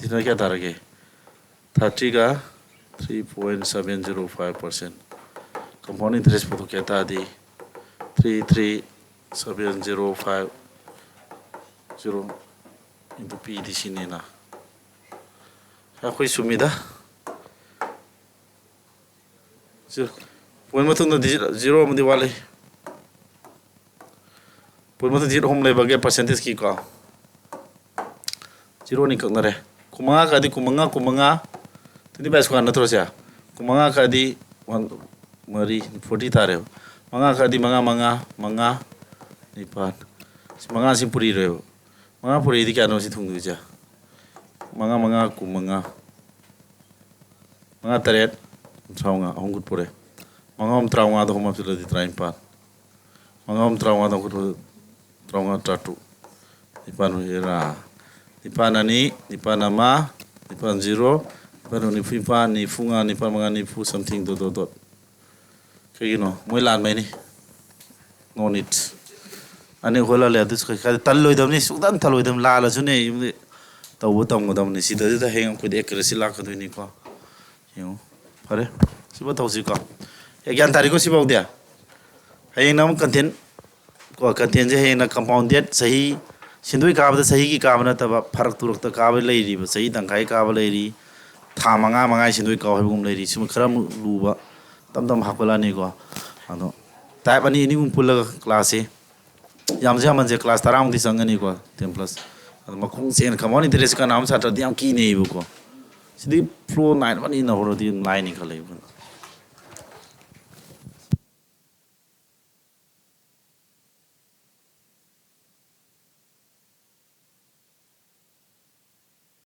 ꯁꯤꯅ ꯀꯌꯥ ꯇꯥꯔꯒꯦ? Thirtyꯒ three point seven zero five percent꯫ Compound interest ꯄꯨꯊꯣꯛꯀꯦ ꯍꯥꯏ ꯇꯥꯔꯗꯤ three three seven zero five zero into P D ꯁꯤꯅꯤꯅ꯫ ꯑꯩꯈꯣꯏ ꯆꯨꯝꯃꯤꯗ꯫ Point ꯃꯇꯨꯡꯗ digit zero ꯑꯃꯗꯤ ꯋꯥꯠꯂꯤ꯫ Point ꯃꯇꯨꯡ digit ꯑꯍꯨꯝ ꯂꯩꯕꯒꯤ percentageꯀꯤꯀꯣ꯫ Zero ꯑꯅꯤ ꯀꯛꯅꯔꯦ꯫ ꯀꯨꯟꯃꯉꯥ ꯀꯥꯗꯤ ꯀꯨꯟꯃꯉꯥ, ꯀꯨꯟꯃꯉꯥ, twenty five square ꯅꯠꯇ꯭ꯔꯣ ꯁꯦ? ꯀꯨꯟꯃꯉꯥ ꯀꯥꯗꯤ one, ꯃꯔꯤ, forty ꯇꯥꯔꯦꯕ꯫ ꯃꯉꯥ ꯀꯥꯗꯤ ꯃꯉꯥ, ꯃꯉꯥ, ꯃꯉꯥ, ꯅꯤꯄꯥꯟ꯫ ꯁꯤ ꯃꯉꯥꯁꯤ ꯄꯨꯔꯤꯔꯣꯏꯕ꯫ ꯃꯉꯥ ꯄꯨꯔꯤꯗꯤ ꯀꯌꯥꯅꯣ ꯁꯤ ꯊꯨꯡꯗꯣꯏꯁꯦ? ꯃꯉꯥ, ꯃꯉꯥ, ꯀꯨꯟꯃꯉꯥ꯫ ꯃꯉꯥ ꯇꯔꯦꯠ, ꯀꯨꯟꯊ꯭ꯔꯥ ꯃꯉꯥ, ꯑꯍꯨꯝ ꯈꯨꯠ ꯄꯨꯔꯦ꯫ ꯃꯉꯥ ꯑꯃ ꯇꯔꯥꯃꯉꯥꯗ ꯑꯍꯨꯝ ꯍꯥꯞꯆꯤꯜꯂꯗꯤ ꯇꯔꯥꯅꯤꯄꯥꯟ꯫ ꯃꯉꯥ ꯑꯃ ꯇꯔꯥꯃꯉꯥꯗ ꯑꯍꯨꯝ ꯇꯔꯥꯃꯉꯥ, ꯇꯔꯥꯇꯔꯨꯛ꯫ ꯅꯤꯄꯥꯟ ꯑꯣꯏꯒꯦꯔꯥ? ꯅꯤꯄꯥꯟ ꯑꯅꯤ, ꯅꯤꯄꯥꯟ ꯑꯃ, ꯅꯤꯄꯥꯟ ꯖꯤꯔꯣ, ꯅꯤꯄꯥꯟ ꯅꯤꯐꯨ ꯅꯤꯄꯥꯟ, ꯅꯤꯐꯨ ꯃꯉꯥ, ꯅꯤꯄꯥꯟ ꯃꯉꯥ ꯅꯤꯐꯨ, something dot dot dot꯫ ꯀꯩꯒꯤꯅꯣ? ꯃꯣꯏ ꯂꯥꯟꯕꯩꯅꯤ꯫ No need꯫ ꯑꯅꯤ ꯍꯣꯜꯍꯜꯂꯦ꯫ ꯑꯗꯨꯁꯨ ꯀꯩ ꯀꯥꯏꯗꯦ, ꯇꯜꯂꯣꯏꯗꯕꯅꯤ, ꯁꯨꯡꯇꯟ ꯇꯜꯂꯣꯏꯗꯕꯅꯤ꯫ ꯂꯥꯜꯂꯁꯨꯅꯦ, ꯌꯨꯝꯗꯤ ꯇꯧꯕ ꯇꯝꯒꯗꯕꯅꯤ꯫ ꯁꯤꯗꯩꯗ ꯍꯌꯦꯡ ꯑꯩꯈꯣꯏꯗ accuracy ꯂꯥꯛꯀꯗꯣꯏꯅꯤꯀꯣ꯫ ꯌꯦꯡꯉꯨ꯫ ꯐꯔꯦ꯫ ꯁꯤꯃ ꯇꯧꯁꯤꯀꯣ꯫ ꯑꯦ, ꯒ꯭ꯌꯥꯟ ꯇꯥꯔꯤꯀꯣ ꯁꯤꯐꯥꯎꯗꯤ? ꯍꯌꯦꯡꯅ ꯑꯃꯨꯛ content ꯀꯣ, contentꯁꯦ ꯍꯌꯦꯡꯅ compounded, ꯆꯍꯤ ꯁꯦꯟꯗꯣꯏ ꯀꯥꯕꯗ ꯆꯍꯤꯒꯤ ꯀꯥꯕ ꯅꯠꯇꯕ, ꯐꯔꯛ ꯇꯨꯔꯛꯇ ꯀꯥꯕ ꯂꯩꯔꯤꯕ, ꯆꯍꯤ ꯇꯪꯈꯥꯏ ꯀꯥꯕ ꯂꯩꯔꯤ, ꯊꯥ ꯃꯉꯥ ꯃꯉꯥꯒꯤ ꯁꯦꯟꯗꯣꯏ ꯀꯥꯎ ꯍꯥꯏꯕꯒꯨꯝ ꯂꯩꯔꯤ꯫ ꯁꯤꯃ ꯈꯔ ꯑꯃꯨꯛ ꯂꯨꯕ, ꯇꯞ ꯇꯞꯅ ꯍꯥꯞꯀꯠꯂꯛꯑꯅꯤꯀꯣ꯫ ꯑꯗꯣ type ꯑꯅꯤ ꯑꯅꯤꯒꯨꯝ ꯄꯨꯜꯂꯒ classꯁꯦ ꯌꯥꯝꯁꯨ ꯌꯥꯝꯃꯟꯁꯦ, class ꯇꯔꯥꯃꯨꯛꯇꯤ ꯆꯪꯒꯅꯤꯀꯣ, ten plus꯫ ꯑꯗꯣ ꯃꯈꯣꯡ ꯁꯦꯡꯅ compound interest ꯀꯅꯥ ꯑꯃ ꯁꯥꯇ꯭ꯔꯗꯤ ꯌꯥꯝ ꯀꯤꯅꯩꯌꯦꯕꯀꯣ꯫ ꯁꯤꯗꯤ flow ꯅꯥꯏꯅ ꯐꯖꯅ ꯏꯟꯅꯍꯧꯔꯗꯤ ꯑꯗꯨꯝ ꯂꯥꯏꯅꯤ ꯈꯜꯂꯦꯕ꯫